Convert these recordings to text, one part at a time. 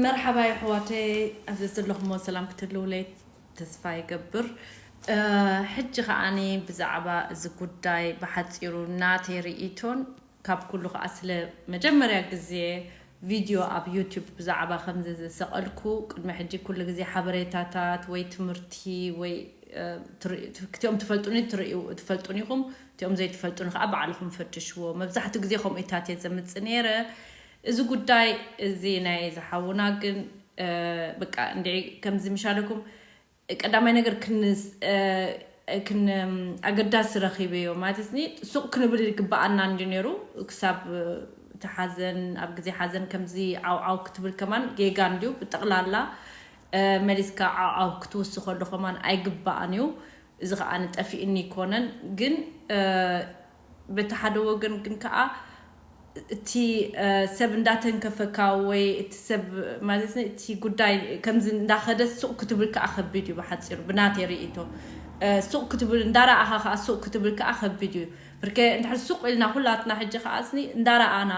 መርሓባ የሕዋተይ፣ ኣብዚ ዘለኹሞ ሰላም ክትህልውለይ ተስፋ ይገብር። ሕጂ ከዓኒ ብዛዕባ እዚ ጉዳይ ብሓፂሩ ናተይ ርእይቶን ካብ ኩሉ ከዓ ስለ መጀመርያ ግዜ ቪድዮ ኣብ ዩቱብ ብዛዕባ ከምዚ ዝሰቐልኩ፣ ቅድሚ ሕጂ ኩሉ ግዜ ሓበሬታታት ወይ ትምህርቲ ወይ ክትኦም ትፈልጡኒ ትፈልጡን ኢኹም፣ እቲኦም ዘይትፈልጡኒ ከዓ ባዕልኹም ፈትሽዎ። መብዛሕትኡ ግዜ ከምኡታት እየ ዘምፅእ ነይረ። እዚ ጉዳይ እዚ ናይ ዝሓውና ግን በቃ እንዲ ከምዚ ምሻለኩም ቀዳማይ ነገር ክን ኣገዳሲ ረኺበዮ ማለት ኒ ሱቕ ክንብል ይግባኣና እንዲ ነይሩ። ክሳብ እቲ ሓዘን ኣብ ግዜ ሓዘን ከምዚ ዓውዓው ክትብል ከማን ጌጋ እንዲዩ። ብጠቕላላ መሊስካ ዓውዓው ክትውስኸሉ ከማን ኣይግባኣን እዩ። እዚ ከዓ ንጠፊእኒ ይኮነን ግን በቲ ሓደ ወገን ግን ከዓ እቲ ሰብ እንዳተንከፈካ ወይ እቲ ሰብ ማለት እቲ ጉዳይ ከምዚ እንዳኸደ ሱቕ ክትብል ከዓ ከቢድ እዩ። ብሓፂሩ ብናተይ ርእይቶ ሱቕ ክትብል እንዳረኣኻ ከዓ ሱቕ ክትብል ከዓ ከቢድ እዩ። ብርከ እንድሕር ሱቕ ኢልና ኩላትና ሕጂ ከዓ ስኒ እንዳረኣና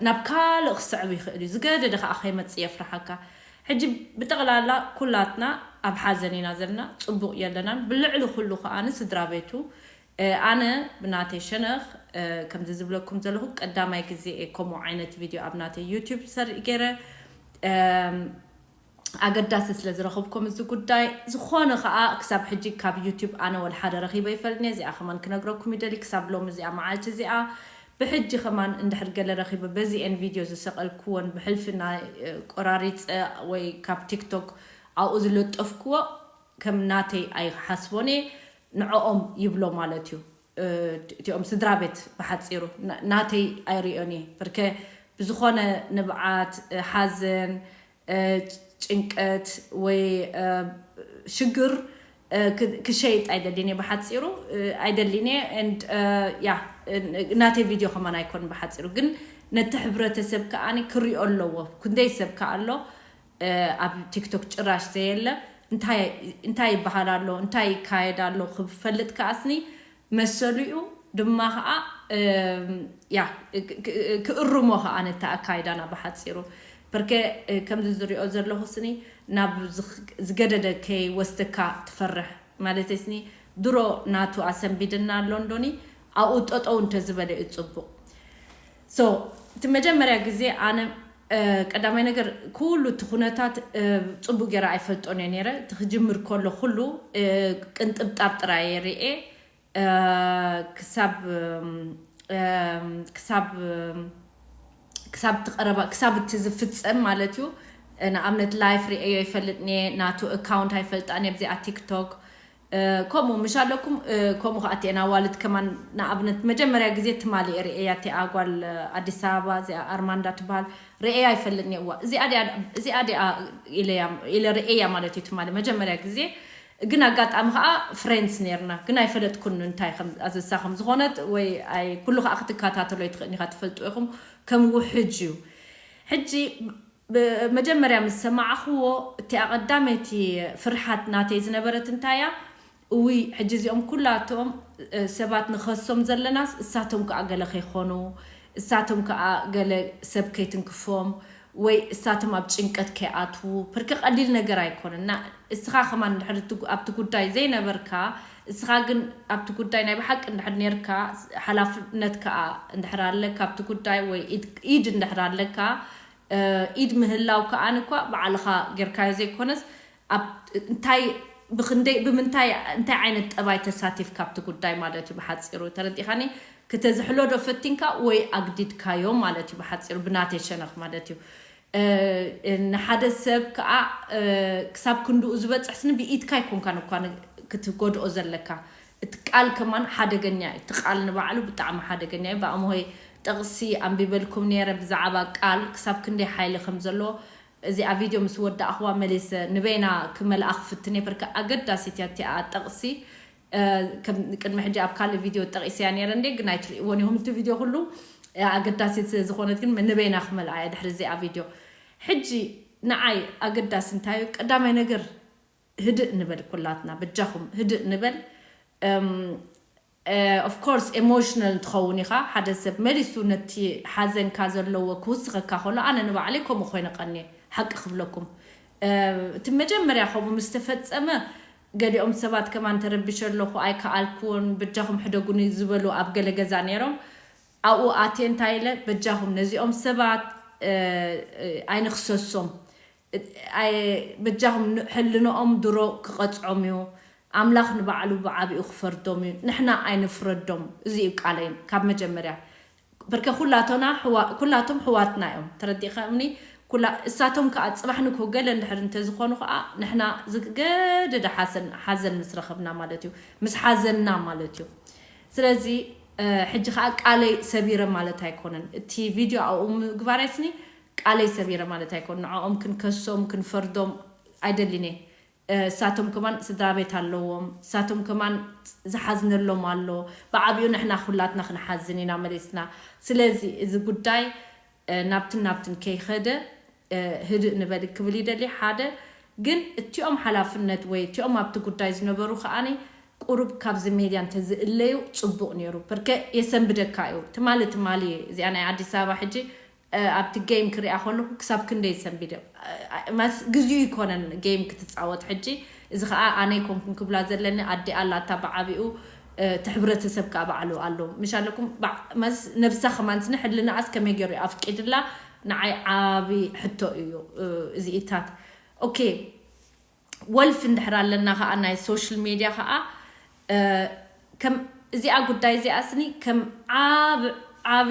ናብ ካልእ ክስዕብ ይኽእል እዩ። ዝገደደ ከዓ ከይመፅእ የፍርሓካ። ሕጂ ብጠቕላላ ኩላትና ኣብ ሓዘን ኢና ዘለና፣ ፅቡቕ የለናን። ብልዕሊ ኩሉ ከዓኒ ስድራ ቤቱ ኣነ ብናተይ ሸነኽ ከምዚ ዝብለኩም ዘለኹ ቀዳማይ ግዜ እየ ከምኡ ዓይነት ቪድዮ ኣብ ናተይ ዩቱብ ሰርኢ ገይረ ኣገዳሲ ስለ ዝረኸብኩም እዚ ጉዳይ ዝኾነ ከዓ ክሳብ ሕጂ ካብ ዩቱብ ኣነ ወላ ሓደ ረኺበ ይፈልጥኒ። እዚኣ ከማን ክነግረኩም ይደሊ። ክሳብ ሎሚ እዚኣ መዓልቲ እዚኣ ብሕጂ ከማን እንድሕር ገለ ረኺበ በዚኤን ቪድዮ ዝሰቐልኩወን ብሕልፊ ናይ ቆራሪፀ ወይ ካብ ቲክቶክ ኣብኡ ዝለጠፍኩዎ ከም ናተይ ኣይሓስቦን እየ። ንዕኦም ይብሎ ማለት እዩ። እቲኦም ስድራ ቤት ብሓፂሩ ናተይ ኣይሪኦን እየ። ብርከ ብዝኾነ ንብዓት ሓዘን ጭንቀት ወይ ሽግር ክሸይጥ ኣይደሊን እየ። ብሓፂሩ ኣይደሊን እየ። ያ ናተይ ቪድዮ ከማን ኣይኮን። ብሓፂሩ ግን ነቲ ሕብረተሰብ ከዓኒ ክሪኦ ኣለዎ። ክንደይ ሰብ ከ ኣሎ ኣብ ቲክቶክ ጭራሽ ዘየለ እንታይ ይበሃል ኣሎ እንታይ ይካየድ ኣሎ ክፈልጥ ከኣስኒ መሰሉ እዩ። ድማ ከዓ ያ ክእርሞ ከዓ ነቲ ኣካይዳና ብሓፂሩ። በርከ ከምዚ ዝሪኦ ዘለኹ ስኒ ናብ ዝገደደ ከይወስደካ ትፈርሕ ማለት ስኒ ድሮ ናቱ ኣሰንቢድና ኣሎ እንዶኒ ኣብኡ ጠጠው እንተዝበለ እዩ ፅቡቅ። So እቲ መጀመርያ ግዜ ኣነ ቀዳማይ ነገር ኩሉ እቲ ኩነታት ፅቡቅ ገይረ ኣይፈልጦን እየ ነይረ። እቲ ክጅምር ከሎ ኩሉ ቅንጥብጣብ ጥራይ እየ ርኤ ክሳብ ክሳብ ክሳብ ትቀረባ ክሳብ እቲ ዝፍፀም ማለት እዩ። ንኣብነት ላይፍ ርኤዮ ይፈልጥኒ ናቱ ኣካውንት ኣይፈልጣን እየ ብዚኣ ቲክቶክ ከምኡ ምሽ ኣለኩም። ከምኡ ከዓ እቲአን ኣዋልድ ከማን ንኣብነት መጀመርያ ግዜ ትማሊ እየ ርኤያ እቲኣ ጓል ኣዲስ ኣበባ እዚኣ ኣርማንዳ ትበሃል። ርኤያ ይፈልጥኒ እዋ እዚኣ ዲኣ ኢለ ርኤያ ማለት እዩ። ትማሊ መጀመርያ ግዜ ግን ኣጋጣሚ ከዓ ፍሬንድስ ነርና ግን ኣይፈለጥኩን እንታይ ኣዝሳ ከም ዝኾነት ወይ ኣይ ኩሉ ከዓ ክትከታተሎ ይትኽእል ኢኻ ትፈልጡ ኢኹም። ከም ውሕጅ እዩ ሕጂ መጀመርያ ምስ ሰማዕኽዎ እቲኣ ቀዳመይቲ ፍርሓት ናተይ ዝነበረት እንታያ እውይ ሕጂ እዚኦም ኩላቶም ሰባት ንኸሶም ዘለናስ እሳቶም ከዓ ገለ ከይኾኑ እሳቶም ከዓ ገለ ሰብ ከይትንክፎም ወይ እሳቶም ኣብ ጭንቀት ከይኣትዉ ፕርክ ቀሊል ነገር ኣይኮነን። እስኻ ከማን እንድሕር ኣብቲ ጉዳይ ዘይነበርካ እስኻ ግን ኣብቲ ጉዳይ ናይ ብሓቂ እንድሕር ነርካ ሓላፍነት ከዓ እንድሕር ኣለካ ኣብቲ ጉዳይ ወይ ኢድ እንድሕር ኣለካ ኢድ ምህላው ከኣን እኳ ባዕልኻ ጌርካዮ ዘይኮነስ እንታይ ብክንደይ ብምንታይ እንታይ ዓይነት ጠባይ ተሳቲፍ ካብቲ ጉዳይ ማለት እዩ። ብሓፂሩ ተረዲኻኒ ክተዝሕሎ ዶ ፈቲንካ ወይ ኣግዲድካዮ ማለት እዩ። ብሓፂሩ ብናተይ ሸነኽ ማለት እዩ። ንሓደ ሰብ ከዓ ክሳብ ክንድኡ ዝበፅሕ ስኒ ብኢድካ ይኮንካን እኳ ክትጎድኦ ዘለካ። እቲ ቃል ከማን ሓደገኛ እዩ። እቲ ቃል ንባዕሉ ብጣዕሚ ሓደገኛ እዩ። ብኣምሆይ ጥቕሲ ኣንቢበልኩም ነይረ ብዛዕባ ቃል ክሳብ ክንደይ ሓይሊ ከም ዘለዎ። እዚኣ ቪድዮ ምስ ወዳእኽዋ መሊሰ ንበይና ክመልኣ ክፍትን እየ። በርካ ኣገዳሲት እያ እቲኣ ጥቕሲ። ከም ቅድሚ ሕጂ ኣብ ካልእ ቪድዮ ጠቒሰያ ነይረ እንዴ፣ ግን ኣይትርእይዎን ኢኹም። እቲ ቪድዮ ኩሉ ኣገዳሲት ዝኾነት ግን ንበይና ክመልኣ እየ ድሕሪ እዚኣ ቪድዮ። ሕጂ ንዓይ ኣገዳሲ እንታይ እዩ? ቀዳማይ ነገር ህድእ ንበል፣ ኩላትና በጃኹም ህድእ ንበል። Of course emotional እንትኸውን ኢኻ፣ ሓደ ሰብ መሊሱ ነቲ ሓዘንካ ዘለዎ ክውስኸካ ከሎ፣ ኣነ ንባዕለይ ከምኡ ኮይነ ቀንየ፣ ሓቂ ክብለኩም። እቲ መጀመርያ ከምኡ ምስ ተፈጸመ፣ ገሊኦም ሰባት ከማን ተረቢሸ ኣለኹ ኣይከኣልኩን፣ በጃኹም ሕደጉኒ ዝበሉ ኣብ ገለ ገዛ ነይሮም። ኣብኡ ኣትየ እንታይ ኢለ፣ በጃኹም ነዚኦም ሰባት ኣይንኽሰሶም፣ በጃኹም ሕልንኦም ድሮ ክቐጽዖም እዩ። ኣምላኽ ንባዕሉ ብዓቢኡ ክፈርዶም እዩ፣ ንሕና ኣይንፍረዶም። እዚ እዩ ቃለይ ካብ መጀመርያ። በርከ ኩላቶና ኩላቶም ሕዋትና እዮም፣ ተረዲእካ እምኒ። እሳቶም ከዓ ፅባሕ ንግሆ ገለ እንድሕር እንተዝኾኑ ከዓ ንሕና ዝገደደ ሓዘን ሓዘን ምስ ረኸብና ማለት እዩ፣ ምስ ሓዘንና ማለት እዩ። ስለዚ ሕጂ ከዓ ቃለይ ሰቢረ ማለት ኣይኮነን፣ እቲ ቪድዮ ኣብኡ ምግባር ኣይስኒ ቃለይ ሰቢረ ማለት ኣይኮን። ንዕኦም ክንከሶም ክንፈርዶም ኣይደሊን እየ። እሳቶም ከማን ስድራ ቤት ኣለዎም፣ እሳቶም ከማን ዝሓዝነሎም ኣሎ። ብዓቢኡ ንሕና ኩላትና ክንሓዝን ኢና መሊስና። ስለዚ እዚ ጉዳይ ናብትን ናብትን ከይኸደ ህድእ ንበል ክብል ይደሊ። ሓደ ግን እቲኦም ሓላፍነት ወይ እቲኦም ኣብቲ ጉዳይ ዝነበሩ ከኣኒ ቁሩብ ካብዚ ሜድያ እንተዝእለዩ ጽቡቕ ነይሩ። በርከ የሰንብደካ እዩ። ትማሊ ትማሊ እዚኣ ናይ ኣዲስ ኣበባ ሕጂ ኣብቲ ጌም ክሪኣ ከለኹ ክሳብ ክንደይ ሰንቢደ። ግዜኡ ይኮነን ጌም ክትፃወት ሕጂ። እዚ ከዓ ኣነ ይኮንኩን ክብላ ዘለኒ ኣዲ ኣላታ ብዓቢኡ እቲ ሕብረተሰብ ከዓ ባዕሉ ኣሎ ምሽ ኣለኩም። ነብሳ ከማን ስኒ ሕልናኣስ ከመይ ገይሩ ኣፍቂድላ? ንዓይ ዓቢ ሕቶ እዩ እዚኢታት። ኦኬ፣ ወልፊ እንድሕር ኣለና ከዓ ናይ ሶሻል ሜድያ ከዓ ከም እዚኣ ጉዳይ እዚኣ ስኒ ከም ዓብ ዓብ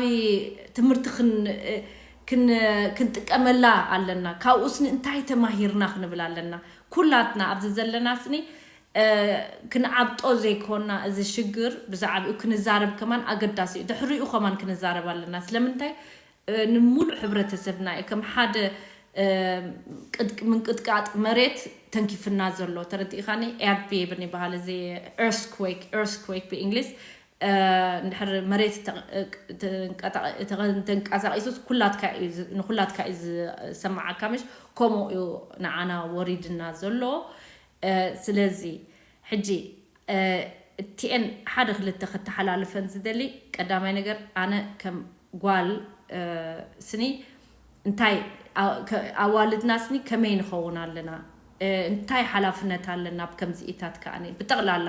ትምህርቲ ክንጥቀመላ ኣለና። ካብኡ ስኒ እንታይ ተማሂርና ክንብል ኣለና። ኩላትና ኣብዚ ዘለና ስኒ ክንዓብጦ ዘይኮና እዚ ሽግር ብዛዕባኡ ክንዛረብ ከማን ኣገዳሲ እዩ። ድሕሪኡ ከማን ክንዛረብ ኣለና። ስለምንታይ? ንሙሉእ ሕብረተሰብና እዩ ከም ሓደ ምንቅጥቃጥ መሬት ተንኪፍና ዘሎ። ተረዲእካኒ? ኤርትቤብን ይበሃል እዚ፣ earthquake earthquake ብእንግሊዝ። እንድሕር መሬት ተንቀሳቂሱስ ኩላትካ እዩ፣ ንኩላትካ እዩ ዝሰማዓካ። ምሽ ከምኡ እዩ ንዓና ወሪድና ዘሎ። ስለዚ ሕጂ እቲኤን ሓደ ክልተ ከተሓላልፈን ዝደሊ ቀዳማይ ነገር፣ ኣነ ከም ጓል ስኒ እንታይ ኣዋልድና ስኒ ከመይ ንኸውን ኣለና? እንታይ ሓላፍነት ኣለና? ኣብ ከምዚኢታት ከኣ ብጠቕላላ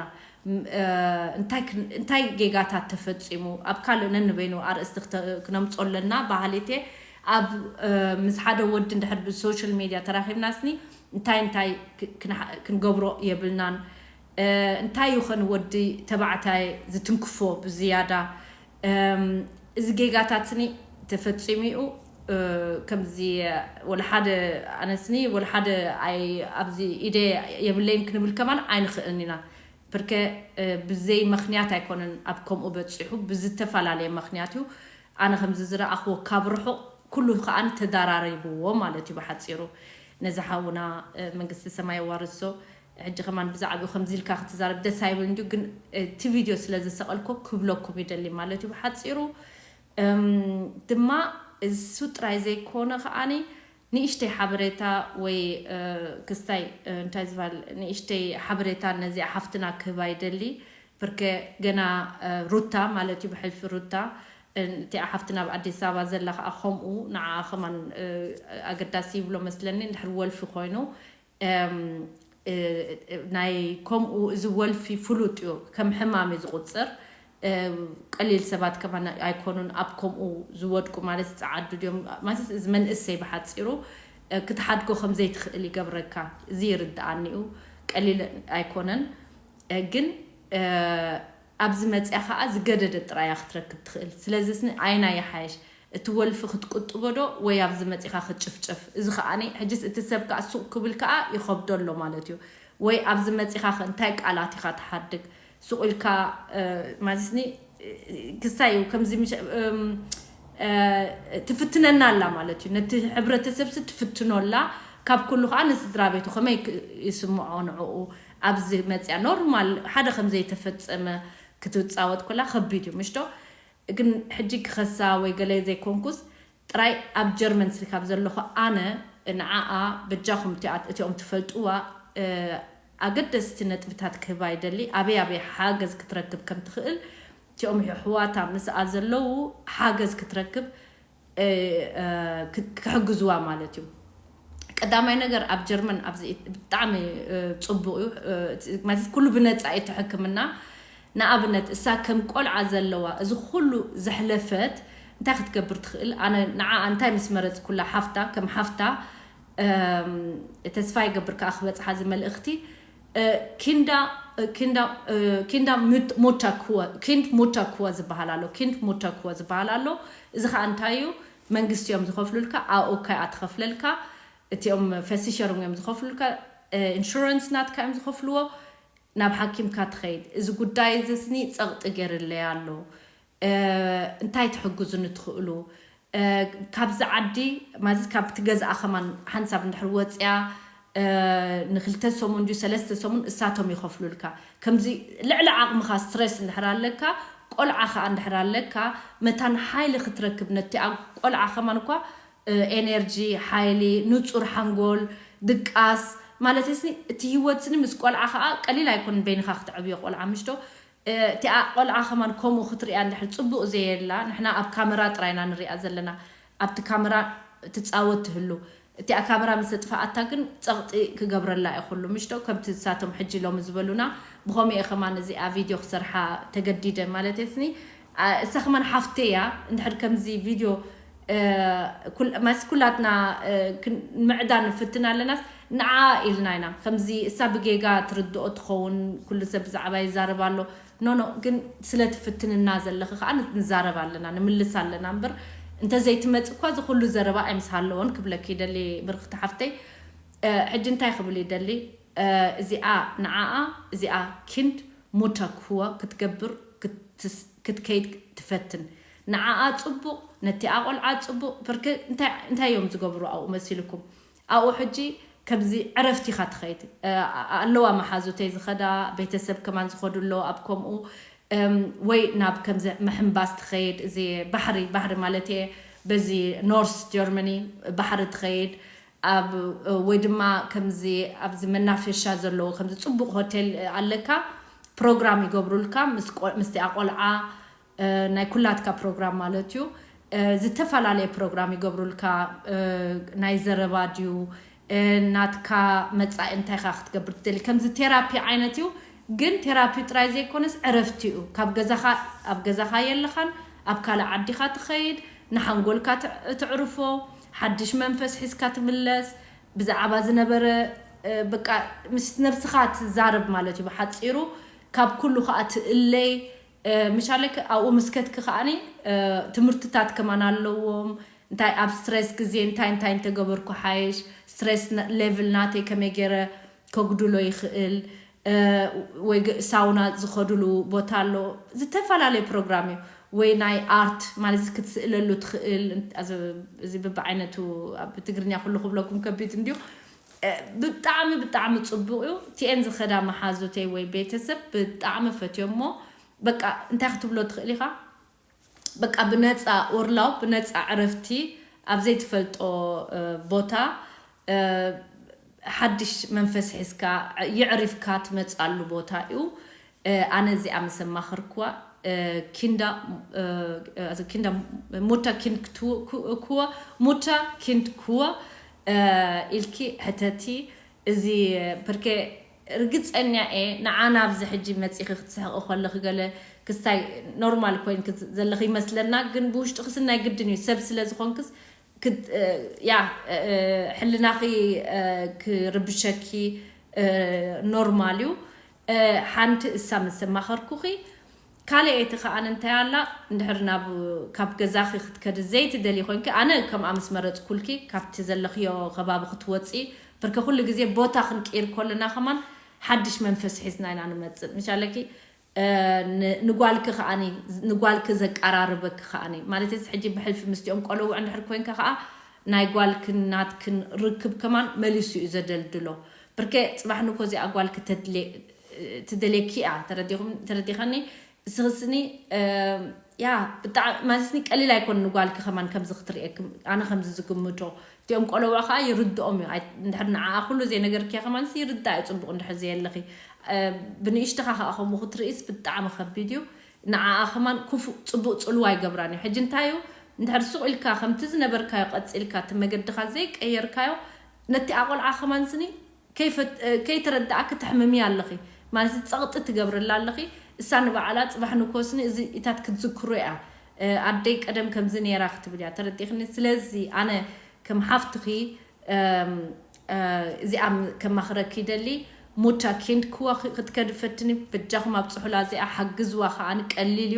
እንታይ ጌጋታት ተፈጺሙ ኣብ ካልእ ነንበይኑ ኣርእስቲ ክነምጾ ኣለና ባህሊቴ። ኣብ ምስ ሓደ ወዲ እንድሕር ብሶሻል ሜድያ ተራኺብና ስኒ እንታይ እንታይ ክንገብሮ የብልናን። እንታይ ይኾን ወዲ ተባዕታይ ዝትንክፎ ብዝያዳ? እዚ ጌጋታት ስኒ ተፈጺሙ እዩ። ከምዚ ወላ ሓደ ኣነስኒ ወላ ሓደ ኣይ ኣብዚ ኢደ የብለይን ክንብል ከማን ኣይንኽእልን ኢና። ብርከ ብዘይ ምኽንያት ኣይኮነን ኣብ ከምኡ በፂሑ፣ ብዝተፈላለየ ምኽንያት እዩ። ኣነ ከምዚ ዝረኣኽዎ ካብ ርሑቕ ኩሉ ከኣ ተዳራሪብዎ ማለት እዩ ብሓፂሩ። ነዚ ሓውና መንግስቲ ሰማይ የዋርሶ። ሕጂ ከማን ብዛዕባኡ ከምዚ ኢልካ ክትዛረብ ደስ ኣይብል እንድዩ፣ ግን እቲ ቪድዮ ስለ ዝሰቐልኮ ክብለኩም ይደሊ ማለት እዩ ብሓፂሩ። ድማ እሱ ጥራይ ዘይኮነ ከኣኒ ንእሽተይ ሓበሬታ ወይ ክስታይ እንታይ ዝበሃል ንእሽተይ ሓበሬታ ነዚኣ ሓፍትና ክህባ ይደሊ። ብርከ ገና ሩታ ማለት እዩ ብሕልፊ ሩታ እቲኣ ሓፍትና ኣብ ኣዲስ ኣበባ ዘላ ከዓ ከምኡ ንዓ ከማን ኣገዳሲ ይብሎ መስለኒ። እንድሕር ወልፊ ኮይኑ ናይ ከምኡ እዚ ወልፊ ፍሉጥ እዩ፣ ከም ሕማም እዩ ዝቁፅር። ቀሊል ሰባት ከማን ኣይኮኑን ኣብ ከምኡ ዝወድቁ ማለት ፃዓዱ ድዮም ማለት እዚ መንእሰይ ብሓፂሩ ክትሓድጎ ከምዘይትኽእል ይገብረካ። እዚ ይርድኣኒ እዩ፣ ቀሊል ኣይኮነን። ግን ኣብዚ መፅያ ከዓ ዝገደደ ጥራያ ክትረክብ ትኽእል። ስለዚ ስኒ ኣይና ይሓየሽ፣ እቲ ወልፊ ክትቁጥቦ ዶ ወይ ኣብዚ መፂኻ ክትጭፍጨፍ? እዚ ከዓኒ ሕጅስ እቲ ሰብ ከዓ ሱቕ ክብል ከዓ ይኸብዶ ኣሎ ማለት እዩ። ወይ ኣብዚ መፂኻ እንታይ ቃላት ኢኻ ትሓድግ? ሱቕ ኢልካ ማለትኒ ክሳይ እዩ ከምዚ ትፍትነና ኣላ ማለት እዩ። ነቲ ሕብረተሰብሲ ትፍትኖ ኣላ። ካብ ኩሉ ከዓ ንስድራ ቤቱ ከመይ ይስምዖ ንዕኡ ኣብዚ መፅያ ኖርማል ሓደ ከም ዘይተፈፀመ ክትፃወት ኮላ ከቢድ እዩ ምሽቶ። ግን ሕጂ ክኸሳ ወይ ገለ ዘይኮንኩስ ጥራይ ኣብ ጀርመን ስልካብ ዘለኹ ኣነ ንዓኣ በጃኹም እቲኣ- እቲኦም ትፈልጥዋ እ፣ ኣገደስቲ ነጥብታት ክህባ ይደሊ። ኣበይ ኣበይ ሓገዝ ክትረክብ ከም ትኽእል እቲኦም ኣሕዋታ ምስኣ ዘለዉ ሓገዝ ክትረክብ እ፣ እ፣ ክ- ክሕግዝዋ ማለት እዩ። ቀዳማይ ነገር ኣብ ጀርመን ኣብዚ ብጣዕሚ እ፣ ፅቡቅ እዩ። እ፣ ማለት ኩሉ ብነፃ እዩ እቲ ሕክምና። ንኣብነት እሳ ከም ቆልዓ ዘለዋ እዚ ኩሉ ዘሕለፈት እንታይ ክትገብር ትኽእል? ኣነ ንዓ እንታይ ምስ መረፅኩላ ሓፍታ ከም ሓፍታ እም፣ ተስፋ ይገብር ከዓ ክበፅሓ እዚ መልእኽቲ። እ፣ ኪንዳ እ፣ ኪንዳ እ፣ ኪንዳ ሙት- ሞቻ ክወ ኪንድ ሞቻ ክወ ዝበሃል ኣሎ። ኪንድ ሞቻ ክወ ዝበሃል ኣሎ። እዚ ከዓ እንታይ እዩ? መንግስቲ እዮም ዝኸፍሉልካ። ኣኦካ እያ ትኸፍለልካ። እቲኦም ፈሲሸሩም እዮም ዝኸፍሉልካ። እ፣ ኢንሹራንስ ናትካ እዮም ዝኸፍልዎ። ናብ ሓኪምካ ትኸይድ። እዚ ጉዳይ እዚ ስኒ ፀቕጢ ገይርለይ ኣሎ። እ፣ እንታይ ትሕግዙኒ ትኽእሉ? እ፣ ካብዚ ዓዲ ማለት ካብቲ ገዝኣ ከማን ሓንሳብ እንድሕር ወፅያ እ፣ ንክልተ ሰሙን ድዩ ሰለስተ ሰሙን እሳቶም ይኸፍሉልካ። ከምዚ ልዕሊ ዓቕምኻ ስትሬስ እንድሕር ኣለካ፣ ቆልዓ ከዓ እንድሕር ኣለካ፣ መታን ሓይሊ ክትረክብ ነቲ ኣብ ቆልዓ ከማን እኳ እ፣ ኤነርጂ፣ ሓይሊ፣ ንጹር ሓንጎል፣ ድቃስ ማለት ስኒ እቲ ህይወት ስኒ ምስ ቆልዓ ከዓ ቀሊል ኣይኮንን። በይንኻ ክትዕብዮ ቆልዓ ምሽቶ እ፣ እቲኣ ቆልዓ ከማን ከምኡ ክትሪኣ እንድሕር ጽቡቕ ዘየላ ንሕና ኣብ ካሜራ ጥራይና ንሪኣ ዘለና። ኣብቲ ካሜራ ትጻወት ትህሉ። እቲኣ ካሜራ ምስ ኣጥፋኣታ ግን ጸቕጢ ክገብረላ እዩ ኩሉ ምሽቶ ከምቲ ንሳቶም ሕጂ ሎሚ ዝበሉና። ብኸምኡ እየ ከማን እዚኣ ቪድዮ ክሰርሓ ተገዲደ ማለት ስኒ። ኣ፣ እሳ ከማን ሓፍተይ እያ። እንድሕር ከምዚ ቪድዮ እ፣ ኩል- ማስ ኩላትና እ፣ ክን- ንምዕዳን ንፍትን ኣለናስ ንዓ ኢልና ኢና። ከምዚ እሳ ብጌጋ ትርድኦ ትኸውን፣ ኩሉ ሰብ ብዛዕባ ይዛረብ ኣሎ። ኖ ኖ፣ ግን ስለ ትፍትንና ዘለኺ ከዓ ን- ንዛረብ ኣለና፣ ንምልስ ኣለና እምበር እንተዘይትመጽእ እኳ እዚ ኩሉ ዘረባ ኣይምስሃለዎን ክብለኪ ይደሊ ብርክቲ ሓፍተይ። እ፣ ሕጂ እንታይ ክብል ይደሊ? እ፣ እዚኣ ንዓኣ እዚኣ ኪንድ ሙተር ክወ ክትገብር ክትስ- ክትከይድ ትፈትን። ንዓኣ ጽቡቕ፣ ነቲኣ ቆልዓ ጽቡቕ። ብርክ እንታይ እንታይ እዮም ዝገብሩ ኣብኡ መሲልኩም? ኣብኡ ሕጂ ከምዚ ዕረፍቲ ኢኻ ትኸይድ። እ፣ ኣለዋ መሓዙተይ ዝኸዳ፣ ቤተሰብ ከማን ዝኸዱ ኣለዉ ኣብ ከምኡ። እም፣ ወይ ናብ ከምዚ ምሕንባስ ትኸይድ፣ እዚ ባሕሪ፣ ባሕሪ ማለት እየ፣ በዚ ኖርስ ጀርመኒ ባሕሪ ትኸይድ። ኣብ ወይ ድማ ከምዚ ኣብዚ መናፈሻ ዘለዎ ከምዚ ጽቡቕ ሆቴል ኣለካ፣ ፕሮግራም ይገብሩልካ ምስ ቆ- ምስቲኣ ቆልዓ። እ፣ ናይ ኩላትካ ፕሮግራም ማለት እዩ። እ፣ ዝተፈላለየ ፕሮግራም ይገብሩልካ። እ፣ ናይ ዘረባ ድዩ፣ እ፣ ናትካ መጻኢ እንታይ ኢኻ ክትገብር ትደሊ? ከምዚ ቴራፒ ዓይነት እዩ። ግን ቴራፒ ጥራይ ዘይኮነስ ዕረፍቲ እዩ። ካብ ገዛኻ ኣብ ገዛኻ የለኻን፣ ኣብ ካልእ ዓዲኻ ትኸይድ፣ ንሓንጎልካ ትዕ- ትዕርፎ፣ ሓድሽ መንፈስ ሒዝካ ትምለስ። ብዛዕባ ዝነበረ እ፣ በቃ ምስ ነብስኻ ትዛረብ ማለት እዩ ብሓፂሩ። ካብ ኩሉ ከዓ ትእለይ። እ፣ ምሻለክ ኣብኡ ምስ ከትክ ከዓኒ እ፣ ትምህርትታት ከማን ኣለዎም። እንታይ ኣብ ስትሬስ ግዜ እንታይ እንታይ እንተገበርኩ ሓይሽ፣ ስትሬስ ነ- ሌቭል ናተይ ከመይ ገይረ ከጉድሎ ይኽእል። እ፣ ወይ ግ- ሳውና ዝኸዱሉ ቦታ ኣሎ። ዝተፈላለየ ፕሮግራም እዩ። ወይ ናይ ኣርት ማለት ክትስእለሉ ትኽእል። እዚ ብብዓይነቱ ኣብ ትግርኛ ኩሉ ክብለኩም ከቢድ እንድዩ። እ፣ ብጣዕሚ ብጣዕሚ ጽቡቕ እዩ። ቲኤን ዝኸዳ መሓዙተይ ወይ ቤተሰብ ብጣዕሚ ፈትዮሞ። በቃ እንታይ ክትብሎ ትኽእል ኢኻ? በቃ ብነጻ ኡርላው ብነጻ ዕረፍቲ ኣብ ዘይትፈልጦ እ፣ ቦታ እ፣ ሓድሽ መንፈስ ሒዝካ ይዕሪፍካ ትመጻሉ ቦታ እዩ። እ፣ ኣነ እዚኣ ምስ ኣማኸርክዋ እ፣ ኪንዳ እ፣ ኪንዳ ሙታ ኪንድ ክቱ- ኩ- ኩወ ሙታ ኪንድ ኩወ እ፣ ኢልኪ ሕተቲ። እዚ ብርኬ ርግጸኛ እየ ንዓና ኣብዚ ሕጂ መጺኺ ክትስሕቂ ከለኺ ገለ ክስታይ ኖርማል ኮይንኪ ዘለኺ ይመስለና፣ ግን ብውሽጥኺ ስናይ ግድን እዩ ሰብ ስለ ዝኾንክስ ክት- እ፣ ያ እ፣ ሕልናኺ እ፣ ክርብሸኪ እ፣ ኖርማል እዩ። እ፣ ሓንቲ እሳ ምስ ኣማኸርኩኺ ካልኣይቲ ከኣ እንታይ ኣላ እንድሕር ናብ ካብ ገዛኺ ክትከዲ ዘይትደሊ ኮይንኪ ኣነ ከምኣ ምስ መረጽኩልኪ ካብቲ ዘለኽዮ ከባቢ ክትወጺ ብርከ ኩሉ ግዜ ቦታ ክንቅይር ከለና ከማን ሓድሽ መንፈስ ሒዝና ኢና ንመጽእ ምሻለኪ። እ፣ ን- ንጓልኪ ከዓኒ ንጓልኪ ዘቀራርበኪ ከዓኒ ማለት እዚ ሕጂ ብሕልፊ ምስቲኦም ቆለውዕ እንድሕር ኮይንካ ከዓ ናይ ጓልክን ናትክን ርክብ ከማን መሊሱ እዩ ዘደልድሎ። ብርከ ጽባሕ ንኮ እዚኣ ጓል ክትደልየኪ እያ። ተረዲኻኒ? እስኽስኒ ያ ብጣዕሚ ማለትኒ ቀሊል ኣይኮን ንጓልኪ ከማን ከምዚ ክትርእየኪ። ኣነ ከምዚ ዝግምቶ እቲኦም ቆለዋ ከዓ ይርድኦም እዩ። እንድሕር ንዓኣ ኩሉ ዘይነገርኪያ ከማንስ ይርዳ እዩ። ፅቡቅ እንድሕር ዘየለኺ ብንእሽትኻ ከዓ ከምኡ ክትርእይስ ብጣዕሚ ከቢድ እዩ። ንዓኣ ከማን ክፉእ ፅቡቅ ፅልዋ ኣይገብራን እዩ። ሕጂ እንታይ እዩ እንድሕር ሱቅ ኢልካ ከምቲ ዝነበርካዮ ቀፂልካ እቲ መገድኻ ዘይቀየርካዮ ነቲ ኣቆልዓ ከማን ስኒ ከይተረዳኣ ክትሕምሚ ኣለኺ ማለት ጸቕጢ ትገብርላ ኣለኺ። እሳ ንባዕላ ጽባሕ ንኮስኒ እዚ ኢታት ክትዝክሮ እያ። ኣደይ ቀደም ከምዚ ነይራ ክትብል እያ። ተረዲኽኒ? ስለዚ ኣነ ከም ሓፍትኺ እዚኣ ከማኽረኪ ይደሊ። ሙቻ ኪንድ ክዋ ክትከድ ፈትኒ። በጃኹም ኣብጽሑላ እዚኣ ሓግዝዋ ከኣ ቀሊል እዩ።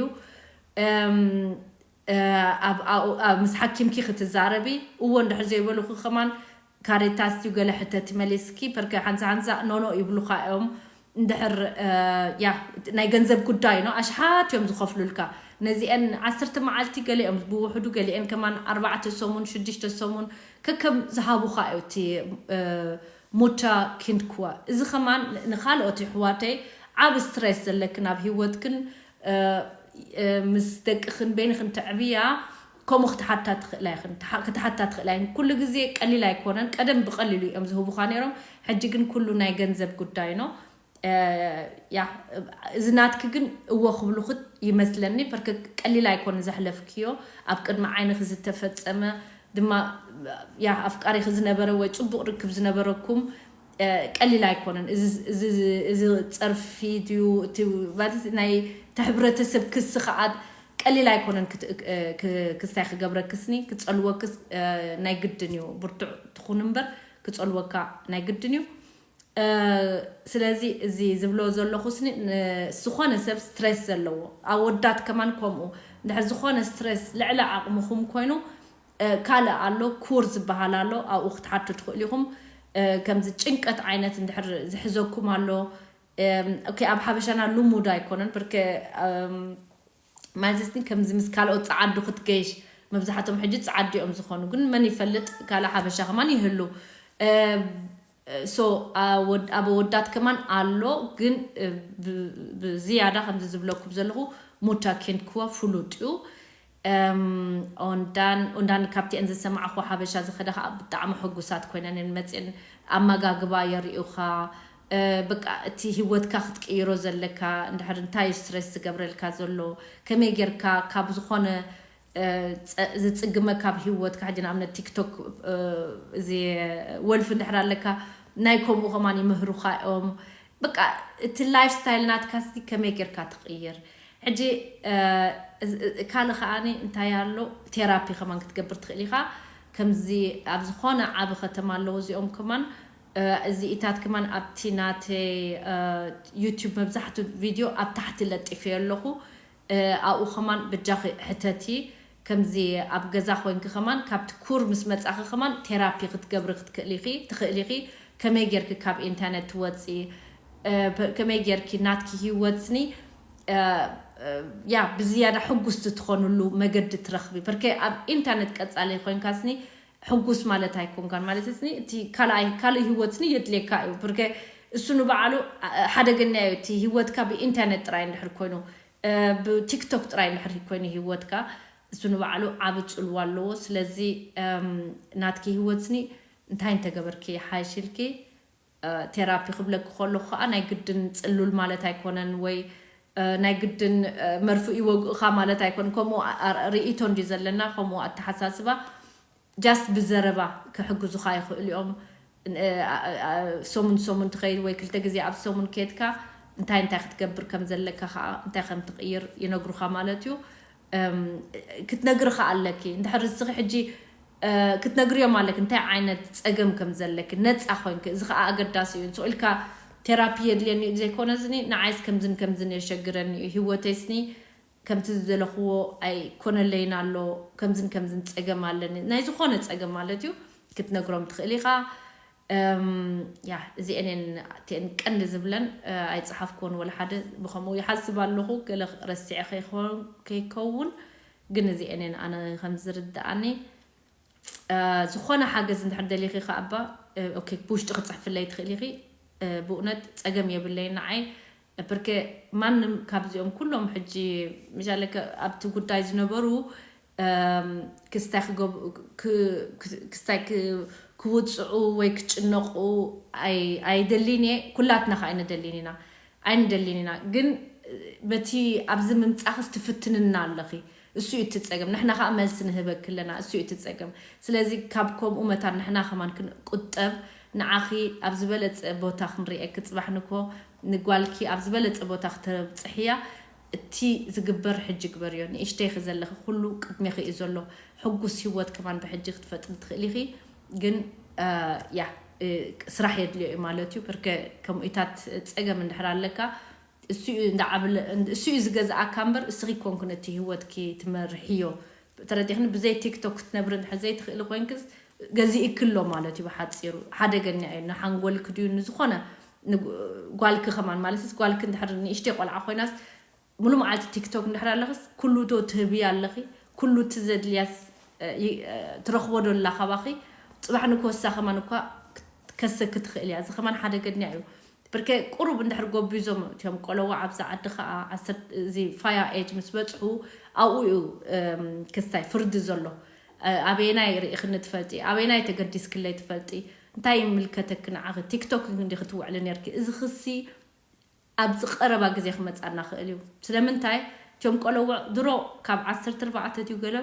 ምስ ሓኪምኪ ክትዛረቢ እዎ እንድሕር ዘይበሉኺ ከማን ካሬታ ስትዩ ገለ ሕተቲ መሊስኪ ፐርከ ሓንሳ ሓንሳ ኖኖ ይብሉኻ እዮም። እንድሕር ያ ናይ ገንዘብ ጉዳይ ነው። ኣሽሓት እዮም ዝኸፍሉልካ። ነዚአን ዓሰርተ መዓልቲ ገሊኦም ብውሕዱ ገሊአን ከማን ኣርባዕተ ሰሙን ሽዱሽተ ሰሙን ከከም ዝሃቡኻ እዩ እቲ ሙቻ ኪንድክዋ። እዚ ከማን ንኻልኦት ይሕዋተይ ዓብ ስትሬስ ዘለክን ኣብ ህይወትክን ምስ ደቅኽን በይንኽን ተዕብያ ከምኡ ክትሓታ ትኽእላ ይኽን ክትሓታ ትኽእላ ይኽን። ኩሉ ግዜ ቀሊል ኣይኮነን። ቀደም ብቐሊሉ እዮም ዝህቡኻ ነይሮም። ሕጂ ግን ኩሉ ናይ ገንዘብ ጉዳይ ነው። ያ እዚ ናትኪ ግን እዎ ክብሉኽት ይመስለኒ። በርከ ቀሊል ኣይኮነ ዘሕለፍክዮ ኣብ ቅድሚ ዓይንኺ ዝተፈጸመ ድማ ያ ኣፍቃሪኺ ዝነበረ ወይ ጽቡቕ ርክብ ዝነበረኩም ቀሊል ኣይኮነን። እዚ ጸርፊ ድዩ እቲ ማለት ናይ ተሕብረተሰብ ክሲ ከዓ ቀሊል ኣይኮነን። ክስታይ ክገብረክስኒ ክጸልወክስ ናይ ግድን እዩ። ብርቱዕ ትኹን እምበር ክጸልወካ ናይ ግድን እዩ። ስለዚ እዚ ዝብሎ ዘለኹ ስኒ ዝኾነ ሰብ ስትሬስ ዘለዎ ኣወዳት ከማን ከምኡ እንድሕር ዝኾነ ስትሬስ ልዕሊ ዓቕምኹም ኮይኑ ካልእ ኣሎ ኩር ዝበሃል ኣሎ። ኣብኡ ክትሓቱ ትኽእሉ ኢኹም። ከምዚ ጭንቀት ዓይነት እንድሕር ዝሕዘኩም ኣሎ። ኦኬ ኣብ ሓበሻና ልሙድ ኣይኮነን ብርከ ማለት ስ ከምዚ ምስ ካልኦት ጸዓዱ ክትገይሽ መብዛሕቶም ሕጂ ጸዓዱ እዮም ዝኾኑ ግን መን ይፈልጥ ካልእ ሓበሻ ከማን ይህሉ። ሶ ኣብ ወዳት ከማን ኣሎ ግን ብዝያዳ ከምዚ ዝብለኩም ዘለኹ ሙቻ ኪንድክዋ ፍሉጥ እዩ። ኦንዳን ኦንዳን ካብቲአን ዝሰማዕኹ ሓበሻ ዝኸደ ከዓ ብጣዕሚ ሕጉሳት ኮይነን እየን መፅእን። ኣመጋግባ የርእዩኻ። በቃ እቲ ህይወትካ ክትቅይሮ ዘለካ እንድሕር እንታይ እዩ ስትሬስ ዝገብረልካ ዘሎ ከመይ ጌርካ ካብ ዝኾነ ዝጽግመካ ኣብ ህይወትካ ሕጂ ንኣብነት ቲክቶክ እዚ ወልፊ እንድሕር ኣለካ ናይ ከምኡ ከማን ይምህሩኻ እዮም። በቃ እቲ ላይፍ ስታይል ናትካ ሲ ከመይ ጌርካ ትቕይር? ሕጂ ካልእ ከዓኒ እንታይ ኣሎ ቴራፒ ከማን ክትገብር ትኽእል ኢኻ። ከምዚ ኣብ ዝኾነ ዓቢ ከተማ ኣለዉ እዚኦም ከማን እዚ ኢታት ከማን ኣብቲ ናተይ ዩቱብ መብዛሕቱ ቪድዮ ኣብ ታሕቲ ለጢፈዮ ኣለኹ። ኣብኡ ከማን በጃኺ ሕተቲ። ከምዚ ኣብ ገዛ ኮይንኪ ከማን ካብቲ ኩር ምስ መጻኺ ከማን ቴራፒ ክትገብሪ ክትክእል ኢኺ ትኽእል ኢኺ። ከመይ ጌርኪ ካብ ኢንተርነት ትወፂ ከመይ ጌርኪ ናትኪ ህይወትኒ ያ ብዝያዳ ሕጉስቲ ትኾንሉ መገዲ ትረኽቢ። በርከ ኣብ ኢንተርነት ቀጻሊ ኮይንካ ስኒ ሕጉስ ማለት ኣይኮንካን ማለት ስኒ እቲ ካልኣይ ካልእ ህይወት ስኒ የድልየካ እዩ። በርከ እሱ ንባዕሉ ሓደገኛ እዩ። እቲ ህይወትካ ብኢንተርነት ጥራይ እንድሕር ኮይኑ ብቲክቶክ ጥራይ እንድሕር ኮይኑ ህይወትካ እሱ ንባዕሉ ዓብ ጽልዋ ኣለዎ። ስለዚ ናትኪ ህይወት ስኒ እንታይ እንተገበርኪ ሓይሽልኪ ቴራፒ ክብለኪ ከለኩ ከዓ ናይ ግድን ፅሉል ማለት ኣይኮነን ወይ ናይ ግድን መርፍእ ይወግእኻ ማለት ኣይኮነን። ከምኡ ርኢቶ እንዲ ዘለና ከምኡ ኣተሓሳስባ ጃስት ብዘረባ ክሕግዙኻ ይኽእሉ እዮም። ሰሙን ሰሙን ትኸይድ ወይ ክልተ ግዜ ኣብ ሰሙን ከድካ እንታይ እንታይ ክትገብር ከም ዘለካ ከዓ እንታይ ከም ትቕይር ይነግሩኻ ማለት እዩ። ክትነግሪ ከዓ ኣለኪ እንድሕር እስኺ ሕጂ ክትነግርዮም ኣለኪ እንታይ ዓይነት ፀገም ከም ዘለኪ ነፃ ኮይንኪ። እዚ ከዓ ኣገዳሲ እዩ። ንስቕ ኢልካ ቴራፒ የድልየኒ እዩ ዘይኮነ እዝኒ ንዓይስ ከምዝን ከምዝን የሸግረኒ እዩ ህይወተይስኒ ከምቲ ዝደለኽዎ ኣይኮነለይን ኣሎ ከምዝን ከምዝን ፀገም ኣለኒ ናይ ዝኾነ ፀገም ማለት እዩ ክትነግሮም ትኽእል ኢኻ። ያ እዚአን እየን እቲአን ቀንዲ ዝብለን ኣይፀሓፍክዎን ወላ ሓደ ብኸምኡ ይሓስብ ኣለኹ። ገለ ረሲዐ ከይኸውን ግን እዚአን እየን ኣነ ከም ዝርድኣኒ። ዝኾነ ሓገዝ እንድሕር ደሊኺ ከኣባ ብውሽጢ ክትፅሕፍለይ ትኽእል ኢኺ። ብእውነት ጸገም የብለይ ንዓይ። ብርከ ማንም ካብዚኦም ኩሎም ሕጂ ምሻለከ ኣብቲ ጉዳይ ዝነበሩ እም፣ ክስታይ ክገብ- ክ- ክ- ክስታይ ክ- ክውፅዑ ወይ ክጭነቁ ኣይ- ኣይደልን እየ። ኩላትና ከ ኣይንደልን ኢና ኣይንደልን ኢና። ግን በቲ ኣብዚ ምምፃኽስ ትፍትንና ኣለኺ። እሱ እዩ እቲ ፀገም። ንሕና ከዓ መልሲ ንህበኪ ኣለና። እሱ እዩ እቲ ፀገም። ስለዚ ካብ ከምኡ መታን ንሕና ከማን ክንቁጠብ፣ ንዓኺ ኣብ ዝበለፀ ቦታ ክንሪኤኪ፣ ፅባሕ ንኮ ንጓልኪ ኣብ ዝበለፀ ቦታ ክተብፅሕያ እቲ ዝግበር ሕጂ ግበርዮ። ንእሽተይኺ ዘለኺ ኩሉ ቅድሜኺ እዩ ዘሎ። ሕጉስ ህይወት ከማን ብሕጂ ክትፈጥሪ ትኽእሊ ኢኺ። ግን ያ ስራሕ የድልዮ እዩ ማለት እዩ። ብርከ ከምኡታት ፀገም እንድሕር ኣለካ እሱ እዩ እንዳዓብለ እሱ እዩ ዝገዝኣካ እምበር እስኺ ኮንኩ ነቲ ህይወትኪ ትመርሕዮ። ተረዲኽኒ? ብዘይ ቲክቶክ ክትነብሪ እንድሕር ዘይትኽእሊ ኮይንክስ ገዚእክሎ ማለት እዩ። ብሓፂሩ ሓደገኛ እዩ። ንሓንጎልክ ድዩ ንዝኾነ ንግ- ጓልክ ከማን ማለትስ ጓልክ እንድሕር ንእሽተይ ቆልዓ ኮይናስ ሙሉ መዓልቲ ቲክቶክ እንድሕር ኣለኽስ ኩሉ ዶ ትህብያ ኣለኺ? ኩሉ እቲ ዘድልያስ እ፣ ይ- እ፣ ትረኽቦ ዶ ኣላ ካባኺ? ፅባሕ ንኮሳ ከማን እኳ ክትከሰኪ ትኽእል እያ። እዚ ከማን ሓደገኛ እዩ። ብርከ ቁሩብ እንድሕር ጎቢዞም እቲኦም ቆለዋ ኣብዚ ዓዲ ከዓ ዓሰርተ- እዚ ፋያ ኤጅ ምስ በፅሑ ኣብኡ እዩ እም፣ ክስታይ ፍርዲ ዘሎ። እ፣ ኣበየናይ ርኢኽኒ ትፈልጢ? ኣበየናይ ተገዲስክለይ ትፈልጢ? እንታይ ይምልከተኪ ንዓኺ? ቲክቶክ እንዲኺ ትውዕሊ ነርኪ። እዚ ክሲ ኣብዚ ቀረባ ግዜ ክመፃና ክእል እዩ። ስለምንታይ? እቲኦም ቆለውዕ ድሮ ካብ ዓሰርተ ኣርባዕተ ድዩ ገለ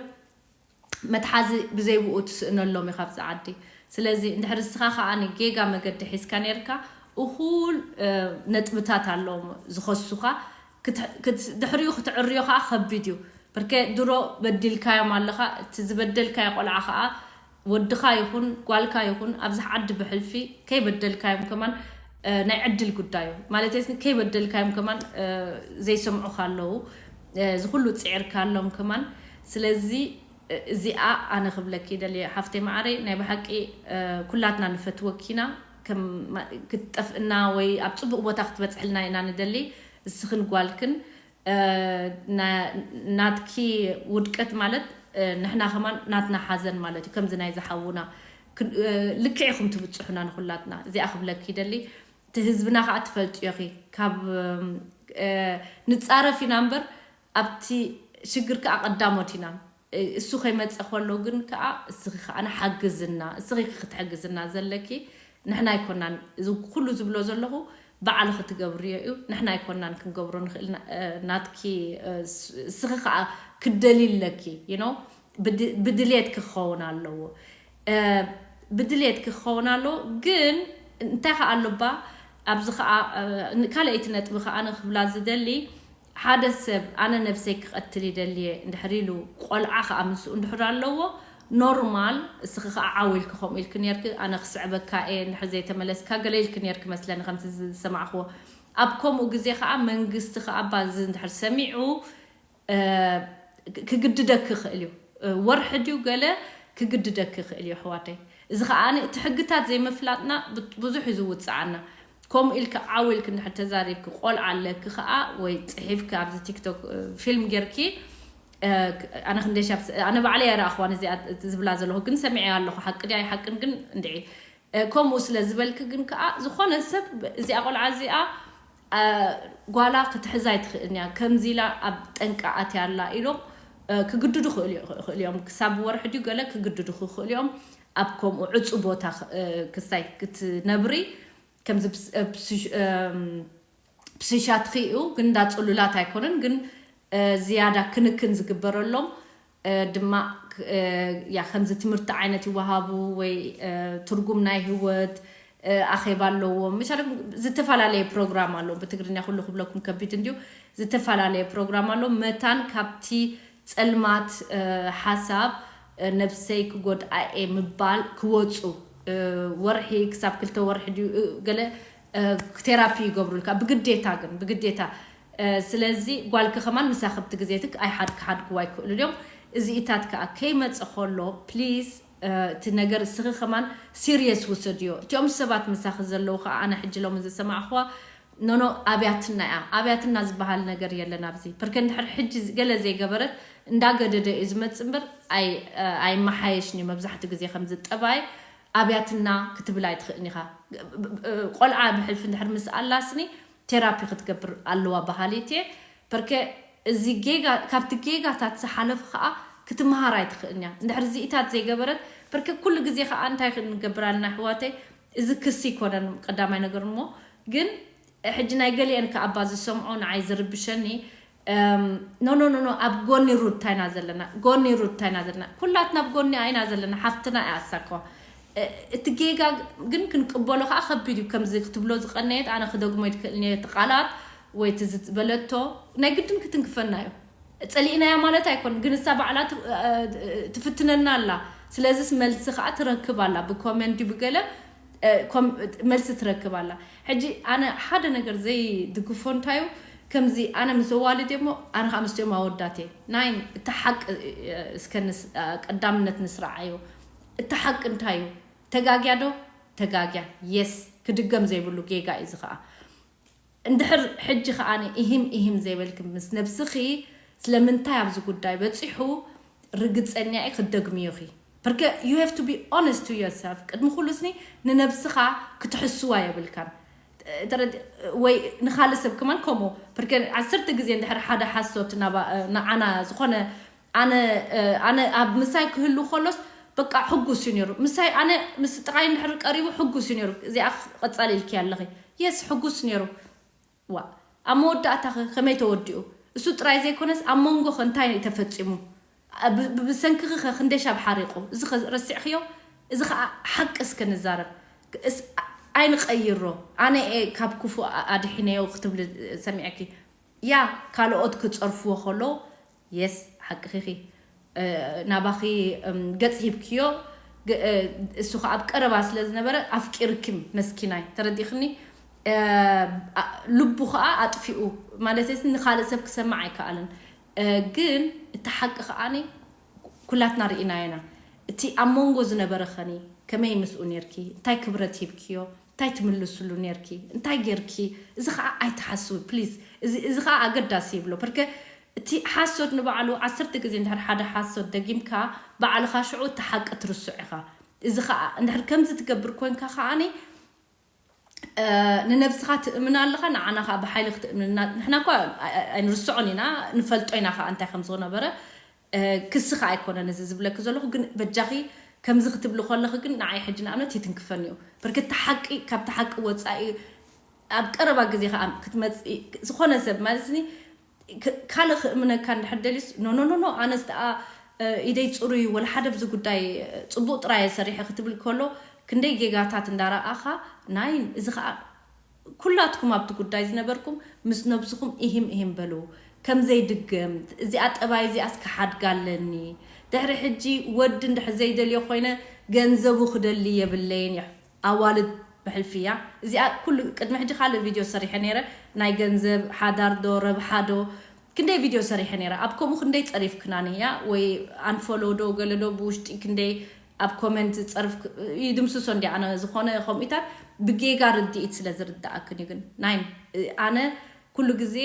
መትሓዚ ብዘይብኡ ትስእነሎም ኢኻ ኣብዚ ዓዲ። ስለዚ እንድሕር እስኻ ከኣ ጌጋ መገዲ ሒዝካ ነርካ እኹል እ፣ ነጥብታት ኣለዎም ዝኸሱኻ። ክት- ክት- ድሕሪኡ ክትዕርዮ ከኣ ከቢድ እዩ። ብርከ ድሮ በዲልካዮም ኣለኻ። እቲ ዝበደልካዮ ቆልዓ ከኣ ወድኻ ይኹን ጓልካ ይኹን ኣብዚ ዓዲ ብሕልፊ ከይበደልካዮም ከማን እ፣ ናይ ዕድል ጉዳዩ ማለት ስ ከይበደልካዮም ከማን እ፣ ዘይሰምዑኻ ኣለዉ። እ፣ እዚ ኩሉ ፅዒርካ ኣሎም ከማን። ስለዚ እ፣ እዚኣ ኣነ ክብለኪ ደልየ ሓፍተይ መዓረይ ናይ ብሓቂ እ፣ ኩላትና ንፈትወኪ ኢና። ከም ማ- ክትጠፍእና ወይ ኣብ ፅቡቅ ቦታ ክትበፅሕልና ኢና ንደሊ። እስኽን ጓልክን እ፣ ና- ናትኪ ውድቀት ማለት እ፣ ንሕና ከማን ናትና ሓዘን ማለት እዩ። ከምዚ ናይ ዝሓውና ክ- እ፣ ልክዕ ኢኹም ትብፅሑና ንኩላትና። እዚኣ ክብለኪ ይደሊ። እቲ ህዝብና ከዓ ትፈልጥዮ ኢኺ። ካብ እ፣ ንፃረፍ ኢና እምበር ኣብቲ ሽግር ከዓ ቀዳሞት ኢና። እ፣ እሱ ከይመፀ ከሎ ግን ከዓ እስኺ ከዓ ንሓግዝና፣ እስኺ ክትሕግዝና ዘለኪ። ንሕና ኣይኮናን እዚ ኩሉ ዝብሎ ዘለኹ ባዕልኺ ትገብርዮ እዩ። ንሕና ኣይኮናን ክንገብሮ ንኽእል ና- እ፣ ናትኪ እ፣ ስ- እስኺ ከዓ ክደሊ ኣለኪ you know ብድ- ብድልየት ክኸውን ኣለዎ። እ፣ ብድልየት ክኸውን ኣለዎ። ግን እንታይ ከዓ ኣሎባ ኣብዚ ከዓ እ፣ ን- ካልኣይቲ ነጥቢ ከዓ ንክብላ ዝደሊ ሓደ ሰብ ኣነ ነብሰይ ክቐትል ይደልየ እንድሕር ኢሉ ቆልዓ ከዓ ምስኡ እንድሕር ኣለዎ ኖርማል። እስኺ ከዓ ዓው ኢልኪ ከምኡ ኢልኪ ነርኪ ኣነ ክስዕበካ እየ እንድሕር ዘይተመለስካ ገለ ኢልኪ ነርኪ መስለኒ ከምቲ ዝሰማዕክዎ። ኣብ ከምኡ ግዜ ከዓ መንግስቲ ከዓ ባዚ እንድሕር ሰሚዑ እ፣ ክግድደኪ ይኽእል እዩ። እ፣ ወርሒ ድዩ ገለ ክግድደኪ ይኽእል እዩ ኣሕዋተይ። እዚ ከዓ እቲ ሕግታት ዘይምፍላጥና ብ- ብዙሕ እዩ ዝውፅዓና። ከምኡ ኢልኪ ዓው ኢልኪ እንድሕር ተዛሪብኪ ቆልዓ ኣለኪ ከዓ ወይ ፅሒፍኪ ኣብዚ ቲክቶክ እ፣ ፊልም ጌርኪ እ፣ ኣነ ክንደይ ሻብ ኣነ ባዕለይ ኣይረኣኽዋን እዚኣ ዝብላ ዘለኹ ግን ሰሚዐ ኣለኹ ሓቂ ድያ ኣይሓቅን ግን እንድዒ እ፣ ከምኡ ስለ ዝበልኪ ግን ከዓ ዝኾነ ሰብ እዚኣ ቆልዓ እዚኣ እ፣ ጓላ ክትሕዛ ኣይትኽእልን እያ ከምዚ ኢላ ኣብ ጠንቂ ኣትያ ኣላ ኢሎም እ፣ ክግድዱ ክእሉ ይኽእሉ እዮም ክሳብ ወርሒ ድዩ ገለ ክግድዱ ክኽእሉ እዮም ኣብ ከምኡ ዕፁ ቦታ ክ- እ፣ ክስታይ ክትነብሪ ከምዚ ብስ- እ፣ ብስሽ- እም፣ ብስሻትኺ እዩ ግን እንዳ ፅሉላት ኣይኮነን ግን እ፣ ዝያዳ ክንክን ዝግበረሎም እ፣ ድማ ክ- እ፣ ያ ከምዚ ትምህርቲ ዓይነት ይወሃቡ ወይ እ፣ ትርጉም ናይ ህይወት እ፣ ኣኼባ ኣለዎም ምሻለኩም ዝተፈላለየ ፕሮግራም ኣለዎም ብትግርኛ ኩሉ ክብለኩም ከቢድ እንድዩ ዝተፈላለየ ፕሮግራም ኣለዎም መታን ካብቲ ፀልማት እ፣ ሓሳብ እ፣ ነብሰይ ክጎድኣ እየ ምባል ክወፁ እ፣ ወርሒ ክሳብ ክልተ ወርሒ ድዩ እ፣ ገለ እ፣ ቴራፒ ይገብሩልካ ብግዴታ ግን ብግዴታ እ፣ ስለዚ ጓልኪ ከማን ምሳኺ ብቲ ግዜትክ ኣይሓድ ክሓድግዋ ይክእሉ ድዮም እዚኢታት ከዓ ከይመፀ ከሎ ፕሊዝ እ፣ እቲ ነገር እስኺ ከማን ሲሪየስ ውሰድዮ እቲኦም ሰባት ምሳኺ ዘለዉ ከዓ ኣነ ሕጂ ሎም ዝሰማዕኽዋ ኖኖ ኣብያትና እያ ኣብያትና ዝበሃል ነገር የለን ኣብዚ ፕርከ እንድሕር ሕጂ ገለ ዘይገበረት እንዳገደደ እዩ ዝመፅእ እምበር ኣይ- ኣይመሓየሽን እዩ መብዛሕትኡ ግዜ ከምዚ ጠባይ ኣብያትና ክትብል ኣይትኽእልን ኢኻ። ቆልዓ ብሕልፊ እንድሕር ምስ ኣላስኒ ቴራፒ ክትገብር ኣለዋ በሃሊት እየ። በርከ እዚ ጌጋ፣ ካብቲ ጌጋታት ዝሓለፈ ከዓ ክትመሃር ኣይትኽእልን እያ። እንድሕር እዚኢታት ዘይገበረት በርከ ኩሉ ግዜ ከዓ እንታይ ክንገብር ኣለና ኣሕዋተይ? እዚ ክሲ ይኮነን ቀዳማይ ነገር እሞ፣ ግን ሕጂ ናይ ገሊአን ከኣባ ዝሰምዖ ንዓይ ዝርብሸኒ። ኖ ኖ ኖ ኖ ኣብ ጎኒ ሩታ ኢና ዘለና፣ ጎኒ ሩታ ኢና ዘለና። ኩላትና ኣብ ጎኒ ኢና ዘለና፣ ሓፍትና እያ ኣሳኳ። እቲ ጌጋ ግን ክንቅበሎ ከዓ ከቢድ እዩ። ከምዚ ክትብሎ ዝቀነየት ኣነ ክደግሞ ይትክእል እየ፣ እቲ ቃላት ወይ እቲ ዝበለቶ ናይ ግድን ክትንክፈና እዩ። ጸሊእናያ ማለት ኣይኮን፣ ግን እሳ ባዕላ ት- እ- እ- ትፍትነና ኣላ። ስለዚስ መልሲ ከዓ ትረክብ ኣላ፣ ብኮመንት ድዩ ብገለ እ፣ ኮም- መልሲ ትረክብ ኣላ። ሕጂ ኣነ ሓደ ነገር ዘይድግፎ እንታዩ፣ ከምዚ ኣነ ምስ ኣዋልድ እሞ ኣነ ከዓ ምስኦም ኣወዳት እየ። ናይ እቲ ሓቂ እ፣ እስከ ንስ- እ፣ ቀዳምነት ንስራዓዮ። እቲ ሓቂ እንታዩ? ተጋግያ ዶ? ተጋግያ። የስ፣ ክድገም ዘይብሉ ጌጋ እዩ እዚ ከዓ። እንድሕር ሕጂ ከኣ ኢሂም ኢሂም ዘይበልኪ ምስ ነብስኺ፣ ስለምንታይ ኣብዚ ጉዳይ በጺሑ ርግጸኛ እየ ክትደግምዮ ኢኺ። በርከ you have to be honest to yourself። ቅድሚ ኩሉ ስኒ ንነብስኻ ክትሕስዋ የብልካን። ተረድ- ወይ ንኻልእ ሰብ ከማን ከምኡ። በርከ ዓሰርተ ግዜ እንድሕር ሓደ ሓሶት ናባ- ንዓና ዝኾነ ኣነ ኣነ ኣብ ምሳይ ክህሉ ከሎስ በቃ ሕጉስ እዩ ነይሩ ምሳይ። ኣነ ምስ ጥራይ እንድሕር ቀሪቡ ሕጉስ እዩ ነይሩ። እዚኣ ቀጻሊ ኢልኪ ኣለኺ። የስ፣ ሕጉስ ነይሩ። ዋ፣ ኣብ መወዳእታ ከ ከመይ ተወዲኡ? እሱ ጥራይ ዘይኮነስ ኣብ መንጎ ከ እንታይ ተፈጺሙ? ብ- ብ- ብሰንክኺ ከ ክንደይ ሻብ ሓሪቑ? እዚ ከ ረሲዕኽዮ? እዚ ከኣ ሓቂ እስከ ንዛረብ። እስ- ኣይንቀይሮ። ኣነ እየ ካብ ክፉእ ኣ- ኣድሒነዮ ክትብሊ ሰሚዐኪ። ያ ካልኦት ክጸርፍዎ ከሎ የስ ሓቅኺኺ ናባኺ ገጽ ሂብክዮ። እሱ ከዓ ኣብ ቀረባ ስለ ዝነበረ ኣፍቂርክም መስኪናይ፣ ተረዲኽኒ። ልቡ ከዓ ኣጥፊኡ ማለት ንካልእ ሰብ ክሰማዕ ኣይከኣልን። ግን እቲ ሓቂ ከዓ ኩላትና ርኢናየና። እቲ ኣብ መንጎ ዝነበረ ኸኒ ከመይ ምስኡ ነርኪ? እንታይ ክብረት ሂብክዮ? እንታይ ትምልስሉ ነርኪ? እንታይ ጌርኪ? እዚ ከዓ ኣይትሓስዊ ፕሊዝ። እዚ ከዓ ኣገዳሲ ይብሎ። በርከ እቲ ሓሶት ንባዕሉ ዓሰርተ ግዜ እንድሕር ሓደ ሓሶት ደጊምካ ባዕልኻ ሽዑ እቲ ሓቂ ትርስዑ ኢኻ። እዚ ከዓ እንድሕር ከምዚ ትገብር ኮንካ ከዓኒ ንነብስኻ ትእምን ኣለኻ፣ ንዓና ከዓ ብሓይሊ ክትእምንና። ንሕና እኳ ኣይንርስዖን ኢና፣ ንፈልጦ ኢና ከዓ እንታይ ከም ዝነበረ። ክስኻ ኣይኮነን እዚ ዝብለኪ ዘለኹ፣ ግን በጃኺ ከምዚ ክትብሊ ከለኺ ግን ንዓይ ሕጂ ንኣብነት ይትንክፈኒ እዩ። በርግቲ ሓቂ ካብቲ ሓቂ ወፃኢ ኣብ ቀረባ ግዜ ከዓ ክትመፅእ ዝኾነ ሰብ ማለት ኒ ካልእ ክእምነካ እንድሕር ደልዩስ ኖኖኖኖ ኣነስ ደኣ ኢደይ ፅሩይ ወላ ሓደ ብዚ ጉዳይ ፅቡቅ ጥራየ ሰሪሐ ክትብል ከሎ ክንደይ ጌጋታት እንዳረኣኻ ናይ እዚ ከዓ ኩላትኩም ኣብቲ ጉዳይ ዝነበርኩም ምስ ነብስኹም ኢሂም ኢሂም በሉ። ከም ዘይድገም እዚኣ ጠባይ እዚኣስ ክሓድጋ ኣለኒ። ድሕሪ ሕጂ ወዲ እንድሕር ዘይደልዮ ኮይነ ገንዘቡ ክደሊ የብለይን። ኣዋልድ ብሕልፊ እያ እዚኣ። ኩሉ ቅድሚ ሕጂ ካልእ ቪድዮ ሰሪሐ ነይረ። ናይ ገንዘብ ሓዳር ዶ ረብሓ ዶ ክንደይ ቪድዮ ሰሪሐ ነይረ። ኣብ ከምኡ ክንደይ ጸሪፍክናኒ እያ ወይ ኣንፎሎ ዶ ገለ ዶ ብውሽጢ ክንደይ ኣብ ኮመንት ጸርፍ ይድምስሶ እንዲ ኣነ ዝኾነ ከምኡታት ብጌጋ ርድኢት ስለ ዝርዳኣክን እዩ። ግን ናይ ኣነ ኩሉ ግዜ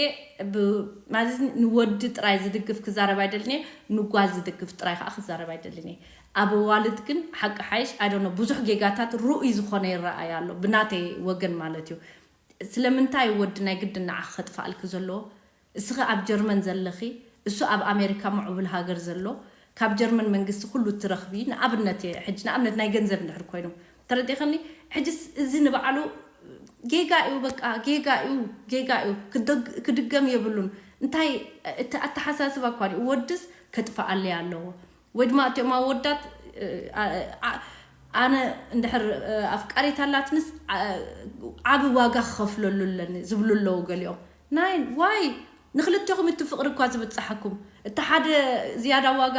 ማለት ንወዲ ጥራይ ዝድግፍ ክዛረብ ኣይደልን እየ፣ ንጓል ዝድግፍ ጥራይ ከዓ ክዛረብ ኣይደልን እየ። ኣብ ኣዋልድ ግን ሓቂ ሓይሽ ኣይ ዶንት ኖ ብዙሕ ጌጋታት ርኡይ ዝኾነ ይረኣይ ኣሎ ብናተይ ወገን ማለት እዩ። ስለምንታይ ወዲ ናይ ግድን ንዓኺ ከጥፍኣልኪ ዘለዎ? እስኺ ኣብ ጀርመን ዘለኺ፣ እሱ ኣብ ኣሜሪካ ምዕቡል ሃገር ዘሎ፣ ካብ ጀርመን መንግስቲ ኩሉ እትረኽቢ ንኣብነት እየ ሕጂ ንኣብነት ናይ ገንዘብ እንድሕር ኮይኑ ተረዲኽኒ። ሕጂስ እዚ ንባዕሉ ጌጋ እዩ፣ በቃ ጌጋ እዩ፣ ጌጋ እዩ፣ ክደግ- ክድገም የብሉን። እንታይ እቲ ኣተሓሳስባ እኳ እዩ፣ ወድስ ከጥፍኣለይ ኣለዎ ወይ ድማ እቲኦም ኣወዳት ኣነ እንድሕር ኣፍቃሪት ኣላትንስ ዓቢ ዋጋ ክኸፍለሉ ኣለኒ ዝብሉ ኣለዉ ገሊኦም። ናይ ዋይ ንክልቴኹም እቲ ፍቅሪ እኳ ዝብጽሓኩም እቲ ሓደ ዝያዳ ዋጋ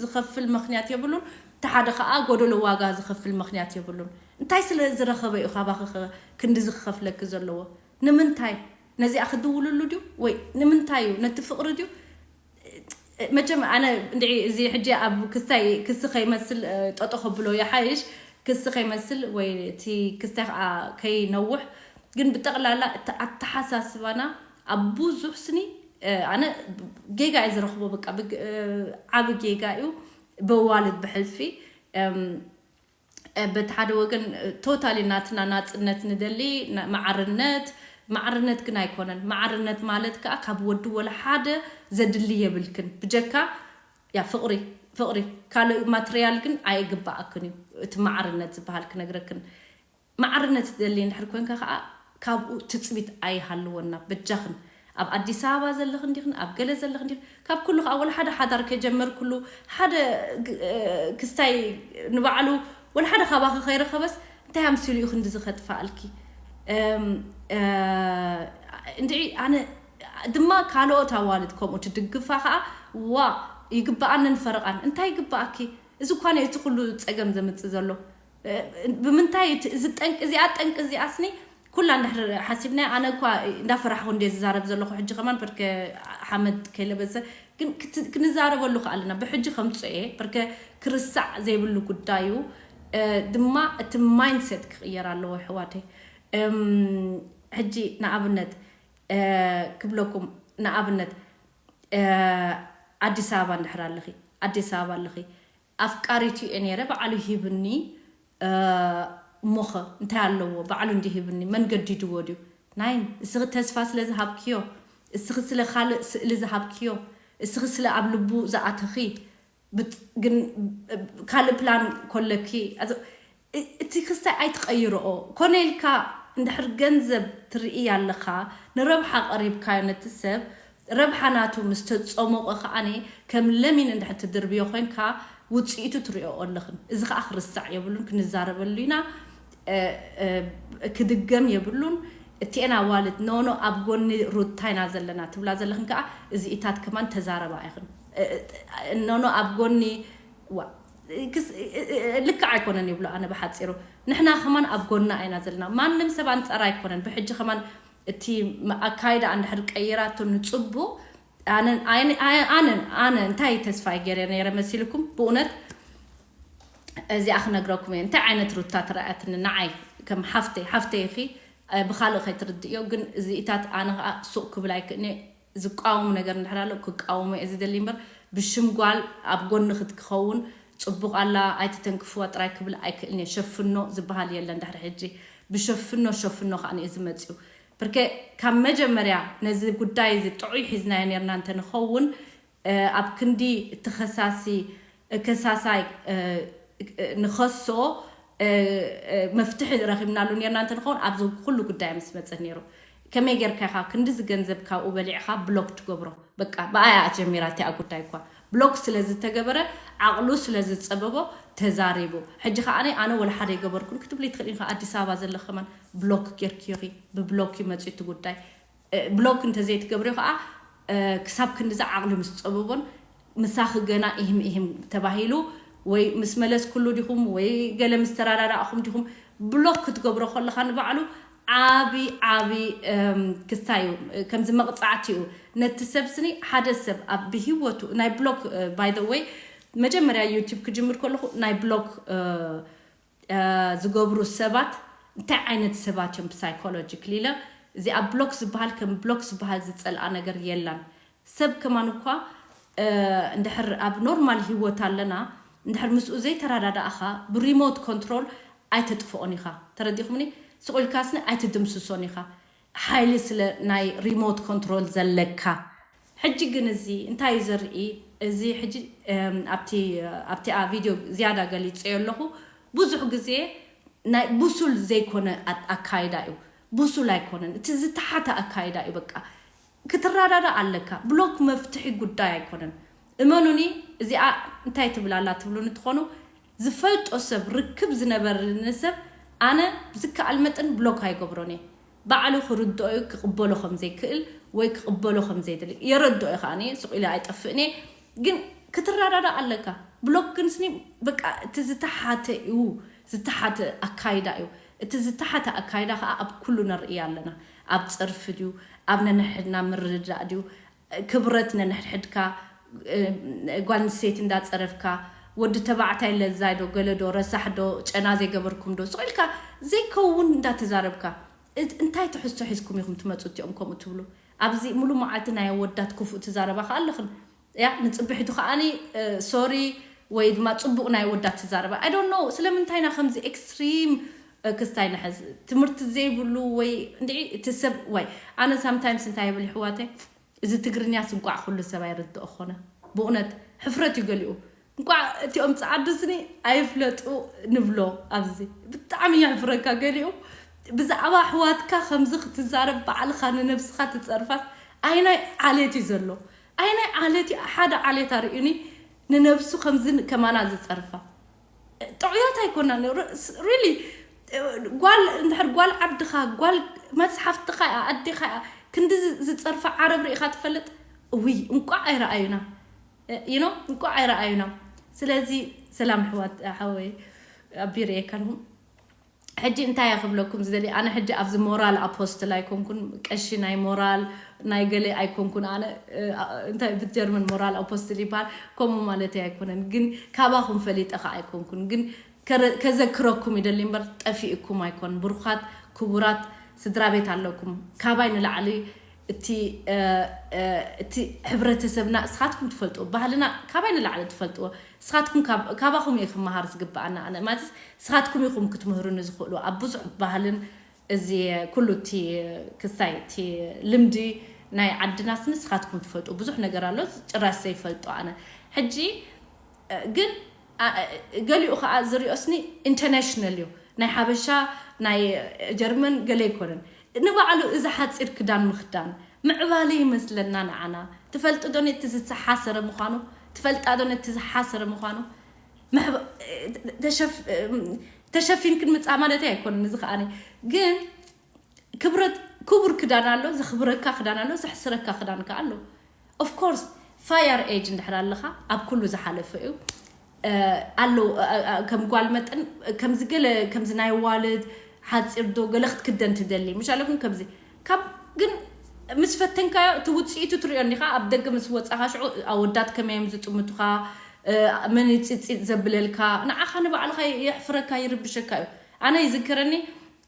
ዝኸፍል ምክንያት የብሉን፣ እቲ ሓደ ከዓ ጎደሎ ዋጋ ዝኸፍል ምክንያት የብሉን። እንታይ ስለ ዝረኸበ እዩ ካባኺ ክንዲ ዝክኸፍለኪ ዘለዎ? ንምንታይ ነዚኣ ክድውልሉ ድዩ ወይ ንምንታይ እዩ ነቲ ፍቅሪ ድዩ? መቸም ኣነ እንድዒ እዚ ሕጂ ኣብ ክስታይ ክሲ ከይመስል ጠጦ ከብሎ ይሓይሽ። ክሲ ከይመስል ወይ እቲ ክስታይ ከዓ ከይነውሕ ግን ብጠቕላላ እቲ ኣተሓሳስባና ኣብ ብዙሕ ስኒ ኣነ ጌጋ እዩ ዝረኽቦ። በቃ ዓብ ጌጋ እዩ በዋልድ ብሕልፊ በቲ ሓደ ወገን ቶታሊ ናትና ናፅነት ንደሊ፣ ማዕርነት። ማዕርነት ግን ኣይኮነን። ማዕርነት ማለት ከዓ ካብ ወዲ ወላ ሓደ ዘድሊ የብልክን። ብጀካ ያ ፍቕሪ፣ ፍቕሪ ካልእ ማትርያል ግን ኣይግባኣክን እዩ። እቲ ማዕርነት ዝበሃል ክነግረክን፣ ማዕርነት ትደሊ እንድሕር ኮንካ ከዓ ካብኡ ትፅቢት ኣይሃልወና። በጃኽን ኣብ ኣዲስ ኣበባ ዘለኽን ዲኽን ኣብ ገለ ዘለኽን ዲኽን፣ ካብ ኩሉ ከዓ ወላ ሓደ ሓዳር ከጀመርክሉ ሓደ ክስታይ ንባዕሉ ወላ ሓደ ካባኺ ከይረኸበስ እንታይ ኣምሲሉ እዩ ክንዲ ዝኸጥፋኣልኪ? እንድዒ ኣነ ድማ ካልኦት ኣዋልድ ከምኡ ትድግፋ ከዓ ዋ ይግበኣንን ፈረቓን። እንታይ ይግበኣኪ? እዚ እኳ እቲ ኩሉ ፀገም ዘምፅእ ዘሎ ብምንታይ እዚ ጠንቂ እዚኣ ጠንቂ እዚኣስኒ ኩላ እንድሕር ሓሲብና፣ ኣነ እኳ እንዳፈራሕኩ እንደ ዝዛረብ ዘለኹ ሕጂ ከማን በርከ ሓመድ ከይለበሰ ግን ክንዛረበሉ ከኣለና ብሕጂ ከምፅኦ እየ። በርከ ክርስዕ ዘይብሉ ጉዳዩ ድማ እቲ ማይንድሴት ክቕየር ኣለዎ ኣሕዋተይ። ሕጂ ንኣብነት ክብለኩም፣ ንኣብነት ኣዲስ ኣበባ እንድሕር ኣለኺ፣ ኣዲስ ኣበባ ኣለኺ፣ ኣፍቃሪቱ እየ ነይረ፣ ባዕሉ ሂብኒ፣ እሞኸ እንታይ ኣለዎ? ባዕሉ እንዲ ሂብኒ መን ገዲድዎ ድዩ? ናይን እስኺ ተስፋ ስለ ዝሃብክዮ፣ እስኺ ስለ ካልእ ስእሊ ዝሃብክዮ፣ እስኺ ስለ ኣብ ልቡ ዝኣተኺ፣ ግን ካልእ ፕላን ኮለኪ፣ እቲ ክስታይ ኣይትቐይርኦ። ኮነ ኢልካ እንድሕር ገንዘብ ትርኢ ኣለኻ፣ ንረብሓ ቀሪብካዮ ነቲ ሰብ፣ ረብሓ ናቱ ምስ ተጸሞቐ ከዓኒ ከም ለሚን እንድሕር ትድርብዮ ኮይንካ ውጽኢቱ ትሪኦ ኣለኽን። እዚ ከኣ ክርስዕ የብሉን፣ ክንዛረበሉ ኢና። ክድገም የብሉን። እቲኤን ኣዋልድ ኖኖ ኣብ ጎኒ ሩታ ኢና ዘለና ትብላ ዘለኽን ከኣ እዚኢታት ከማን ተዛረባ ኢኽን። ኖኖ ኣብ ጎኒ ልክዕ ኣይኮነን ይብሎ። ኣነ ብሓፂሩ ንሕና ከማን ኣብ ጎና ኣይና ዘለና። ማንም ሰብ ኣንፃር ኣይኮነን። ብሕጂ ከማን እቲ ኣካይዳ እንድሕር ቀይራቶ ንፅቡቅ ኣነን ኣነ ኣነ እንታይ ተስፋ ገይረ ነይረ መሲልኩም? ብእውነት እዚኣ ክነግረኩም እየ። እንታይ ዓይነት ሩታ ትረኣያትኒ ንዓይ ከም ሓፍተይ፣ ሓፍተይ ኢኺ፣ ብኻልእ ከይትርድእዮ፣ ግን እዚኢታት ኣነ ከዓ ሱቕ ክብል ኣይክእልኒ። ዝቃወሙ ነገር እንድሕር ኣሎ ክቃወሞ እየ ዝደሊ እምበር ብሽም ጓል ኣብ ጎንኺ ክኸውን ፅቡቕ ኣላ ኣይትተንክፍዋ ጥራይ ክብል ኣይክእልን እየ። ሸፍኖ ዝበሃል የለን ድሕሪ ሕጂ። ብሸፍኖ ሸፍኖ ከዓ እዩ ዝመፅኡ። ብርከ ካብ መጀመርያ ነዚ ጉዳይ እዚ ጥዑይ ሒዝናዮ ነርና እንተንኸውን ኣብ ክንዲ እቲ ከሳሲ ከሳሳይ ንኸሶ መፍትሒ ረኺብናሉ ነርና እንተንኸውን ኣብዚ ኩሉ ጉዳይ ምስ መፀ ነይሩ። ከመይ ጌርካ ኢኻ ክንድዚ ገንዘብ ካብኡ በሊዕኻ ብሎክ ትገብሮ? በቃ ብኣያ ጀሚራ እቲኣ ጉዳይ እኳ ብሎክ ስለ ዝተገበረ ዓቕሉ ስለ ዝፀበቦ ተዛሪቡ። ሕጂ ከዓ ኣነ ወላ ሓደ ይገበርኩን ክትብሊ ትኽእል ኢኻ። ኣዲስ ኣበባ ዘለኽ ከማን ብሎክ ጌርክዮ ኢኺ። ብብሎክ እዩ መፂኡ እቲ ጉዳይ። ብሎክ እንተዘይትገብርዮ ከዓ ክሳብ ክንድዚ ዓቕሊ ምስ ፀበቦን ምሳኺ ገና ኢህም ኢህም ተባሂሉ ወይ ምስ መለስኩሉ ዲኹም ወይ ገለ ምስ ተረዳዳእኹም ዲኹም ብሎክ ክትገብሮ ከለኻ ንባዕሉ ዓቢ ዓቢ ክስታይ እዩ። ከምዚ መቕፃዕቲ እዩ ነቲ ሰብ ስኒ ሓደ ሰብ ኣብ ብሂወቱ ናይ ብሎክ። ባይ ዘ ወይ መጀመርያ ዩቲብ ክጅምር ከለኹ ናይ ብሎክ ዝገብሩ ሰባት እንታይ ዓይነት ሰባት እዮም ብሳይኮሎጂክሊ ኢለ እዚኣ ብሎክ ዝበሃል ከም ብሎክ ዝበሃል ዝፀልኣ ነገር የላን። ሰብ ከማን እኳ እንድሕር ኣብ ኖርማል ሂወት ኣለና እንድሕር ምስኡ ዘይተረዳዳእኻ ብሪሞት ኮንትሮል ኣይተጥፍኦን ኢኻ። ተረዲኹምኒ? ስቕ ኢልካስኒ ኣይትድምስሶን ኢኻ። ሓይሊ ስለ ናይ ሪሞት ኮንትሮል ዘለካ። ሕጂ ግን እዚ እንታይ እዩ ዘርኢ? እዚ ሕጂ ኣብቲ ኣብቲ ቪድዮ ዝያዳ ገሊፀዮ ኣለኹ። ብዙሕ ግዜ ናይ ብሱል ዘይኮነ ኣካይዳ እዩ። ብሱል ኣይኮነን። እቲ ዝተሓተ ኣካይዳ እዩ። በቃ ክትረዳዳ ኣለካ። ብሎክ መፍትሒ ጉዳይ ኣይኮነን። እመኑኒ። እዚኣ እንታይ ትብላላ ትብሉኒ ትኾኑ ዝፈልጦ ሰብ ርክብ ዝነበርኒ ሰብ ኣነ ብዝከኣል መጠን ብሎክ ኣይገብሮን እየ። ባዕሉ ክርድኦ እዩ ክቕበሎ ከም ዘይክእል ወይ ክቕበሎ ከም ዘይደሊ የረድኦ እዩ። ከዓኒ ስቕ ኢለ ኣይጠፍእን እየ። ግን ክትረዳዳ ኣለካ። ብሎክ ግን ስኒ በቃ እቲ ዝተሓተ እዩ፣ ዝተሓተ ኣካይዳ እዩ። እቲ ዝተሓተ ኣካይዳ ከዓ ኣብ ኩሉ ንርኢ ኣለና። ኣብ ፀርፊ ድዩ፣ ኣብ ነንሕድና ምርድዳእ ድዩ፣ ክብረት ነንሕድሕድካ ጓል ኣንስተይቲ እንዳፀረፍካ ወዲ ተባዕታይ ለዛይ ዶ ገለ ዶ ረሳሕ ዶ ጨና ዘይገበርኩም ዶ ስቕ ኢልካ ዘይከውን እንዳተዛረብካ እንታይ ትሕዝቶ ሒዝኩም ኢኹም ትመፁ እቲኦም ከምኡ ትብሉ? ኣብዚ ሙሉ መዓልቲ ናይ ኣወዳት ክፉእ ትዛረባ ከኣ ኣለኽን። ያ ንፅብሒቱ ከዓኒ ሶሪ ወይ ድማ ጽቡቕ ናይ ወዳት ትዛረባ። I don't know ስለምንታይ ኢና ከምዚ extreme ክስታይ ንሕዝ? ትምህርቲ ዘይብሉ ወይ እንድዒ እቲ ሰብ ወይ ኣነ sometimes እንታይ ይብል ይሕዋተይ፣ እዚ ትግርኛስ እንቋዕ ኩሉ ሰብ ኣይርድኦ ኾነ። ብእውነት ሕፍረት እዩ ገሊኡ። እንቋዕ እቲኦም ጸዓዱ ስኒ ኣይፍለጡ ንብሎ ኣብዚ። ብጣዕሚ የሕፍረካ ገሊኡ። ብዛዕባ ኣሕዋትካ ከምዚ ክትዛረብ ባዕልኻ ንነብስኻ ትጸርፋስ ኣይናይ ዓሌት እዩ ዘሎ? ኣይናይ ዓሌት እዩ? ሓደ ዓሌት ኣርእዩኒ ንነብሱ ከምዚ ከማና ዝጸርፋ። ጥዑያት ኣይኮናን። Really ጓል እንድሕር ጓል ዓድኻ ጓል መጽሓፍትኻ እያ ኣዴኻ እያ ክንዲ ዝ- ዝጸርፋ ዓረብ ርኢኻ ትፈልጥ? ውይ እንቋዕ ኣይረኣዩና you know እንቋዕ ኣይረኣዩና። ስለዚ ሰላም ኣሕዋት ሓወይ ኣቢረ የካልኩም። ሕጂ እንታይ እየ ክብለኩም ዝደሊ ኣነ ሕጂ ኣብዚ ሞራል ኣፖስትል ኣይኮንኩን። ቀሺ ናይ ሞራል ናይ ገለ ኣይኮንኩን ኣነ። እንታይ ብጀርመን ሞራል ኣፖስትል ይበሃል ከምኡ ማለት ኣይኮነን። ግን ካባኹም ፈሊጠ ከዓ ኣይኮንኩን። ግን ከረ- ከዘክረኩም ይደሊ እምበር ጠፊእኩም ኣይኮን። ብሩኻት ክቡራት ስድራ ቤት ኣለኩም። ካባይ ንላዕሊ እቲ እ፣ እ፣ እቲ ሕብረተሰብና እስኻትኩም ትፈልጥዎ ባህልና ካባይ ንላዕሊ ትፈልጥዎ እስኻትኩም ካብ- ካባኹም እየ ክመሃር ዝግብኣና ኣነ ማለት ንስኻትኩም ኢኹም ክትምህሩኒ ዝኽእሉ ኣብ ብዙሕ ባህልን እዚ ኩሉ እቲ ክስታይ እቲ ልምዲ ናይ ዓድናስ ንስኻትኩም ትፈልጡ ብዙሕ ነገር ኣሎ ጭራሽ ዘይፈልጦ ኣነ ሕጂ ግን ገሊኡ ከዓ ዝሪኦስኒ ኢንተርናሽናል እዩ ናይ ሓበሻ ናይ ጀርመን ገለ ኣይኮነን ንባዕሉ እዚ ሓፂር ክዳን ምክዳን ምዕባለ ይመስለና ንዓና ትፈልጡ ዶ ነቲ ዝተሓሰረ ምዃኑ ትፈልጣ ዶ ነቲ ዝሓሰረ ምዃኑ ተሸፊንክን ምፃእ ማለት ኣይኮነን እዚ ከዓ ግን ክብረት ክቡር ክዳን ኣሎ ዘኽብረካ ክዳን ኣሎ ዘሕስረካ ክዳን ከዓ ኣሎ of course fire age እንድሕር ኣለኻ ኣብ ኩሉ ዝሓለፈ እዩ ኣለዉ ከም ጓል መጠን ከምዚ ገለ ከምዚ ናይ ዋልድ ሓፂር ዶ ገለ ክትክደን ትደሊ ምሽ ኣለኩም ከምዚ ካብ ግን ምስ ፈተንካዮ እቲ ውፅኢቱ ትሪኦ እንዲኻ ኣብ ደገ ምስ ወፃኻ ሽዑ ኣወዳት ከመዮም ዝጥምቱኻ መን ይፅፂጥ ዘብለልካ ንዓኻ ንባዕልኻ የሕፍረካ ይርብሸካ እዩ ኣነ ይዝከረኒ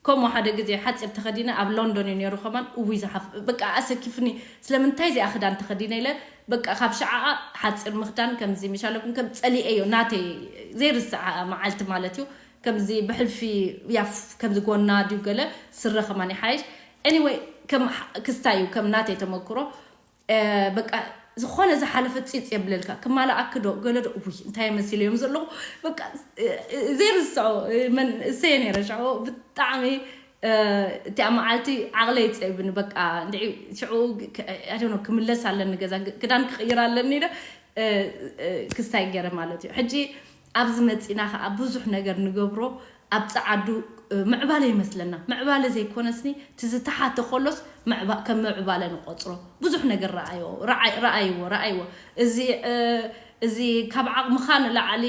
ከምኡ ሓደ ግዜ ሓፂር ተኸዲነ ኣብ ሎንዶን እዩ ነይሩ ከማን እውይ ዝሓፍ በቃ ኣሰኪፍኒ ስለምንታይ እዚኣ ክዳን ተኸዲነ ኢለ በቃ ካብ ሸዓኣ ሓፂር ምክዳን ከምዚ ምሻለኩም ከም ፀሊኤዮ ናተይ ዘይርስዓ መዓልቲ ማለት እዩ ከምዚ ብሕልፊ ያፍ ከምዚ ጎና ድዩ ገለ ስረ ከማን ይሓይሽ anyway ከም ክስታይ እዩ ከም ናተይ ተመክሮ በቃ ዝኾነ ዝሓለፈ ፂፅ የብለልካ ክማላኣክ ዶ ገለ ዶ ውይ እንታይ መሲለ እዮም ዘለኹ በቃ ዘይርስዖ መን እሰየ ነይረ ሻ ብጣዕሚ እቲኣ መዓልቲ ዓቕለ ይፀብኒ በቃ እንድዒ ሽዑ ክምለስ ኣለኒ ገዛ ክዳን ክቕይር ኣለኒ ኢለ ክስታይ ገይረ ማለት እዩ ሕጂ ኣብዚ መፂና ከዓ ብዙሕ ነገር ንገብሮ ኣብ ፀዓዱ ምዕባለ ይመስለና ምዕባለ ዘይኮነስኒ ትዝተሓተ ከሎስ ከም ምዕባለ ንቆፅሮ ብዙሕ ነገር ረኣይዎ ረኣይዎ ረኣይዎ እዚ እዚ ካብ ዓቕምኻ ንላዕሊ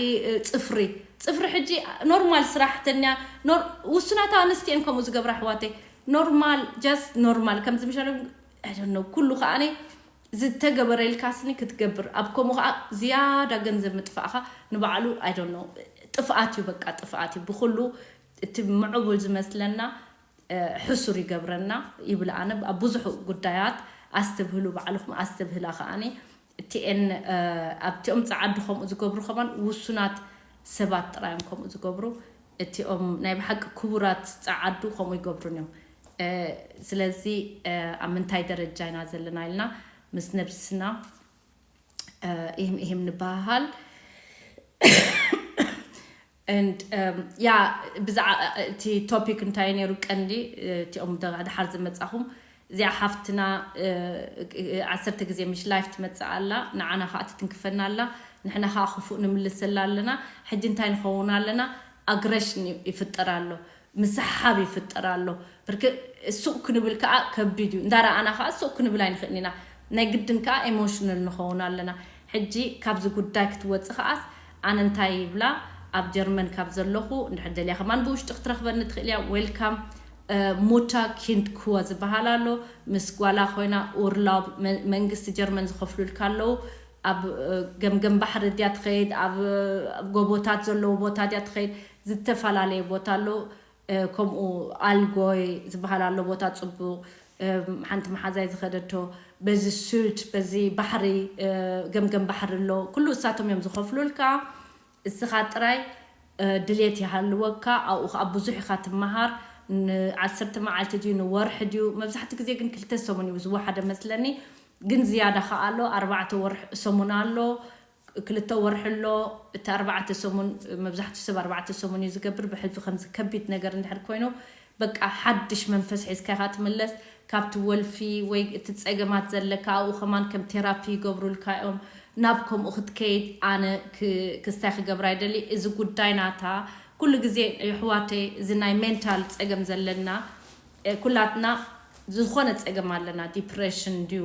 ፅፍሪ ፅፍሪ ሕጂ ኖርማል ስራሕተኛ ውሱናት ኣንስቲ እየን ከምኡ ዝገብራ ኣሕዋተይ ኖርማል just ኖርማል ከምዚ ምሻለ ኩሉ ከዓነ ዝተገበረልካ ስኒ ክትገብር ኣብ ከምኡ ከዓ ዝያዳ ገንዘብ ምጥፋእካ ንባዕሉ I don't know ጥፍኣት እዩ በቃ ጥፍኣት እዩ ብኩሉ እቲ ምዕቡል ዝመስለና ሕሱር ይገብረና ይብል ኣነ ኣብ ብዙሕ ጉዳያት ኣስተብህሉ ባዕልኩም ኣስተብህላ ከዓኒ እቲኤን ኣብቲኦም ፀዓዱ ከምኡ ዝገብሩ ከማን ውሱናት ሰባት ጥራዮም ከምኡ ዝገብሩ እቲኦም ናይ ብሓቂ ክቡራት ፀዓዱ ከምኡ ይገብሩን እዮም ስለዚ ኣብ ምንታይ ደረጃ ኢና ዘለና ኢልና ምስ ነብስና ኢህም ኢህም ንበሃሃል and ያ ብዛዕ እቲ ቶፒክ እንታይ ነይሩ ቀንዲ እቲኦም ድሓር ዝመፃኹም እዚኣ ሓፍትና ዓሰርተ ግዜ ምሽ ላይፍ ትመፅእ ኣላ ንዓና ከዓ ትትንክፈና ኣላ ንሕና ከዓ ክፉእ ንምልሰላ ኣለና ሕጂ እንታይ ንኸውን ኣለና ኣግረሽን ይፍጠር ኣሎ ምስሓብ ይፍጠር ኣሎ ብርክ ሱቅ ክንብል ከዓ ከቢድ እዩ እንዳረኣና ከዓ ሱቅ ክንብል ኣይንኽእልን ኢና ናይ ግድን ከዓ ኤሞሽናል ንኸውን ኣለና ሕጂ ካብዚ ጉዳይ ክትወፅእ ከዓስ ኣነ እንታይ ይብላ ኣብ ጀርመን ካብ ዘለኹ እንድሕር ደልያ ከማን ብውሽጢ ክትረኽበኒ ትኽእል እያ ዌልካም ሙታ ኪንድ ክወ ዝበሃል ኣሎ ምስ ጓላ ኮይና ኡርላብ መንግስቲ ጀርመን ዝኸፍሉልካ ኣለዉ ኣብ ገምገም ባሕሪ ድያ ትኸይድ ኣብ ጎቦታት ዘለዉ ቦታ ድያ ትኸይድ ዝተፈላለየ ቦታ ኣሎ ከምኡ ኣልጎይ ዝበሃል ኣሎ ቦታ ፅቡቕ ሓንቲ መሓዛይ ዝኸደቶ በዚ ሱልት በዚ ባሕሪ ገምገም ባሕሪ ኣሎ ኩሉ እሳቶም እዮም ዝኸፍሉልካ እስኻ ጥራይ ድሌት ይሃልወካ። ኣብኡ ከዓ ብዙሕ ኢኻ ትመሃር። ንዓሰርተ መዓልቲ ድዩ ንወርሒ ድዩ? መብዛሕቲ ግዜ ግን ክልተ ሰሙን እዩ ዝወሓደ መስለኒ። ግን ዝያዳ ከዓ ኣሎ፣ ኣርባዕተ ወርሒ ሰሙን ኣሎ፣ ክልተ ወርሒ ኣሎ። እቲ ኣርባዕተ ሰሙን፣ መብዛሕትኡ ሰብ ኣርባዕተ ሰሙን እዩ ዝገብር። ብሕልፊ ከምዚ ከቢድ ነገር እንድሕር ኮይኑ፣ በቃ ሓድሽ መንፈስ ሒዝካ ኢኻ ትምለስ። ካብቲ ወልፊ ወይ እቲ ጸገማት ዘለካ ኣብኡ ከማን ከም ቴራፒ ይገብሩልካ እዮም። ናብ ከምኡ ክትከይድ ኣነ ክ- ክስታይ ክገብራ ይደሊ። እዚ ጉዳይ ናታ ኩሉ ግዜ የሕዋተይ፣ እዚ ናይ ሜንታል ጸገም ዘለና ኩላትና ዝኾነ ጸገም ኣለና። ዲፕሬሽን ድዩ፣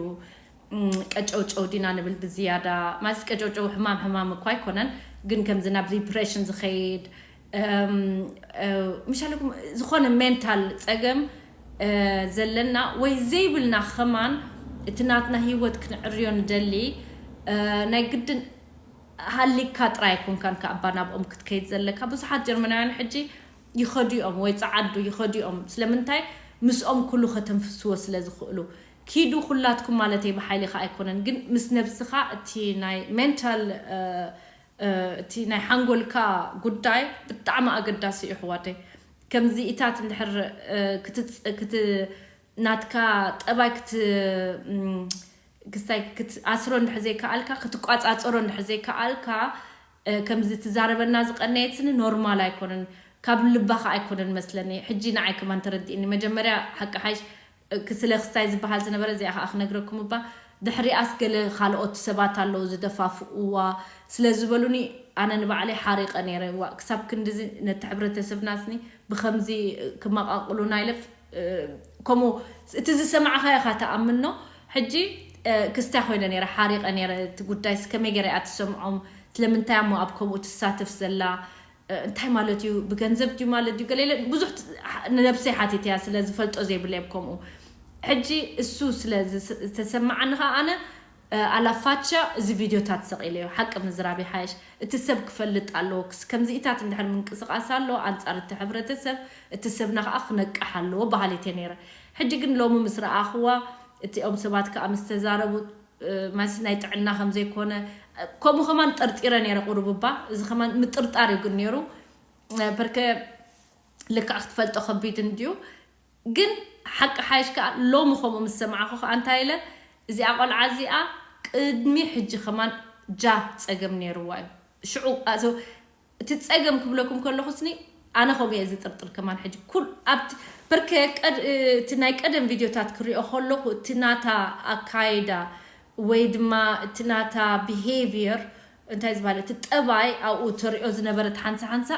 ቀጨውጨው ዲና ንብል ብዝያዳ ማለት፣ ቀጨውጨው ሕማም ሕማም እኳ ኣይኮነን፣ ግን ከምዚ ናብ ዲፕሬሽን ዝኸይድ ምሻለኩም፣ ዝኾነ ሜንታል ጸገም ዘለና ወይ ዘይብልና ኸማን፣ እቲ ናትና ህይወት ክንዕርዮ ንደሊ። ናይ ግድን ሃሊካ ጥራይ ኣይኮንካን ከኣባ ናብኦም ክትከይድ ዘለካ። ብዙሓት ጀርመናውያን ሕጂ ይኸዱ እዮም ወይ ጸዓዱ ይኸዱ እዮም። ስለምንታይ? ምስኦም ኩሉ ከተንፍስዎ ስለ ዝኽእሉ። ኪዱ ኩላትኩም ማለተይ ብሓይሊ ከኣ ኣይኮነን፣ ግን ምስ ነብስኻ እቲ ናይ ሜንታል እቲ ናይ ሓንጎልካ ጉዳይ ብጣዕሚ ኣገዳሲ እዩ ኣሕዋተይ። ከምዚ ኢታት እንድሕር ክትጽ- ክት- ናትካ ጠባይ ክት ክስታይ ክትኣስሮ እንድሕር ዘይከኣልካ፣ ክትቋጻጸሮ እንድሕር ዘይከኣልካ፣ ከምዚ ትዛረበና ዝቐነየት ስኒ ኖርማል ኣይኮነን፣ ካብ ልባኻ ኣይኮነን መስለኒ። ሕጂ ንዓይ ከማን ተረዲእኒ። መጀመርያ ሓቂ ሓይሽ ስለ ክስታይ ዝበሃል ዝነበረ እዚኣ ከዓ ክነግረኩም እባ። ድሕሪኣስ ገለ ካልኦት ሰባት ኣለዉ ዝደፋፍእዋ ስለ ዝበሉኒ፣ ኣነ ንባዕለይ ሓሪቐ ነይረ። ዋ ክሳብ ክንድዚ ነቲ ሕብረተሰብናስኒ ብኸምዚ ክመቓቕሉና ኢለ። ከምኡ እቲ ዝሰማዕኻ ኢኻ ተኣምኖ። ሕጂ ክስታይ ኮይነ ነይረ፣ ሓሪቐ ነይረ። እቲ ጉዳይስ ከመይ ገይረ እያ ትሰምዖም? ስለምንታይ እሞ ኣብ ከምኡ ትሳተፍ ዘላ? እንታይ ማለት እዩ? ብገንዘብ ድዩ ማለት ድዩ? ገለ ኢለ ብዙሕ ንነብሰይ ሓቲተያ፣ ስለ ዝፈልጦ ዘይብለይ ኣብ ከምኡ። ሕጂ እሱ ስለ ዝተሰማዓኒ ኸዓ ኣነ ኣላፋቻ እዚ ቪድዮታት ሰቒለዮ። ሓቂ ምዝራብ ይሓይሽ። እቲ ሰብ ክፈልጥ ኣለዎ። ክስ- ከምዚኢታት እንድሕር ምንቅስቓስ ኣሎ ኣንጻር እቲ ሕብረተሰብ፣ እቲ ሰብና ኸዓ ክነቅሕ ኣለዎ በሃሊት እየ ነይረ። ሕጂ ግን ሎሚ ምስ ረኣኽዋ፣ እቲኦም ሰባት ከኣ ምስ ተዛረቡ፣ ማስ ናይ ጥዕና ከም ዘይኮነ፣ ከምኡ ከማን ጠርጢረ ነይረ ቁሩብ እባ። እዚ ከማን ምጥርጣር እዩ ግን ነይሩ። በርከ ልክዕ ክትፈልጦ ከቢድ እንድዩ። ግን ሓቂ ሓይሽ ከኣ ሎሚ ከምኡ ምስ ሰማዕኹ ከኣ እንታይ ኢለ፣ እዚኣ ቆልዓ እዚኣ ቅድሚ ሕጂ ከማን ጃ ጸገም ነይርዋ እዩ። ሽዑ ኣዞ እቲ ጸገም ክብለኩም ከለኹ ስኒ ኣነ ከምኡ እየ ዝጥርጥር ከማን። ሕጂ ኩል ኣብቲ በርከ ቀድ- እቲ ናይ ቀደም ቪድዮታት ክሪኦ ከለኹ እቲ ናታ ኣካይዳ ወይ ድማ እቲ ናታ ቢሄቪየር እንታይ ዝበሃል እቲ ጠባይ ኣብኡ ተሪኦ ዝነበረት ሓንሳ ሓንሳ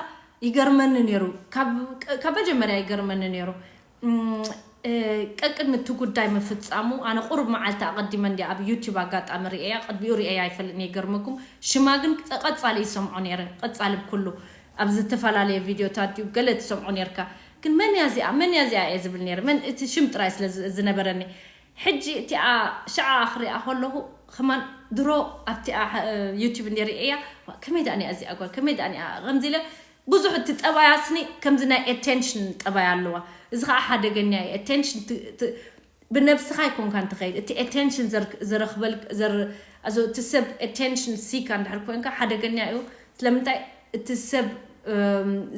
ይገርመኒ ነይሩ። ካብ መጀመርያ ይገርመኒ ነይሩ። ቀቅድሚ እቲ ጉዳይ ምፍጻሙ ኣነ ቁሩብ መዓልቲ ኣቐዲመ እንዲ ኣብ ዩቲብ ኣጋጣሚ ርእያ፣ ቅድሚኡ ርእያ ኣይፈልጥን እየ፣ ይገርመኩም። ሽማ ግን ቀጻሊ ይሰምዖ ነይረ፣ ቀጻሊ ብኩሉ ኣብ ዝተፈላለየ ቪድዮታት ድዩ ገለ ትሰምዖ ነርካ። ግን መን እያ እዚኣ መን እያ እዚኣ እየ ዝብል ነይረ፣ መን እቲ ሽም ጥራይ ስለ ዝነበረኒ። ሕጂ እቲኣ ሸዓ ክሪኣ ከለኹ ከማን ድሮ ኣብቲኣ ዩቲብ እንዲ ርእያ፣ ከመይ ደኣ እዚኣ ጓል ከመይ ደኣ ከምዚ ኢለ ብዙሕ እቲ ጠባያ ስኒ ከምዚ ናይ ኣቴንሽን ጠባይ ኣለዋ። እዚ ከዓ ሓደገኛ እዩ። ኣቴንሽን ብነብስኻ ኣይኮንካን ትኸይድ፣ እቲ ኣቴንሽን ዝረኽበል እቲ ሰብ ኣቴንሽን ሲካ እንድሕር ኮንካ ሓደገኛ እዩ። ስለምንታይ? እቲ ሰብ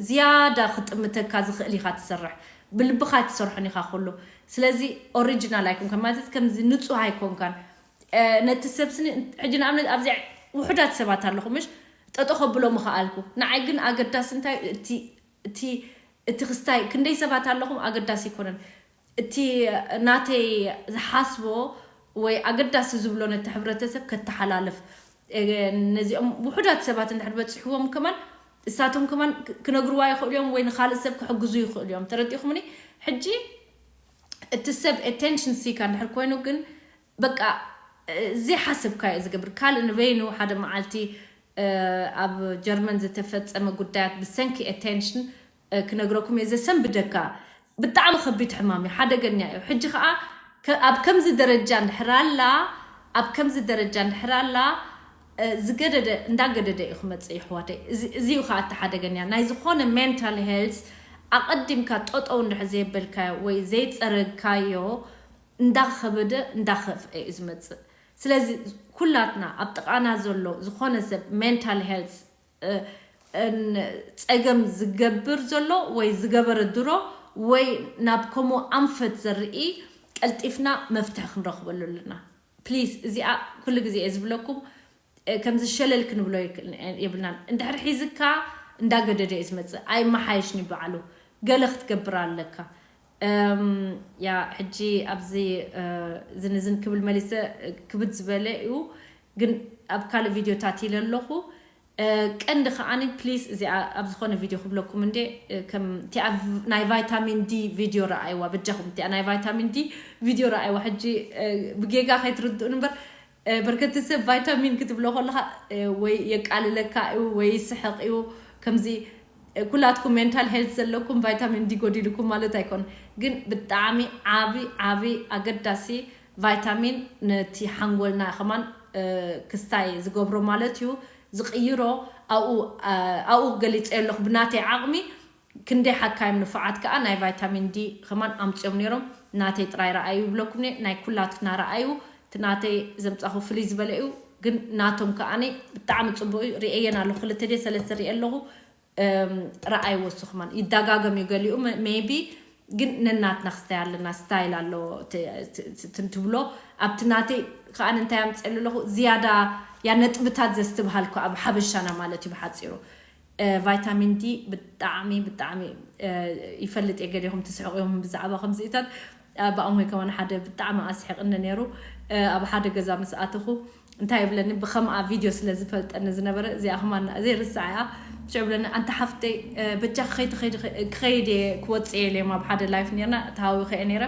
ዝያዳ ክጥምተካ ዝኽእል ኢኻ ትሰርሕ፣ ብልብኻ ኣይትሰርሖን ኢኻ ኩሉ። ስለዚ ኦሪጂናል ኣይኮንካን ማለት ከምዚ ንፁህ ኣይኮንካን። ነቲ ሰብ ስኒ ሕጂ ንኣብነት ኣብዚ ውሑዳት ሰባት ኣለኹ ምሽ ጠጦ ከብሎ ምኽኣልኩ። ንዓይ ግን ኣገዳሲ እንታይ እቲ እቲ እቲ ክስታይ ክንደይ ሰባት ኣለኹም ኣገዳሲ ኣይኮነን። እቲ ናተይ ዝሓስቦ ወይ ኣገዳሲ ዝብሎ ነቲ ሕብረተሰብ ከተሓላልፍ፣ ነዚኦም ውሑዳት ሰባት እንድሕር በፂሕዎም ከማን እሳቶም ከማን ክነግርዋ ይኽእሉ እዮም ወይ ንኻልእ ሰብ ክሕግዙ ይኽእሉ እዮም። ተረዲኹምኒ? ሕጂ እቲ ሰብ ኣቴንሽን ሲካ እንድሕር ኮይኑ ግን በቃ ዘይሓሰብካዮ ዝገብር ካልእ ንበይኑ ሓደ መዓልቲ ኣብ ጀርመን ዝተፈጸመ ጉዳያት ብሰንኪ ኣቴንሽን ክነግረኩም እየ ዘሰንብደካ። ብጣዕሚ ከቢድ ሕማም እዩ፣ ሓደገኛ እዩ። ሕጂ ከዓ ኣብ ከምዚ ደረጃ እንድሕር ኣላ ኣብ ከምዚ ደረጃ እንድሕር ኣላ ዝገደደ እንዳገደደ እዩ ክመፅእ ይሕዋተይ። እዚ እዩ ከዓ እቲ ሓደገኛ ናይ ዝኾነ ሜንታል ሄልስ ኣቐዲምካ ጠጠው እንድሕር ዘየበልካዮ ወይ ዘይፀረግካዮ እንዳኸበደ እንዳኸፍአ እዩ ዝመፅእ። ስለዚ ኩላትና ኣብ ጥቓና ዘሎ ዝኾነ ሰብ ሜንታል ሄልስ ጸገም ዝገብር ዘሎ ወይ ዝገበረ ድሮ ወይ ናብ ከምኡ ኣንፈት ዘርኢ ቀልጢፍና መፍትሒ ክንረኽበሉ ኣለና። ፕሊስ፣ እዚኣ ኩሉ ግዜ እየ ዝብለኩም። ከምዚ ሸለል ክንብሎ የብልናን። እንድሕር ሒዝካ እንዳገደደ እዩ ዝመፅእ፣ ኣይመሓየሽን እዩ በዓሉ። ገለ ክትገብር ኣለካ። ያ ሕጂ ኣብዚ ዝንዝን ክብል መሊሰ ክብድ ዝበለ እዩ፣ ግን ኣብ ካልእ ቪድዮታት ኢለ ኣለኹ። ቀንዲ ከዓኒ ፕሊስ እዚኣ ኣብ ዝኾነ ቪድዮ ክብለኩም እንዴ፣ ከም እቲኣ ናይ ቫይታሚን ዲ ቪድዮ ረኣይዋ፣ በጃኹም እቲኣ ናይ ቫይታሚን ዲ ቪድዮ ረኣይዋ። ሕጂ ብጌጋ ከይትርድኡን እምበር፣ በርከቲ ሰብ ቫይታሚን ክትብሎ ከለኻ ወይ የቃልለካ እዩ ወይ ይስሕቕ እዩ። ከምዚ ኩላትኩም ሜንታል ሄልት ዘለኩም ቫይታሚን ዲ ጎዲልኩም ማለት ኣይኮን፣ ግን ብጣዕሚ ዓቢ ዓቢ ኣገዳሲ ቫይታሚን ነቲ ሓንጎልና ከማን ክስታይ ዝገብሮ ማለት እዩ፣ ዝቕይሮ። ኣብኡ ገሊፀ ኣለኹ ብናተይ ዓቕሚ። ክንደይ ሓካይም ንፉዓት ከኣ ናይ ቫይታሚን ዲ ከማን ኣምፅኦም ነይሮም። ናተይ ጥራይ ረኣዩ ይብለኩም እየ፣ ናይ ኩላትና ረኣዩ። እቲ ናተይ ዘምፃኹ ፍልይ ዝበለ እዩ፣ ግን ናቶም ከኣኒ ብጣዕሚ ፅቡቅ እዩ። ርእየን ኣለኹ፣ ክልተ ድየ ሰለስተ ርእየ ኣለኹ። ረኣይዎ እሱ ከማን ይደጋገም እዩ ገሊኡ ሜቢ፣ ግን ነናትና ክስታይ ኣለና፣ ስታይል ኣሎ። ትብሎ ኣብቲ ናተይ ከኣ እንታይ ኣምፅእሉ ኣለኹ ዝያዳ ያ ነጥብታት ዘስትብሃልኩ ኣብ ሓበሻና ማለት እዩ ብሓፂሩ። ቫይታሚን ዲ ብጣዕሚ ብጣዕሚ ይፈልጥ እየ። ገሊኹም ትስሕቑ እዮም ብዛዕባ ከምዚታት። ብኣሞይ ከማን ሓደ ብጣዕሚ ኣስሒቕኒ ነይሩ። ኣብ ሓደ ገዛ ምስ ኣተኹ እንታይ ይብለኒ፣ ብኸምኣ ቪድዮ ስለ ዝፈልጠኒ ዝነበረ፣ እዚኣ ከማን ዘይርስዓ እያ። ሽዑ ብለኒ፣ ኣንታ ሓፍተይ፣ በጃ ክኸይድ ክኸይድ እየ ክወፅእ እየ ኢለዮም ኣብ ሓደ ላይፍ ነርና፣ ተሃዊኸ እየ ነይረ።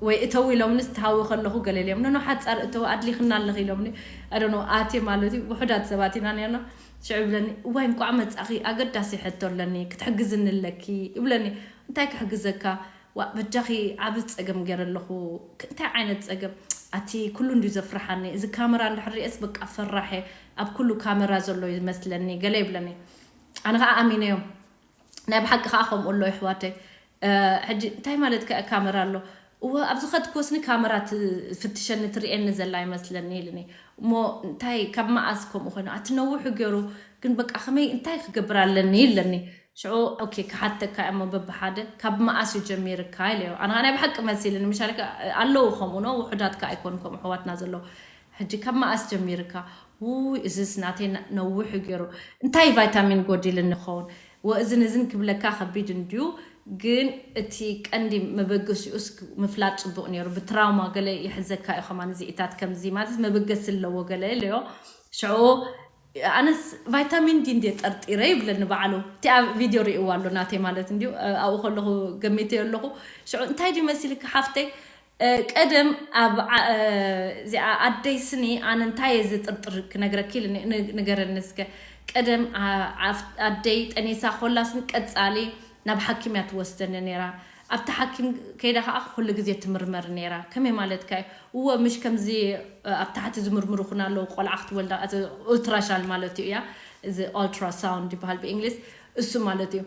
ወይ እተው ኢሎምንስ ተሃዊኸ ኣለኹ ገለ ኢለዮም፣ ኖኖ ሓፃር እተው ኣድሊኽና ኣለኽ ኢሎምኒ። ኣደኖ ኣቴ ማለት እዩ፣ ውሑዳት ሰባት ኢና ነርና። ሽዑ ይብለኒ፣ እዋይ እንቋዕ መጻኺ፣ ኣገዳሲ ሕቶ ኣለኒ፣ ክትሕግዝኒ ኣለኪ ይብለኒ። እንታይ ክሕግዘካ? ዋ በጃኺ ዓቢ ጸገም ገይረ ኣለኹ። እንታይ ዓይነት ጸገም? ኣቲ ኩሉ እንድዩ ዘፍርሓኒ፣ እዚ ካመራ እንድሕር ርእየስ በቃ ፈራሐ፣ ኣብ ኩሉ ካመራ ዘሎ ይመስለኒ ገለ ይብለኒ። ኣነ ኸዓ ኣሚነዮ። ናይ ብሓቂ ኸዓ ከምኡ ኣሎ ይሕዋተይ። ሕጂ እንታይ ማለት ከ ካመራ ኣሎ? እወ ኣብዚ ከድኩ ወስኒ ካመራ ትፍትሸኒ ትርእየኒ ዘላ ይመስለኒ ኢልኒ። እሞ እንታይ ካብ መኣስ ከምኡ ኮይኑ ኣቲ ነዊሑ ገይሩ ግን በቃ ከመይ እንታይ ክገብር ኣለኒ ኢለኒ። ሽዑ ኦኬ ክሓተካ እሞ በብሓደ ካብ መኣስ እዩ ጀሚርካ ኢለዮ። ኣነ ናይ ብሓቂ መሲልኒ ምሻልካ ኣለዉ ከምኡ ነው ውሑዳት ከ ኣይኮኑ ከምኡ ኣሕዋትና ዘለዉ። ሕጂ ካብ መኣስ ጀሚርካ? ውይ እዝስ ናተይ ነዊሑ ገይሩ እንታይ ቫይታሚን ጎዲልኒ ኸውን? ወእዝን እዝን ክብለካ ከቢድ እንድዩ፣ ግን እቲ ቀንዲ መበገሲኡስ ምፍላጥ ጽቡቕ ነይሩ። ብትራውማ ገለ ይሕዘካ እዩ ከማን እዚኢታት ከምዚ ማለት መበገሲ ኣለዎ ገለ ኢለዮ። ሽዑ ኣነስ ቫይታሚን ዲ እንድየ ጠርጢረ ይብለኒ ባዕሉ። እቲኣ ቪድዮ ርእይዋ ኣሎ ናተይ ማለት እንድዩ ኣብኡ ከለኹ ገሚተዮ ኣለኹ። ሽዑ እንታይ ድዩ መሲልካ ሓፍተይ ቀደም ኣብ እዚኣ ኣደይ ስኒ ኣነ እንታይ እየ ዝጥርጥር ክነግረኪ ንገረኒ እስከ። ቀደም ኣደይ ጠኒሳ ኮላ ስኒ ቀጻሊ ናብ ሓኪም እያ ትወስደኒ ነይራ። ኣብቲ ሓኪም ከይዳ ከዓ ኩሉ ግዜ ትምርመር ነይራ። ከመይ ማለትካ እዩ? እወ ምሽ ከምዚ ኣብ ታሕቲ ዝምርምሩኹን ኣለዉ ቆልዓ ክትወልዳ ኡልትራሻል ማለት እዩ እያ። እዚ ኦልትራሳውንድ ይበሃል ብእንግሊዝ። እሱ ማለት እዩ።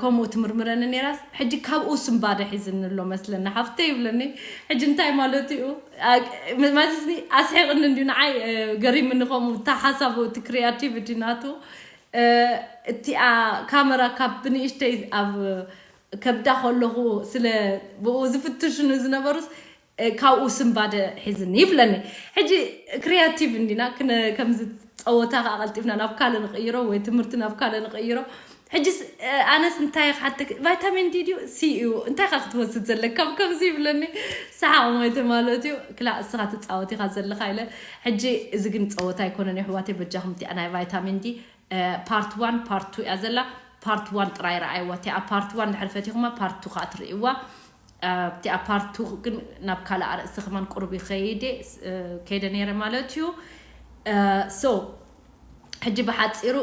ከምኡ ትምርምረኒ ነይራስ ሕጂ ካብኡ ስምባደ ሒዝኒ ኣሎ መስለኒ ሓፍተ ይብለኒ። ሕጂ እንታይ ማለት እዩ? ማለትኒ ኣስሒቕኒ እንድዩ ንዓይ። ገሪምኒ ከምኡ እታ ሓሳቡ እቲ ክሪያቲቪቲ ናቱ። እቲኣ ካመራ ካብ ብንእሽተይ ኣብ ከብዳ ከለኹ ስለ ብኡ ዝፍትሹኒ ዝነበሩስ ካብኡ ስምባደ ሒዝኒ ይብለኒ። ሕጂ ክሪያቲቭ እንዲና ከምዚ ጸወታ ከዓ ቀልጢፍና ናብ ካልእ ንቕይሮ ወይ ትምህርቲ ናብ ካልእ ንቕይሮ። ሕጂ ኣነስ እንታይ ክሓተክ ቫይታሚን ዲ ድዩ ሲ እዩ እንታይ ካ ክትወስድ ዘለካ ከምዚ ይብለኒ። ሰሓቕ ሞይተ ማለት እዩ። ክላ እስኻ ትጻወት ኢኻ ዘለኻ ኢለ። ሕጂ እዚ ግን ጸወታ ኣይኮነን የሕዋተይ በጃኹም እቲኣ ናይ ቫይታሚን ዲ ፓርት ዋን ፓርት ቱ እያ ዘላ። ፓርት ዋን ጥራይ ረኣይዋ እቲኣ ፓርት ዋን ድሕሪ ፈቲኹማ ፓርት ቱ ከዓ ትርእይዋ። ኣብቲኣ ፓርት ቱ ግን ናብ ካልእ ኣርእስቲ ከማን ቁሩብ ይኸይደ ከይደ ነይረ ማለት እዩ። ሶ ሕጂ ብሓፂሩ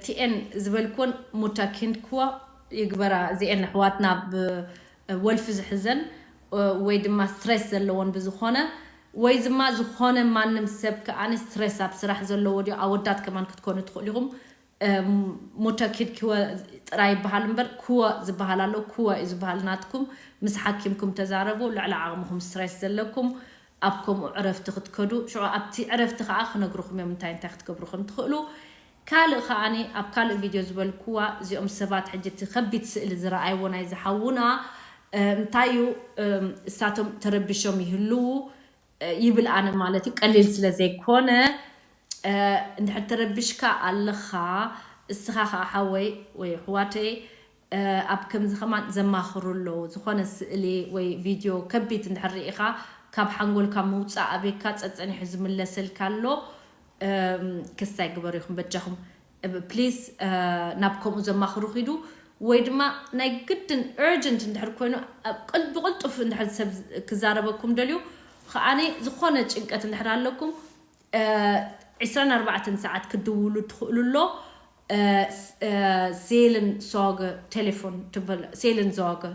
ቲኤን ዝበልክወን ሙታ ኪንድክዋ ይግበራ እዚኤን ኣሕዋትና ብወልፊ ዝሕዘን ወይ ድማ ስትሬስ ዘለዎን ብዝኾነ ወይ ድማ ዝኾነ ማንም ሰብ ከኣኒ ስትሬስ ኣብ ስራሕ ዘለዎ ድዮ ኣወዳት ከማን ክትኮኑ ትኽእሉ ኢኹም። ሞተኪድ ክወ ጥራይ ይበሃል እምበር ክወ ዝበሃል ኣሎ። ክወ እዩ ዝበሃል ናትኩም ምስ ሓኪምኩም ተዛረቡ። ልዕሊ ዓቕምኹም ስትሬስ ዘለኩም ኣብ ከምኡ ዕረፍቲ ክትከዱ ሽዑ ኣብቲ ዕረፍቲ ከዓ ክነግርኹም እዮም እንታይ እንታይ ክትገብሩ ከም ትኽእሉ። ካልእ ከዓኒ ኣብ ካልእ ቪድዮ ዝበልኩዋ እዚኦም ሰባት ሕጂ እቲ ከቢድ ስእሊ ዝረኣይዎ ናይ ዝሓውና እንታይ እዩ? እሳቶም ተረቢሾም ይህልዉ ይብል ኣነ ማለት እዩ። ቀሊል ስለ ዘይኮነ እንድሕር ተረቢሽካ ኣለኻ እስኻ ከዓ ሓወይ ወይ ኣሕዋተይ ኣብ ከምዚ ከማን ዘማኽሩ ኣለዉ። ዝኾነ ስእሊ ወይ ቪድዮ ከቢድ እንድሕር ርኢኻ ካብ ሓንጎልካ ምውፃእ ኣበይካ ፀፀኒሑ ዝምለሰልካ ኣሎ። ክስታይ ግበሩ ይኹን በጃኹም ፕሊስ ናብ ከምኡ ዘማኽሩ ኪዱ ወይ ድማ ናይ ግድን urgent እንድሕር ኮይኑ ብቅልጡፍ እንድሕር ሰብ ክዛረበኩም ደልዩ ከዓኒ ዝኾነ ጭንቀት እንድሕር ኣለኩም ዕስራን ኣርባዕተን ሰዓት ክድውሉ ትኽእሉ ኣሎ። Seelensorge ቴሌፎን ትበል Seelensorge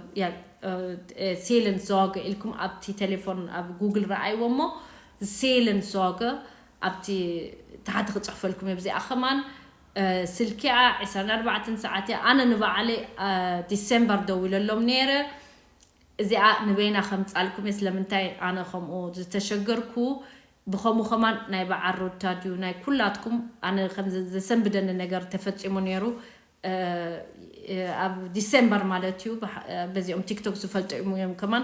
Seelensorge ኢልኩም ኣብቲ ቴሌፎን ኣብ ጉግል ረኣይዎ እሞ Seelensorge ኣብቲ ታሕቲ ክፅሕፈልኩም እየ። ብዚኣ ከማን ስልኪኣ ዕስራን ኣርባዕተን ሰዓት እያ። ኣነ ንባዕለይ ዲሴምበር ደዊለሎም ነይረ። እዚኣ ንበይና ከምፃልኩም እየ። ስለምንታይ ኣነ ከምኡ ዝተሸገርኩ ብኸምኡ ከማን ናይ በዓል ሩታ ድዩ ናይ ኩላትኩም ኣነ ከም ዘሰንብደኒ ነገር ተፈፂሙ ነይሩ። ኣብ ዲሴምበር ማለት እዩ። በዚኦም ቲክቶክ ዝፈልጡ እዮም ከማን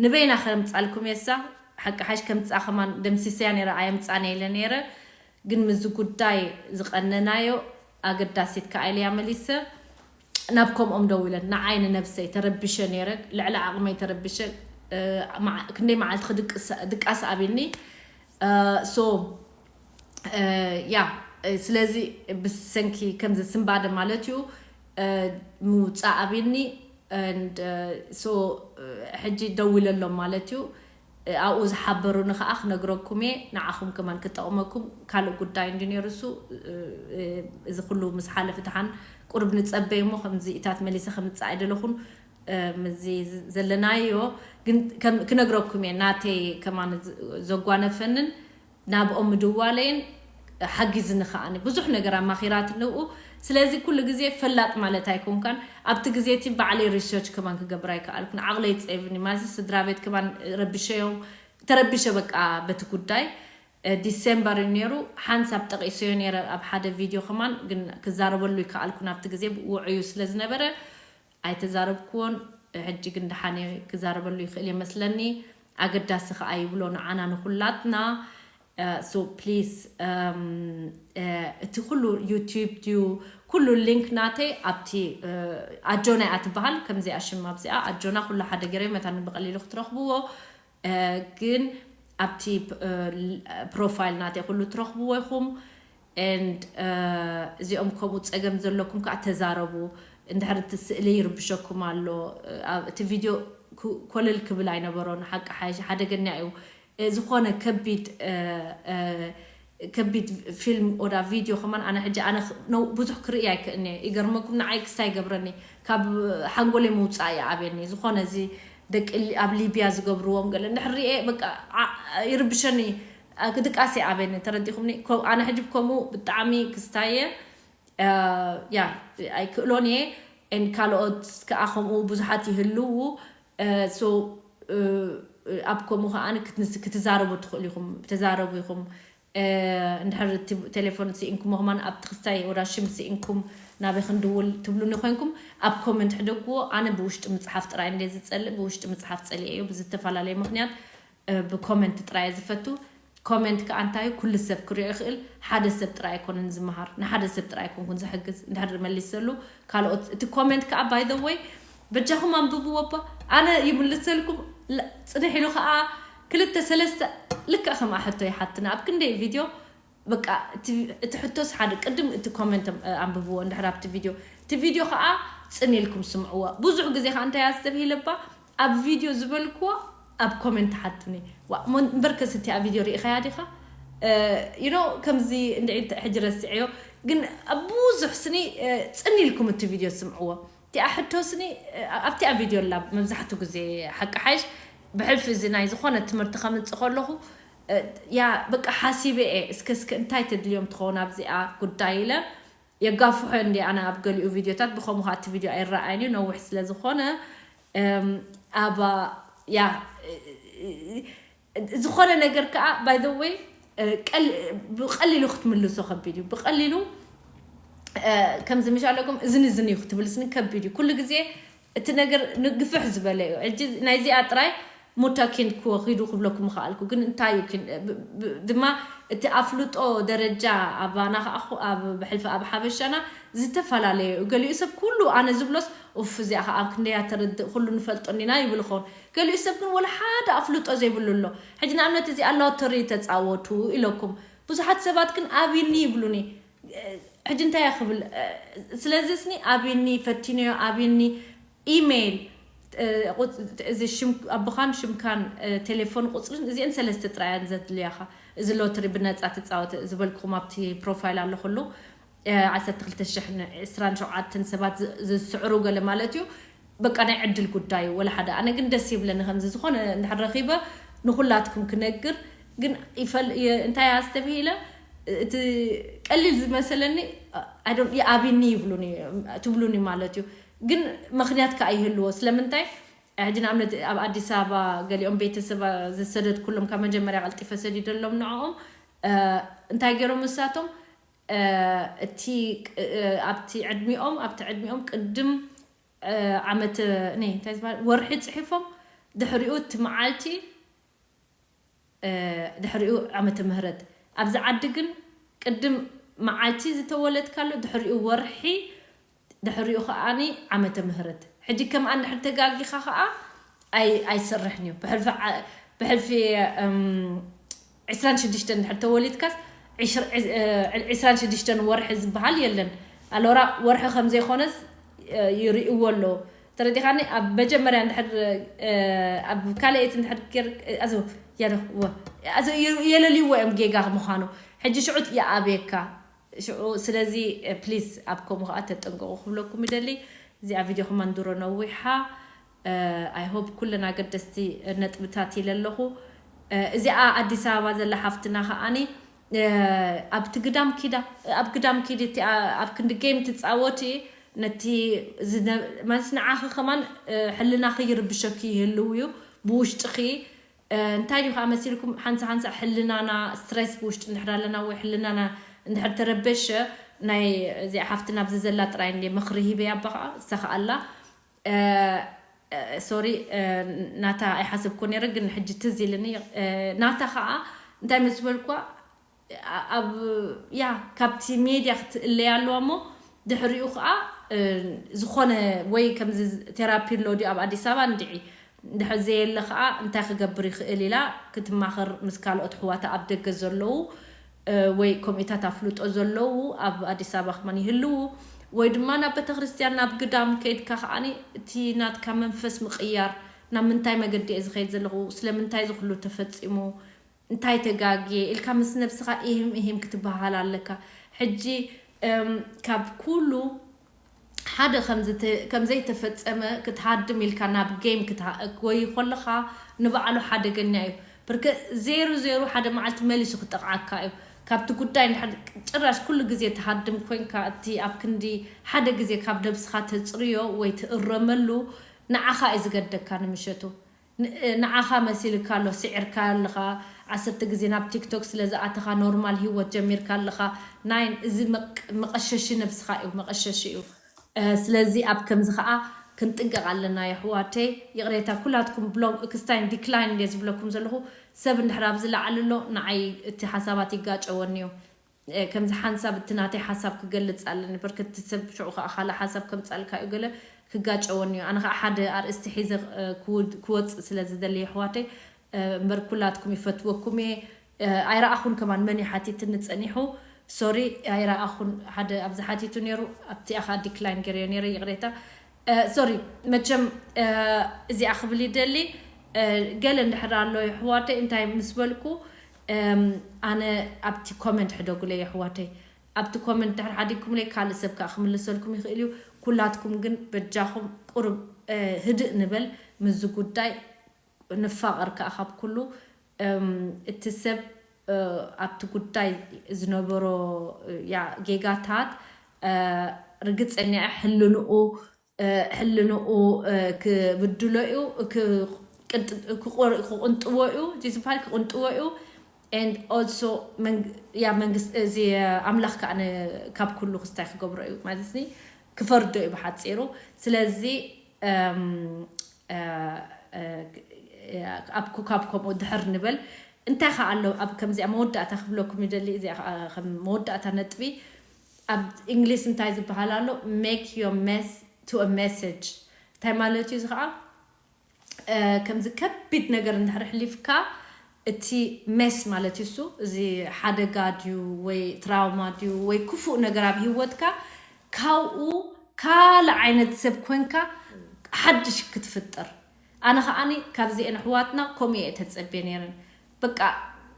ንበይና ከምፃልኩም የሳ ሓቂ ሓሽ ከምፃ ከማን ደምሲሰያ ነይረ ኣየምፃነ ኢለ ነይረ። ግን ምዚ ጉዳይ ዝቐነናዮ ኣገዳሲት ከኣ ኢለያ መሊሰ ናብ ከምኦም ደው ኢለን ንዓይ ንነብሰይ ተረቢሸ ነይረ። ልዕሊ ዓቕመይ ተረቢሸ ክንደይ መዓልቲ ክድቃስ ኣብኒ ሶ ያ ስለዚ ብሰንኪ ከምዚ ስንባደ ማለት እዩ ምውፃእ ኣብኒ ሶ ሕጂ ደው ኢለሎም ማለት እዩ። ኣብኡ ዝሓበሩኒ ከዓ ክነግረኩም እየ ንዓኹም ከማን ክጠቕመኩም ካልእ ጉዳይ እንዲ ነይሩ እሱ እዚ ኩሉ ምስ ሓለፍ ድሓን ቁርብ ንፀበይ እሞ ከምዚ ኢታት መሊሰ ከምፅእ ኣይደለኹን ምዚ ዘለናዮ ግን ክነግረኩም እየ ናተይ ከማን ዘጓነፈንን ናብኦም ምድዋለይን ሓጊዝኒ ከዓኒ ብዙሕ ነገር ኣማኺራት ንብኡ ስለዚ ኩሉ ግዜ ፈላጥ ማለት ኣይኮንካን ኣብቲ ግዜ እቲ ባዕለይ ሪሰርች ከማን ክገብር ኣይከኣልኩን ዓቕለይ ፀብኒ ማለት ስድራ ቤት ከማን ረብሸዮም ተረቢሸ በቃ በቲ ጉዳይ ዲሴምበር እዩ ነይሩ ሓንሳብ ጠቂሰዮ ነይረ ኣብ ሓደ ቪድዮ ከማን ግን ክዛረበሉ ይከኣልኩን ኣብቲ ግዜ ውዑዩ ስለ ዝነበረ ኣይተዛረብክዎን ሕጂ ግን ደሓነ ክዛረበሉ ይኽእል የመስለኒ ኣገዳሲ ከዓ ይብሎ ንዓና ንኩላትና so please እቲ ኩሉ ዩቲዩብ ድዩ ኩሉ ሊንክ ናተይ ኣብቲ ኣጆና እያ ትበሃል ከምዚኣ ሽማ ኣብዚኣ ኣጆና ኩሉ ሓደ ገይረ መታን ብቀሊሉ ክትረኽብዎ ግን ኣብቲ ፕሮፋይል ናተይ ኩሉ ትረኽብዎ ኢኹም and እዚኦም ከምኡ ፀገም ዘለኩም ከዓ ተዛረቡ እንድሕር እቲ ስእሊ ይርብሸኩም ኣሎ እቲ ቪድዮ ኮለል ክብል ኣይነበሮን ሓቂ ሓይሽ ሓደገኛ እዩ ዝኾነ ከቢድ ከቢድ ፊልም ወዳ ቪድዮ ከማን ኣነ ሕጂ ኣነ ብዙሕ ክርኢ ኣይክእልኒ ይገርመኩም ንዓይ ክሳ ይገብረኒ ካብ ሓንጎለይ ምውፃእ ይኣብየኒ ዝኾነ እዚ ደቂ ኣብ ሊብያ ዝገብርዎም ገለ እንድሕር ሪኤ በቃ ይርብሸኒ ክድቃስ ይኣብየኒ ተረዲኹምኒ ኣነ ሕጂ ከምኡ ብጣዕሚ ክስታየ ያ ኣይክእሎን እየ ካልኦት ከዓ ከምኡ ብዙሓት ይህልዉ ኣብ ከምኡ ከዓ ክትዛረቡ ትኽእሉ ኢኹም ተዛረቡ ኢኹም እንድሕር ቴሌፎን ስኢንኩም ከማን ኣብቲ ክስታይ ወዳ ሽም ስኢንኩም ናበይ ክንድውል ትብሉኒ ኮይንኩም ኣብ ኮመንት ሕደግዎ ኣነ ብውሽጢ ምፅሓፍ ጥራይ እንደ ዝፀልእ ብውሽጢ ምፅሓፍ ፀሊአ እዩ ብዝተፈላለየ ምክንያት ብኮመንት ጥራይ ዝፈቱ ኮመንት ከዓ እንታይ ኩሉ ሰብ ክሪኦ ይኽእል ሓደ ሰብ ጥራይ ኣይኮነን ዝመሃር ንሓደ ሰብ ጥራይ ኣይኮንኩን ዝሕግዝ እንድሕር መሊሰሉ ካልኦት እቲ ኮመንት ከዓ by the way በጃኹም ኣንብብዎ እባ ኣነ ይምልሰልኩም ፅንሕ ኢሉ ከዓ ክልተ ሰለስተ ልክዕ ከምኣ ሕቶ ይሓትና ኣብ ክንደይ ቪድዮ በቃ እቲ ሕቶስ ሓደ ቅድም እቲ ኮመንት ኣንብብዎ እንድሕር ኣብቲ ቪድዮ እቲ ቪድዮ ከዓ ፅን ኢልኩም ስምዕዎ ብዙሕ ግዜ ከዓ እንታይ ኣስተብሂለባ ኣብ ቪድዮ ዝበልክዎ ኣብ ኮመንት ሓትኒ እምበርከስ እቲ ኣብ ቪድዮ ርኢኻያ ዲኻ you know ከምዚ እንድዒ ሕጂ ረስዐዮ ግን ብዙሕ ስኒ ፅን ኢልኩም እቲ ቪድዮ ስምዕዎ እቲኣ ሕቶ ስኒ ኣብቲኣ ቪድዮ ላ መብዛሕትኡ ግዜ ሓቂ ሓይሽ ብሕልፊ እዚ ናይ ዝኾነ ትምህርቲ ከምፅእ ከለኹ ያ በቃ ሓሲበ እየ እስከ እስከ እንታይ ተድልዮም ትኸውን ኣብዚኣ ጉዳይ ኢለ የጋፍሖ እንዲ ኣነ ኣብ ገሊኡ ቪድዮታት ብኸምኡ ከዓ እቲ ቪድዮ ኣይረኣይን እዩ ነዊሕ ስለ ዝኾነ ኣባ ያ ዝኾነ ነገር ከዓ by the way ብቀሊሉ ክትምልሶ ከቢድ እዩ ብቀሊሉ ከምዚ ምሽ ኣለኩም እዝን እዝን እዩ ክትብል ስኒ ከቢድ እዩ። ኩሉ ግዜ እቲ ነገር ንግፍሕ ዝበለ እዩ። ሕጂ ናይዚኣ ጥራይ ሙታ ኪን ክወኺዱ ክብለኩም ይኽኣልኩ፣ ግን እንታይ እዩ ኪን ድማ እቲ ኣፍልጦ ደረጃ ኣባና ከዓ ኣብ ብሕልፊ ኣብ ሓበሻና ዝተፈላለየ እዩ። ገሊኡ ሰብ ኩሉ ኣነ ዝብሎስ ኡፍ እዚኣ ከዓ ኣብ ክንደያ ተርድእ ኩሉ ንፈልጦ እንዲና ይብል ኸውን። ገሊኡ ሰብ ግን ወላ ሓደ ኣፍልጦ ዘይብሉ ኣሎ። ሕጂ ንኣብነት እዚኣ ሎተሪ ተፃወቱ ኢለኩም ብዙሓት ሰባት ግን ኣብኒ ይብሉኒ። ሕጂ እንታይ እያ ክብል? ስለዚ ስኒ ኣብኒ ፈቲንዮ ኣብኒ ኢሜይል እዚ ኣቦኻን ሽምካን ቴሌፎን ቁፅርን እዚአን ሰለስተ ጥራያን ዘድልያኻ። እዚ ሎትሪ ብነፃ ትፃወት ዝበልኩኹም ኣብቲ ፕሮፋይል ኣለኩሉ ዓሰርተ ክልተ ሽሕ ዕስራን ሸውዓተን ሰባት ዝስዕሩ ገለ ማለት እዩ። በቃ ናይ ዕድል ጉዳይ ወላ ሓደ ኣነ ግን ደስ ይብለኒ ከምዚ ዝኾነ እንድሕር ረኺበ ንኩላትኩም ክነግር ግን እንታይ ኣስተብሂለ እቲ ቀሊል ዝመሰለኒ ይኣብኒ ይብሉኒ ትብሉኒ ማለት እዩ። ግን ምክንያት ከዓ ይህልዎ ስለምንታይ ሕጂ ንኣብነት ኣብ ኣዲስ ኣበባ ገሊኦም ቤተሰብ ዝሰደድ ኩሎም ካብ መጀመርያ ቀልጢፈ ሰዲደሎም ንዕኦም እንታይ ገይሮም ንሳቶም እቲ ኣብቲ ዕድሚኦም ኣብቲ ዕድሚኦም ቅድም ዓመተ እንታይ ዝበሃል ወርሒ ፅሒፎም ድሕሪኡ እቲ መዓልቲ ድሕሪኡ ዓመተ ምህረት ኣብዚ ዓዲ ግን ቅድም መዓልቲ ዝተወለድካሉ ድሕሪኡ ወርሒ ድሕሪኡ ከዓኒ ዓመተ ምህረት ሕጂ ከም ኣንድሕር ተጋጊኻ ከዓ ኣይሰርሕን እዩ ብሕልፊ ዕስራን ሽዱሽተን ድሕር ተወሊድካስ ዕስራን ሽዱሽተን ወርሒ ዝበሃል የለን። ኣሎራ ወርሒ ከም ዘይኮነስ ይርእዎ ኣለዎ። ተረዲኻኒ? ኣብ መጀመርያ እንድሕር ኣብ ካልኣይቲ እንድሕር ጌር ኣዞ ያደኽዎ ኣዞ የለልይዎ እዮም ጌጋ ምዃኑ። ሕጂ ሽዑት ይኣብየካ ሽዑ ስለዚ ፕሊስ ኣብ ከምኡ ከዓ ተጠንቀቑ ክብለኩም ይደሊ። እዚኣ ቪድዮ ከማን ድሮ ነዊሓ። ኣይ ሆፕ ኩለን ኣገደስቲ ነጥብታት ኢለ ኣለኹ። እዚኣ ኣዲስ ኣበባ ዘላ ሓፍትና ከዓኒ ኣብቲ ግዳም ኪዳ ኣብ ግዳም ኪድ እቲ ኣብ ክንዲ ጌም ትፃወቲ ነቲ መስንዓኺ ከማን ሕልናኺ ይርብሸኪ ይህልው እዩ ብውሽጥኺ እንታይ ድዩ ከዓ መሲልኩም ሓንሳ ሓንሳ ሕልናና ስትሬስ ብውሽጢ እንድሕር ኣለና ወይ ሕልናና እንድሕር ተረበሸ ናይ እዚኣ ሓፍትና ኣብዚ ዘላ ጥራይ እንደ ምኽሪ ሂበያ ኣባ ከዓ እሳ ከዓ ኣላ ሶሪ ናታ ኣይሓሰብኩ ነረ ግን ሕጂ ትዝ ኢልኒ ናታ ከዓ እንታይ ምስ በልኳ ኣብ ያ ካብቲ ሜድያ ክትእለያ ኣለዋ እሞ ድሕሪኡ ከዓ ዝኾነ ወይ ከምዚ ቴራፒ ኣሎ ድዩ ኣብ ኣዲስ ኣበባ እንድዒ እንድሕር ዘየለ ከዓ እንታይ ክገብር ይኽእል ኢላ ክትማኸር ምስ ካልኦት ኣሕዋታ ኣብ ደገ ዘለዉ ወይ ኮሚታት ኣፍልጦ ዘለዉ ኣብ ኣዲስ ኣበባ ከማን ይህልዉ ወይ ድማ ናብ ቤተክርስትያን ናብ ግዳም ከይድካ ከዓኒ እቲ ናትካ መንፈስ ምቕያር ናብ ምንታይ መገዲ እየ ዝኸይድ ዘለኹ ስለምንታይ ዝክሉ ተፈፂሙ እንታይ ተጋግየ ኢልካ ምስ ነብስኻ ኢህም ኢህም ክትበሃል ኣለካ። ሕጂ ካብ ኩሉ ሓደ ከም ዘይተፈጸመ ክትሃድም ኢልካ ናብ ጌም ክትወይ ከለኻ ንባዕሉ ሓደገኛ እዩ። ብርከ ዜሩ ዜሩ ሓደ መዓልቲ መሊሱ ክጠቕዓካ እዩ። ካብቲ ጉዳይ ጭራሽ ኩሉ ግዜ ትሃድም ኮንካ እቲ ኣብ ክንዲ ሓደ ግዜ ካብ ነብስኻ ተፅርዮ ወይ ትእረመሉ ንዓኻ እዩ ዝገደካ ንምሸቱ። ንዓኻ መሲልካ ኣሎ ስዒርካ ኣለኻ ዓሰርተ ግዜ ናብ ቲክቶክ ስለ ዝኣተኻ ኖርማል ሂወት ጀሚርካ ኣለኻ ናይን እዚ መቀሸሺ ነብስኻ እዩ መቀሸሺ እዩ ስለዚ ኣብ ከምዚ ከዓ ክንጥንቀቕ ኣለና የሕዋተይ ይቕሬታ ኩላትኩም ብሎም ክስታይን ዲክላይን እንደ ዝብለኩም ዘለኹ ሰብ እንድሕር ኣብ ዝለዓል ኣሎ ንዓይ እቲ ሓሳባት ይጋጨወኒ እዩ ከምዚ ሓንሳብ እቲ ናተይ ሓሳብ ክገልፅ ኣለኒ በርከቲ ሰብ ሽዑ ከዓ ካልእ ሓሳብ ከምፃልካ እዩ ገለ ክጋጨወኒ እዩ ኣነ ከዓ ሓደ ኣርእስቲ ሒዘ ክወፅእ ስለ ዝደሊ ኣሕዋተይ እምበር ኩላትኩም ይፈትወኩም እየ ኣይረኣኹን ከማን መን ሓቲትኒ ፀኒሑ ሶሪ ኣይረኣኹን ሓደ ኣብዚ ሓቲቱ ነይሩ ኣብቲ ኣኻ ዲክላይን ገይረዮ ነይረ ይቕሬታ ሶሪ መቸም እዚኣ ክብል ይደሊ ገለ እንድሕር ኣሎ ይሕዋተይ እንታይ ምስ በልኩ ኣነ ኣብቲ ኮመንት ሕደጉለይ ኣሕዋተይ ኣብቲ ኮመንት ድሕር ሓዲግኩምለይ ካልእ ሰብ ከዓ ክምልሰልኩም ይኽእል እዩ ኩላትኩም ግን በጃኹም ቁርብ ህድእ ንበል ምዚ ጉዳይ ንፋቐር ከዓ ካብ ኩሉ እቲ ሰብ ኣብቲ ጉዳይ ዝነበሮ ጌጋታት ርግፀኛ ሕልንኡ ሕልንኡ ክብድሎ እዩ ክቅንጥዎ እዩ ዝበሃል ክቅንጥዎ እዩ and also ያ መንግስቲ እዚ ኣምላኽ ከዓ ካብ ኩሉ ክስታይ ክገብሮ እዩ ማለት ኒ ክፈርዶ እዩ ብሓፂሩ። ስለዚ ካብ ከምኡ ድሕር ንበል። እንታይ ከዓ ኣሎ ኣብ ከምዚኣ መወዳእታ ክብለኩም ይደሊ። እዚኣ ከዓ ከም መወዳእታ ነጥቢ ኣብ እንግሊዝ እንታይ ዝበሃል ኣሎ? Make your mess to a message። እንታይ ማለት እዩ እዚ ከዓ? ከምዚ ከቢድ ነገር እንድሕር ሕሊፍካ እቲ ሜስ ማለት እዩ እሱ እዚ ሓደጋ ድዩ ወይ ትራውማ ድዩ ወይ ክፉእ ነገር ኣብ ህይወትካ ካብኡ ካልእ ዓይነት ሰብ ኮንካ ሓድሽ ክትፍጥር። ኣነ ከዓኒ ካብዚአን ኣሕዋትና ከምኡ እየ ተፀቤ ነይረን። በቃ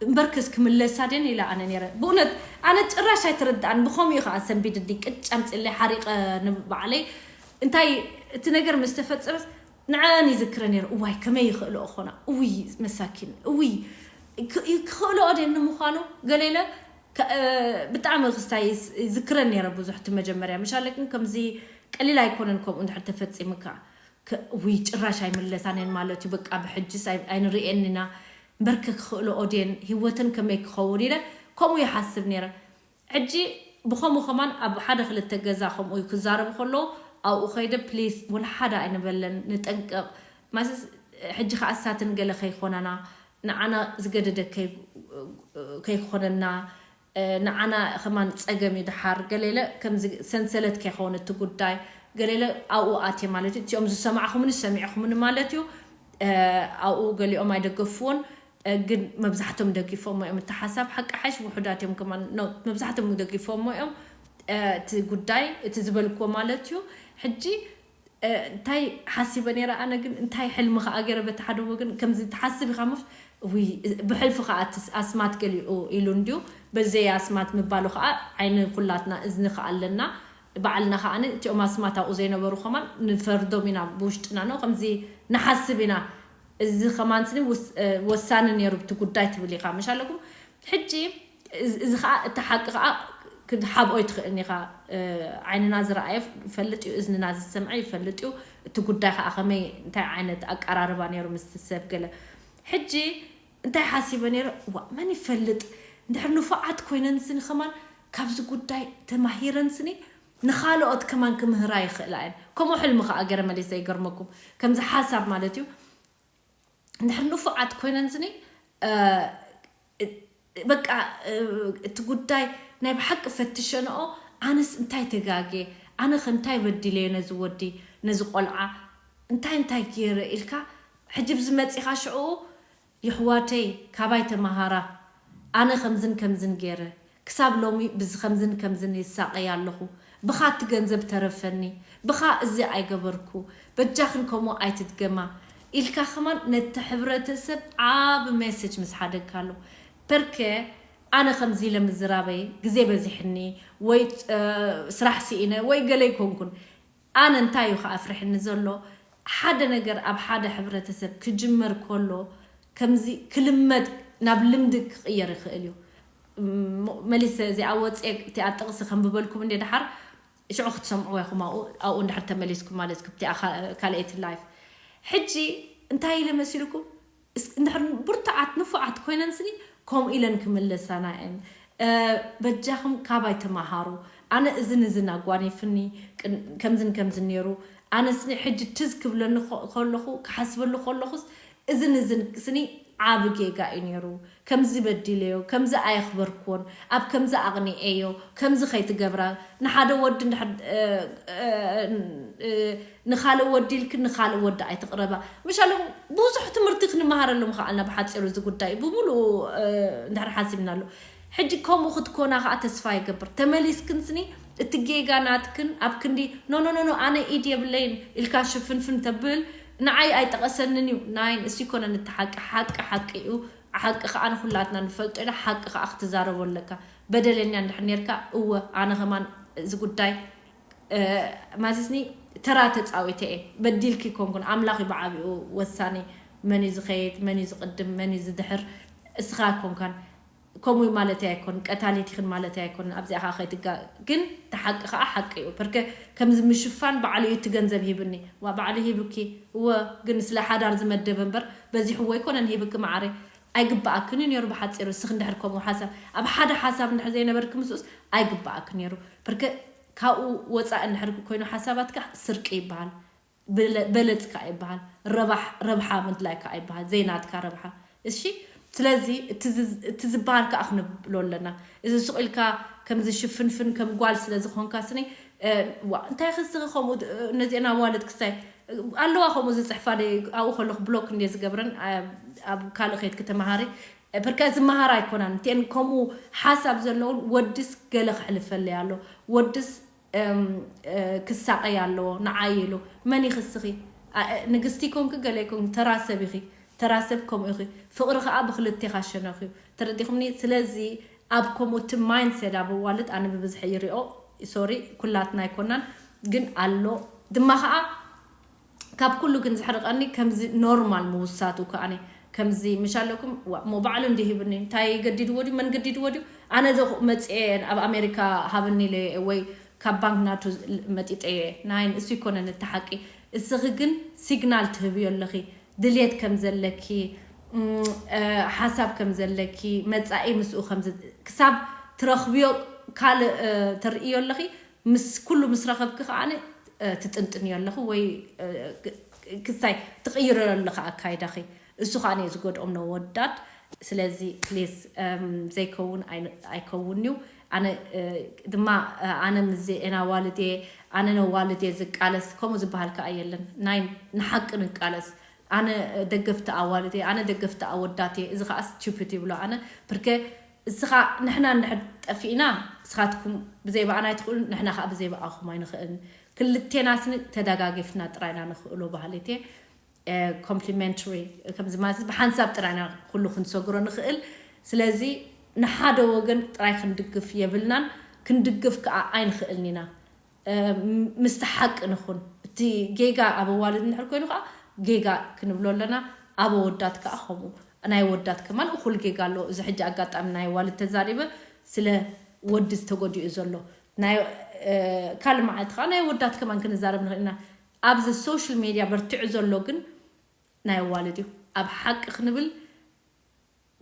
እምበርከስ ክምለሳ ደን ኢላ ኣነ ነይረ። ብእውነት ኣነ ጭራሽ ኣይተረድኣን። ብኸምኡ እዩ ከዓ ሰንቢድኒ ቅጭ ኣምፅለይ ሓሪቐ ንባዕለይ እንታይ እቲ ነገር ምስ ተፈፀመስ ንዐን ይዝክረ ነይረ። እዋይ ከመይ ይኽእልኦ ኾና እውይ መሳኪን እውይ ክኽእልኦ ደን ንምዃኑ ገሌለ ብጣዕሚ ክስታይ ይዝክረን ነይረ ብዙሕ እቲ መጀመርያ ምሻለክን ከምዚ ቀሊል ኣይኮነን ከምኡ እንድሕር ተፈፂምካ ውይ ጭራሽ ኣይምለሳንን ማለት እዩ በቃ ብሕጅስ ኣይንርእየን ኢና በርከ ክኽእሎ ኦድየን ህይወትን ከመይ ክኸውን ኢለ ከምኡ ይሓስብ ነይረ። ሕጂ ብኸምኡ ከማን ኣብ ሓደ ክልተ ገዛ ከምኡ ክዛረቡ ከለዉ ኣብኡ ከይደ ፕሊስ ወላ ሓደ ኣይንበለን ንጠንቀቕ ማስስ ሕጂ ከዓ እሳትን ገለ ከይኮናና ንዓና ዝገደደ ከይኮነና ንዓና ከማን ፀገም እዩ ድሓር ገሌለ ከምዚ ሰንሰለት ከይኸውን እቲ ጉዳይ ገሌለ ኣብኡ ኣትየ ማለት እዩ እቲኦም ዝሰማዕኹምኒ ዝሰሚዕኹምኒ ማለት እዩ ኣብኡ ገሊኦም ኣይደገፍዎን ግን መብዛሕቶም ደጊፎሞ እዮም እቲ ሓሳብ ሓቂ ሓሽ ውሑዳት እዮም ከማን መብዛሕቶም ደጊፎሞ እዮም እቲ ጉዳይ እቲ ዝበልክዎ ማለት እዩ ሕጂ እንታይ ሓሲበ ነይረ ኣነ ግን እንታይ ሕልሚ ከዓ ገይረ በቲ ሓደ ወገን ከምዚ ትሓስብ ኢኻ ሞሽ ውይ ብሕልፊ ከዓ እቲ ኣስማት ገሊኡ ኢሉ እንድዩ በዘይ ኣስማት ምባሉ ከዓ ዓይኒ ኩላትና እዝኒ ከዓ ኣለና ባዕልና ከዓ እቲኦም ኣስማት ኣብኡ ዘይነበሩ ከማን ንፈርዶም ኢና ብውሽጥና ነው ከምዚ ንሓስብ ኢና እዚ ከማን ስኒ ወሳኒ ነይሩ ብቲ ጉዳይ ትብል ኢኻ መሻለኩም ሕጂ እዚ ከዓ እቲ ሓቂ ከዓ ክትሓብኦ ይትኽእልኒ ኢኻ ዓይንና ዝረኣየ ይፈልጥ እዩ እዝንና ዝሰምዐ ይፈልጥ እዩ እቲ ጉዳይ ከዓ ከመይ እንታይ ዓይነት ኣቀራርባ ነይሩ ምስቲ ሰብ ገለ ሕጂ እንታይ ሓሲበ ነይረ ዋ መን ይፈልጥ እንድሕር ንፉዓት ኮይነን ስኒ ከማን ካብዚ ጉዳይ ተማሂረን ስኒ ንኻልኦት ከማን ክምህራ ይኽእላ እየን ከምኡ ሕልሚ ከዓ ገረ መሊሰ ይገርመኩም ከምዚ ሓሳብ ማለት እዩ እንድሕር ንፉዓት ኮይነን ስኒ በቃ እቲ ጉዳይ ናይ ብሓቂ ፈትሸንኦ ኣነስ እንታይ ተጋግየ ኣነ ከ እንታይ በዲለዮ ነዚ ወዲ ነዚ ቆልዓ እንታይ እንታይ ገይረ ኢልካ ሕጂ ብዚ መፂኻ ሽዕኡ የሕዋተይ ካባይ ተመሃራ ኣነ ከምዝን ከምዝን ገይረ ክሳብ ሎሚ ብዚ ከምዝን ከምዝን ይሳቀይ ኣለኹ ብኻ እቲ ገንዘብ ተረፈኒ ብኻ እዚ ኣይገበርኩ በጃኽን ከምኡ ኣይትድገማ ኢልካ ከማን ነቲ ሕብረተሰብ ዓብ ሜሴጅ ምስ ሓደግካ ኣሎ ፐርከ ኣነ ከምዚ ኢለ ምዝራበይ ግዜ በዚሕኒ ወይ ስራሕ ስኢነ ወይ ገለ ይኮንኩን ኣነ እንታይ እዩ ከኣፍርሕኒ ዘሎ ሓደ ነገር ኣብ ሓደ ሕብረተሰብ ክጅመር ከሎ ከምዚ ክልመድ ናብ ልምዲ ክቕየር ይኽእል እዩ መሊሰ እዚኣ ወፅየ እቲኣ ጥቕሲ ከም ብበልኩም እንደ ድሓር ሽዑ ክትሰምዕዎ ኢኹም ኣብኡ ኣብኡ እንድሕር ተመሊስኩም ማለት ክብቲኣ ካልአይቲ ላይፍ ሕጂ እንታይ ኢለ መሲልኩም እንድሕር ብርቱዓት ንፉዓት ኮይነን ስኒ ከምኡ ኢለን ክምለሳና እየን በጃኹም ካባይ ተመሃሩ ኣነ እዝን እዝን ኣጓኒፍኒ ከምዝን ከምዝን ነይሩ ኣነ ስኒ ሕጂ ትዝ ክብለኒ ከለኹ ክሓስበሉ ከለኹስ እዝን እዝን ስኒ ዓቢ ጌጋ እዩ ነይሩ ከምዚ በዲለዮ ከምዚ ኣየኽበርክዎን ኣብ ከምዚ ኣቕኒኤዮ ከምዚ ከይትገብራ ንሓደ ወዲ ንኻልእ ወዲ ኢልክን ንኻልእ ወዲ ኣይትቕረባ ምሻሎም ብዙሕ ትምህርቲ ክንመሃረሎም ከኣልና ብሓፂሩ እዚ ጉዳይ ብምሉኡ እንድሕር ሓሲብናሉ ሕጂ ከምኡ ክትኮና ከዓ ተስፋ ይገብር ተመሊስክን ስኒ እቲ ጌጋ ናትክን ኣብ ክንዲ ኖኖኖኖ ኣነ ኢድ የብለይን ኢልካ ሽፍንፍን ተብል ንዓይ ኣይጠቐሰንን እዩ ናይን እሱ ይኮነን እቲ ሓቂ ሓቂ ሓቂ እዩ ሓቂ ከዓ ንኩላትና ንፈልጦ ኢና ሓቂ ከዓ ክትዛረቦ ኣለካ በደለኛ እንድሕር ነርካ እወ ኣነ ከማን እዚ ጉዳይ ማለትኒ ተራ ተፃዊተ እየ በዲልኪ ኮንኩን ኣምላኽ እዩ ብዓቢኡ ወሳኒ መን እዩ ዝኸይድ መን እዩ ዝቅድም መን እዩ ዝድሕር እስኻ ኮንካን ከምኡ ማለት ኣይኮን ቀታሊት ይኽን ማለት ኣይኮን ኣብዚኣ ከዓ ከይትጋ ግን ተሓቂ ከዓ ሓቂ እዩ ፐርከ ከምዚ ምሽፋን ባዕሉ እዩ እቲ ገንዘብ ሂብኒ ዋ ባዕሉ ሂብኪ እወ ግን ስለ ሓዳር ዝመደበ እምበር በዚሕዎ ኣይኮነን ሂብኪ መዓረ ኣይግባኣክን እዩ ነይሩ። ብሓፂሩ እስኺ እንድሕር ከምኡ ሓሳብ ኣብ ሓደ ሓሳብ እንድሕር ዘይነበርክ ምስኡስ ኣይግባኣክ ነይሩ። ብርከ ካብኡ ወፃኢ እንድሕር ኮይኑ ሓሳባትካ ስርቂ ይበሃል። በለፅካ ይበሃል። ረብሓ ምድላይካ ይበሃል። ዘይናትካ ረብሓ። እሺ፣ ስለዚ እቲ ዝበሃል ከዓ ክንብሎ ኣለና። እዚ ስቕ ኢልካ ከምዚ ሽፍንፍን ከም ጓል ስለ ዝኾንካ ስኒ እንታይ ክስኺ ከምኡ ነዚአን ኣዋልድ ክስታይ ኣለዋ ከምኡ ዝፅሕፋ ኣብኡ ከለኩ ብሎክ እንደ ዝገብረን ኣብ ካልእ ከይድ ክተመሃሪ ብርካ ዝመሃር ኣይኮናን እቲአን ከምኡ ሓሳብ ዘለውን ወድስ ገለ ክሕልፈለይ ኣሎ ወድስ ክሳቀይ ኣለዎ ንዓይ ኢሉ መን ይኽስኺ ንግስቲ ኮንክ ገለ ኮንክ ተራሰብ ኢኺ ተራሰብ ከምኡ ኢኺ ፍቅሪ ከዓ ብክልቴኻ ሸነኽ እዩ ተረዲኹምኒ ስለዚ ኣብ ከምኡ እቲ ማይንድሴት ኣብ ኣዋልድ ኣነ ብብዝሒ ይሪኦ ሶሪ ኩላትና ኣይኮናን ግን ኣሎ ድማ ከዓ ካብ ኩሉ ግን ዝሕርቀኒ ከምዚ ኖርማል ምውሳቱ ከኣኒ ከምዚ ምሽ ኣለኩም ሞ ባዕሉ እንዲ ሂብኒ እንታይ ገዲድዎ ድዩ መን ገዲድዎ ድዩ ኣነ ዶ መፅኤ ኣብ ኣሜሪካ ሃብኒ ኢለ ወይ ካብ ባንክ ናቱ መጢጠየ ናይ እሱ ይኮነን እቲ ሓቂ እስኺ ግን ሲግናል ትህብዮ ኣለኺ ድልየት ከም ዘለኪ ሓሳብ ከም ዘለኪ መፃኢ ምስኡ ክሳብ ትረኽብዮ ካልእ ተርእዮ ኣለኺ ምስ ኩሉ ምስ ረኸብኪ ከዓ ትጥንጥንዮ ኣለኺ ወይ ክሳይ ትቕይርዮ ኣለኺ ኣካይዳኺ እሱ ከዓ ዝጎድኦም ነወዳድ ስለዚ ፕሊስ ዘይከውን ኣይከውን እዩ ኣነ ድማ ኣነ ምዚ ኤና ዋልድ እየ ኣነ ነዋልድ እየ ዝቃለስ ከምኡ ዝበሃል ከዓ የለን ናይ ንሓቂ ንቃለስ ኣነ ደገፍቲ ኣዋልድ እየ ኣነ ደገፍቲ ኣወዳት እየ እዚ ከዓ ስቱፒድ ይብሎ ኣነ ብርከ እስኻ ንሕና እንድሕር ጠፊእና እስኻትኩም ብዘይ በኣና ኣይትኽእሉ ንሕና ከዓ ብዘይ በኣኹም ኣይንኽእልን ክልቴና ስኒ ተደጋጊፍና ጥራይና ንኽእሎ ባህልት ኮምፕሊመንትሪ ከምዚ ማለት ብሓንሳብ ጥራይና ኩሉ ክንሰግሮ ንኽእል ስለዚ ንሓደ ወገን ጥራይ ክንድግፍ የብልናን ክንድግፍ ከዓ ኣይንኽእልን ኢና ምስቲ ሓቂ ንኹን እቲ ጌጋ ኣብ ኣዋልድ እንድሕር ኮይኑ ከዓ ጌጋ ክንብሎ ኣለና ኣብ ኣወዳት ከዓ ከምኡ ናይ ወዳት ከማን እኩል ጌጋ ኣሎ እዚ ሕጂ ኣጋጣሚ ናይ ኣዋልድ ተዛሪበ ስለ ወዲ ዝተጎዲኡ ዘሎ ናይ ካልእ መዓልቲ ከዓ ናይ ወዳት ከማን ክንዛረብ ንኽእል ኢና ኣብዚ ሶሻል ሜድያ በርቲዑ ዘሎ ግን ናይ ኣዋልድ እዩ ኣብ ሓቂ ክንብል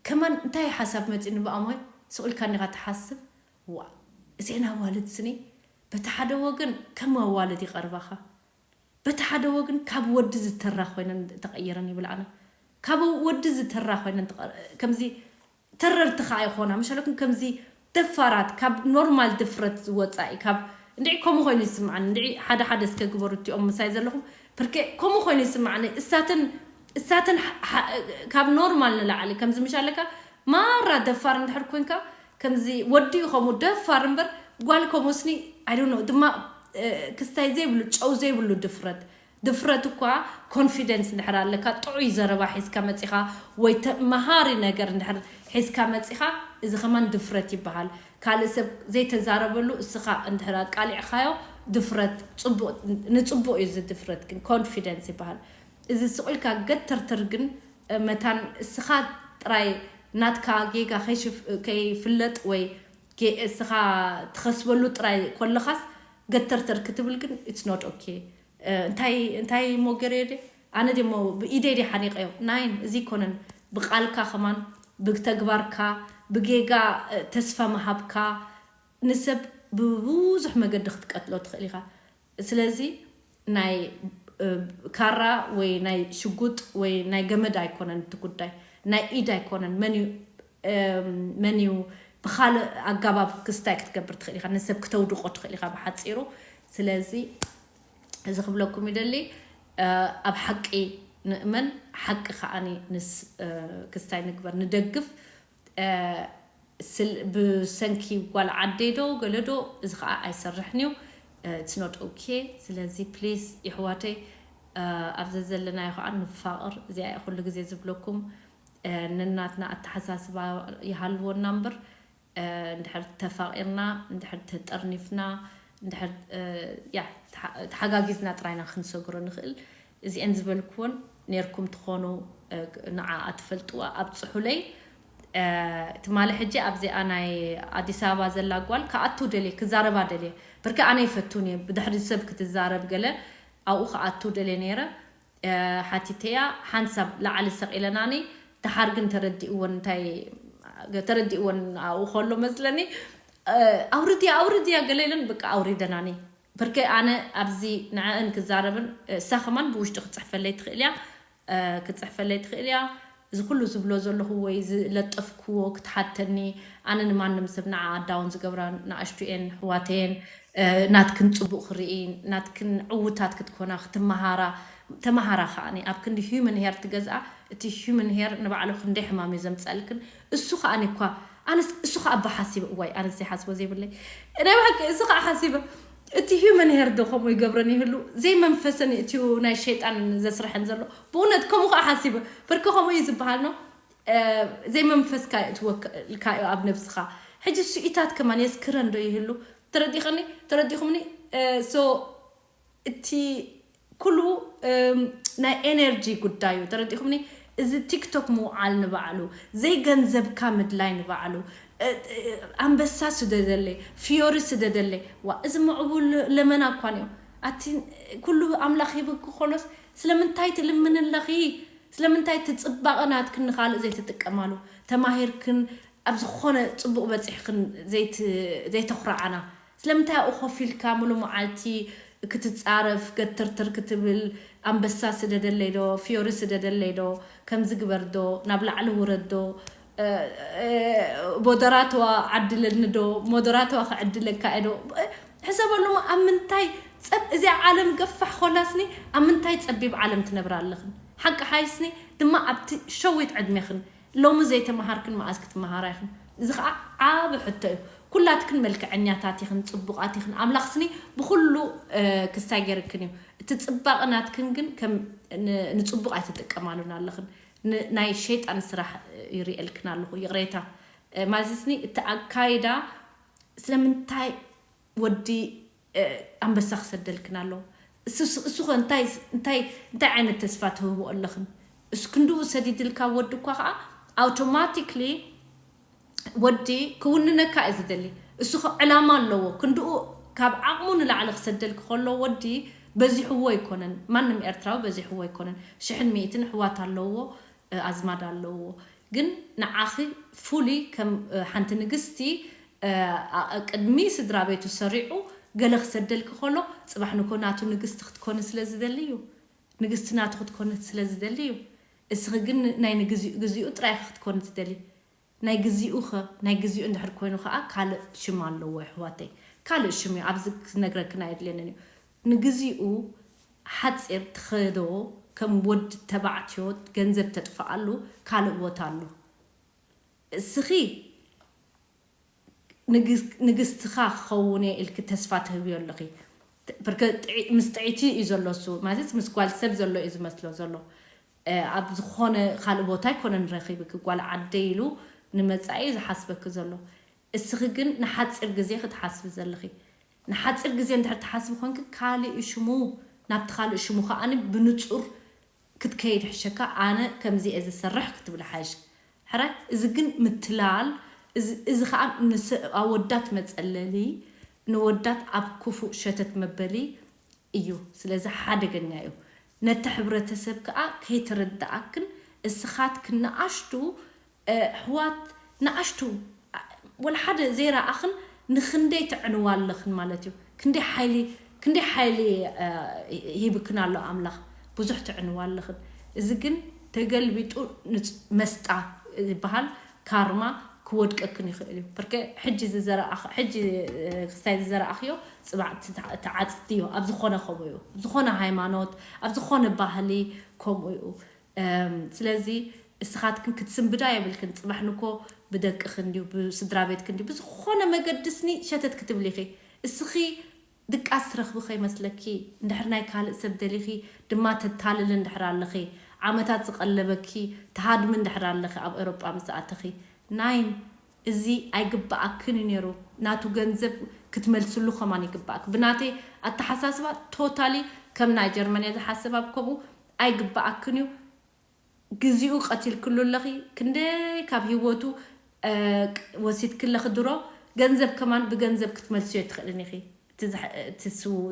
ከማን እንታይ ሓሳብ መፂኒ ብኣሞይ ስቕ ኢልካ እኒኻ ትሓስብ ዋ እዘን ኣዋልድ ስኒ በቲ ሓደ ወገን ከም ኣዋልድ ይቐርባኻ በቲ ሓደ ወገን ካብ ወዲ ዝተራ ኮይነን ተቐይረን ይብል ኣነ ካብ ወዲ ዝተራ ኮይነን ከምዚ ተረርቲ ከዓ ይኾና ምሻለኩም ከምዚ ደፋራት ካብ ኖርማል ድፍረት ዝወፃኢ ካብ እንድዒ ከምኡ ኮይኑ ይስምዓኒ እንድዒ ሓደ ሓደ እስከ ግበሩ እቲኦም ምሳይ ዘለኹም ብርከ ከምኡ ኮይኑ ይስምዓኒ እሳትን እሳትን ካብ ኖርማል ንላዕሊ ከምዚ ምሽ ኣለካ ማራ ደፋር እንድሕር ኮንካ ከምዚ ወዲኡ ከምኡ ደፋር እምበር ጓል ከምኡ ስኒ ኣይዶኖ ድማ ክስታይ ዘይብሉ ጨው ዘይብሉ ድፍረት ድፍረት እኳ ኮንፊደንስ እንድሕር ኣለካ ጥዑይ ዘረባ ሒዝካ መፂኻ ወይ መሃሪ ነገር እንድሕር ሒዝካ መፂኻ እዚ ከማን ድፍረት ይበሃል ካልእ ሰብ ዘይተዛረበሉ እስኻ እንድሕር ኣቃሊዕኻዮ ድፍረት ንፅቡቅ እዩ እዚ ድፍረት ግን ኮንፊደንስ ይበሃል እዚ ስቁኢልካ ገተርተር ግን መታን እስኻ ጥራይ ናትካ ጌጋ ከይፍለጥ ወይ እስኻ ትኸስበሉ ጥራይ ኮለኻስ ገተርተር ክትብል ግን it's not okay እንታይ እንታይ ሞ ገሬ ደ ኣነ ደሞ ብኢደይ ደ ሓኒቀዮ ናይን እዚ ኮነን ብቃልካ ከማን ብተግባርካ ብጌጋ ተስፋ ምሃብካ ንሰብ ብብዙሕ መገዲ ክትቀትሎ ትኽእል ኢኻ ስለዚ ናይ ካራ ወይ ናይ ሽጉጥ ወይ ናይ ገመድ ኣይኮነን እቲ ጉዳይ ናይ ኢድ ኣይኮነን መን እዩ መን እዩ ብካልእ ኣጋባብ ክስታይ ክትገብር ትኽእል ኢኻ ንሰብ ክተውድቆ ትኽእል ኢኻ ብሓፂሩ ስለዚ እዚ ክብለኩም ይደሊ ኣብ ሓቂ ንእመን ሓቂ ከዓኒ ንስ ክስታይ ንግበር ንደግፍ ብሰንኪ ጓል ዓደይ ዶ ገለ ዶ እዚ ከዓ ኣይሰርሕን እዩ it's not okay ስለዚ ፕሊስ ይሕዋተይ ኣብ ዘዘለናዮ ከዓ ንፋቅር እዚኣ ኩሉ ግዜ ዝብለኩም ነናትና ኣተሓሳስባ ይሃልወና እምበር እንድሕር ተፋቂርና እንድሕር ተጠርኒፍና እንድሕር ያ ተሓጋጊዝና ጥራይና ክንሰግሮ ንኽእል እዚአን ዝበልክዎን ኔርኩም ትኾኑ ንዓ ኣትፈልጥዋ ኣብፅሑለይ ትማሊ ሕጂ ኣብዚኣ ናይ ኣዲስ ኣበባ ዘላ ጓል ክኣቱ ደልየ ክዛረባ ደልየ ብርኪ ኣነ ይፈቱን እየ ብድሕሪ ሰብ ክትዛረብ ገለ ኣብኡ ክኣቱ ደልየ ነይረ ሓቲተያ ሓንሳብ ላዕሊ ሰቂለናኒ ድሓር ግን ተረዲእወን እንታይ ተረዲእወን ኣብኡ ከሎ መስለኒ ኣውርድያ ኣውርድያ ገለ ኢለን በቃ ኣውሪደናኒ። ብርከ ኣነ ኣብዚ ንዕእን ክዛረብን እሳ ከማን ብውሽጢ ክትፅሕፈለይ ትኽእል እያ ክትፅሕፈለይ ትኽእል እያ። እዚ ኩሉ ዝብሎ ዘለኹ ወይ ዝለጠፍክዎ ክትሓተኒ ኣነ ንማንም ሰብ ንዓ ኣዳውን ዝገብራ ንኣሽቱኤን ሕዋተየን ናትክን ፅቡቅ ክርኢ ናትክን ዕውታት ክትኮና ክትመሃራ ተመሃራ ከዓኒ ኣብ ክንዲ human hair ትገዝኣ እቲ human hair ንባዕሉ ክንደይ ሕማም እዩ ዘምፀልክን እሱ ከዓኒ እኳ ኣነስ እሱ ከዓ ኣባ ሓሲበ እዋይ ኣነስ ዘይሓስቦ ዘይብለይ ናይ ብሓቂ እሱ ከዓ ሓሲበ እቲ human hair ዶ ከምኡ ይገብረን ይህሉ ዘይመንፈሰን እቲ ናይ ሸይጣን ዘስርሐን ዘሎ ብእውነት ከምኡ ከዓ ሓሲበ ብርክ ከምኡ እዩ ዝበሃል ነው ዘይመንፈስካ እትወክልካ እዩ ኣብ ነብስኻ ሕጂ ስኢታት ከማን የስክረን ዶ ይህሉ ተረዲኸኒ ተረዲኹምኒ so እቲ ኩሉ ናይ ኤነርጂ ጉዳይ እዩ ተረዲኹምኒ እዚ ቲክቶክ ምውዓል ንባዕሉ ዘይገንዘብካ ምድላይ ንባዕሉ ኣንበሳ ስደደለይ ፍዮሪ ስደደለይ ዋ እዚ ምዕቡል ለመና እኳ ንዮ ኣቲ ኩሉ ኣምላኽ ሂብክ ኮሎስ ስለምንታይ ትልምን ኣለኺ ስለምንታይ ትጽባቐ ናትክን ንኻልእ ዘይትጥቀማሉ ተማሂርክን ኣብ ዝኾነ ጽቡቕ በጺሕክን ዘይተኹርዓና ስለምንታይ ኣብኡ ኮፍ ኢልካ ሙሉ መዓልቲ ክትጻረፍ ገትርትር ክትብል ኣንበሳ ስደደለይ ዶ ፍዮሪ ስደደለይ ዶ ከምዚ ግበር ዶ ናብ ላዕሊ ውረድ ዶ ሞደራተዋ ዓድለኒ ዶ ሞደራተዋ ክዕድለካ እየ ዶ ሕሰበሉ ኣብ ምንታይ ፀብ እዚኣ ዓለም ገፋሕ ኮላስኒ ኣብ ምንታይ ፀቢብ ዓለም ትነብራ ኣለኽን ሓቂ ሓይስኒ ድማ ኣብቲ ሸዊት ዕድሜኽን ሎሚ ዘይተመሃርክን መኣዝ ክትመሃራ ኢኽን እዚ ከዓ ዓብ ሕቶ እዩ ኩላትክን መልክዐኛታት ኢኽን ፅቡቃት ኢኽን ኣምላኽስኒ ብኩሉ ክስታይ ገይርክን እዩ እቲ ፅባቅ ናትክን ግን ከም ንፅቡቅ ኣይትጥቀማሉን ኣለኽን ናይ ሸይጣን ስራሕ ይርእየልክን ኣለኹ ይቕሬታ ማለትስኒ እቲ ኣካይዳ ስለምንታይ ወዲ ኣንበሳ ክሰደልክን ኣሎ እሱ ከ እንታይ እንታይ እንታይ ዓይነት ተስፋ ትህቦ ኣለኽን እሱ ክንድኡ ሰዲድልካ ወዲ እኳ ከዓ ኣውቶማቲክሊ ወዲ ክውንነካ እዩ ዝደሊ እሱ ከ ዕላማ ኣለዎ ክንድኡ ካብ ዓቕሙ ንላዕሊ ክሰደልክ ከሎ ወዲ በዚሕዎ ኣይኮነን ማንም ኤርትራዊ በዚሕዎ ኣይኮነን ሽሕን ሚእትን ኣሕዋት ኣለዎ ኣዝማድ ኣለዎ ግን ንዓኺ fully ከም ሓንቲ ንግስቲ ቅድሚ ስድራ ቤቱ ሰሪዑ ገለ ክሰደልኪ ከሎ ፅባሕ ንኮ ናቱ ንግስቲ ክትኮኒ ስለ ዝደሊ እዩ ንግስቲ ናቱ ክትኮኒ ስለ ዝደሊ እዩ እስኺ ግን ናይ ንግዚኡ ጥራይ ክትኮኒ ትደሊ ናይ ግዚኡ ኸ ናይ ግዚኡ እንድሕር ኮይኑ ከዓ ካልእ ሽም ኣለዎ ኣሕዋተይ ካልእ ሽም እዩ ኣብዚ ክነግረክን ኣየድልየንን እዩ ንግዚኡ ሓፂር ትኸዶ ከም ወዲ ተባዕትዮ ገንዘብ ተጥፍኣሉ ካልእ ቦታ ኣሎ እስኺ ንግስትኻ ክኸውን እየ ኢልኪ ተስፋ ትህብዮ ኣለኺ ምስ ጥዒቲ እዩ ዘሎ እሱ ማለት ምስ ጓል ሰብ ዘሎ እዩ ዝመስሎ ዘሎ ኣብ ዝኾነ ካልእ ቦታ ኣይኮነ ንረኺብኪ ጓል ዓደይ ኢሉ ንመፃኢ ዝሓስበኪ ዘሎ እስኺ ግን ንሓፂር ግዜ ክትሓስቢ ዘለኺ ንሓፂር ግዜ እንድሕር ትሓስቢ ኮንኪ ካልእ ሽሙ ናብቲ ካልእ ሽሙ ከዓኒ ብንፁር ክትከይድ ሕሸካ ኣነ ከምዚ እየ ዝሰርሕ ክትብል ሓይሽ ሕራይ እዚ ግን ምትላል እዚ ከዓ ኣወዳት መፀለሊ ንወዳት ኣብ ክፉእ ሸተት መበሊ እዩ ስለዚ ሓደገኛ እዩ ነቲ ሕብረተሰብ ከዓ ከይተረዳኣክን እስኻትክን ንኣሽቱ ኣሕዋት ንኣሽቱ ወላ ሓደ ዘይረኣኽን ንክንደይ ትዕንዋ ኣለኽን ማለት እዩ ክንደይ ሓይሊ ክንደይ ሓይሊ ሂብክን ኣሎ ኣምላኽ ብዙሕ ትዕንዋ ኣለኽን እዚ ግን ተገልቢጡ መስጣ ዝበሃል ካርማ ክወድቀክን ይኽእል እዩ ብርከ ሕጂ ዝዘረኣኽ ሕጂ ክስታይ ዝዘረኣኽዮ ፅባዕ ትዓፅድዮ ኣብ ዝኾነ ከምኡ እዩ ዝኾነ ሃይማኖት ኣብ ዝኾነ ባህሊ ከምኡ እዩ ስለዚ እስኻትክን ክትስንብዳ የብልክን ፅባሕ ንኮ ብደቅኽን ድዩ ብስድራ ቤትክን ድዩ ብዝኾነ መገድስኒ ሸተት ክትብሊ ኢኺ እስኺ ድቃስ ትረኽቢ ከይመስለኪ እንድሕር ናይ ካልእ ሰብ ደሊኺ ድማ ተታልሊ እንድሕር ኣለኺ ዓመታት ዝቐለበኪ ትሃድሚ እንድሕር ኣለኺ ኣብ ኤሮጳ ምስ ኣተኺ ናይን እዚ ኣይግበኣክን እዩ ነይሩ ናቱ ገንዘብ ክትመልስሉ ከማን ይግበኣክ ብናተይ ኣተሓሳስባ ቶታሊ ከም ናይ ጀርመን እየ ዝሓስብ ኣብ ከምኡ ኣይግበኣክን እዩ ግዜኡ ቀቲልክሉ ኣለኺ ክንደይ ካብ ህይወቱ ወሲድክለኺ ድሮ ገንዘብ ከማን ብገንዘብ ክትመልስዮ ትኽእልን ኢኺ እቲ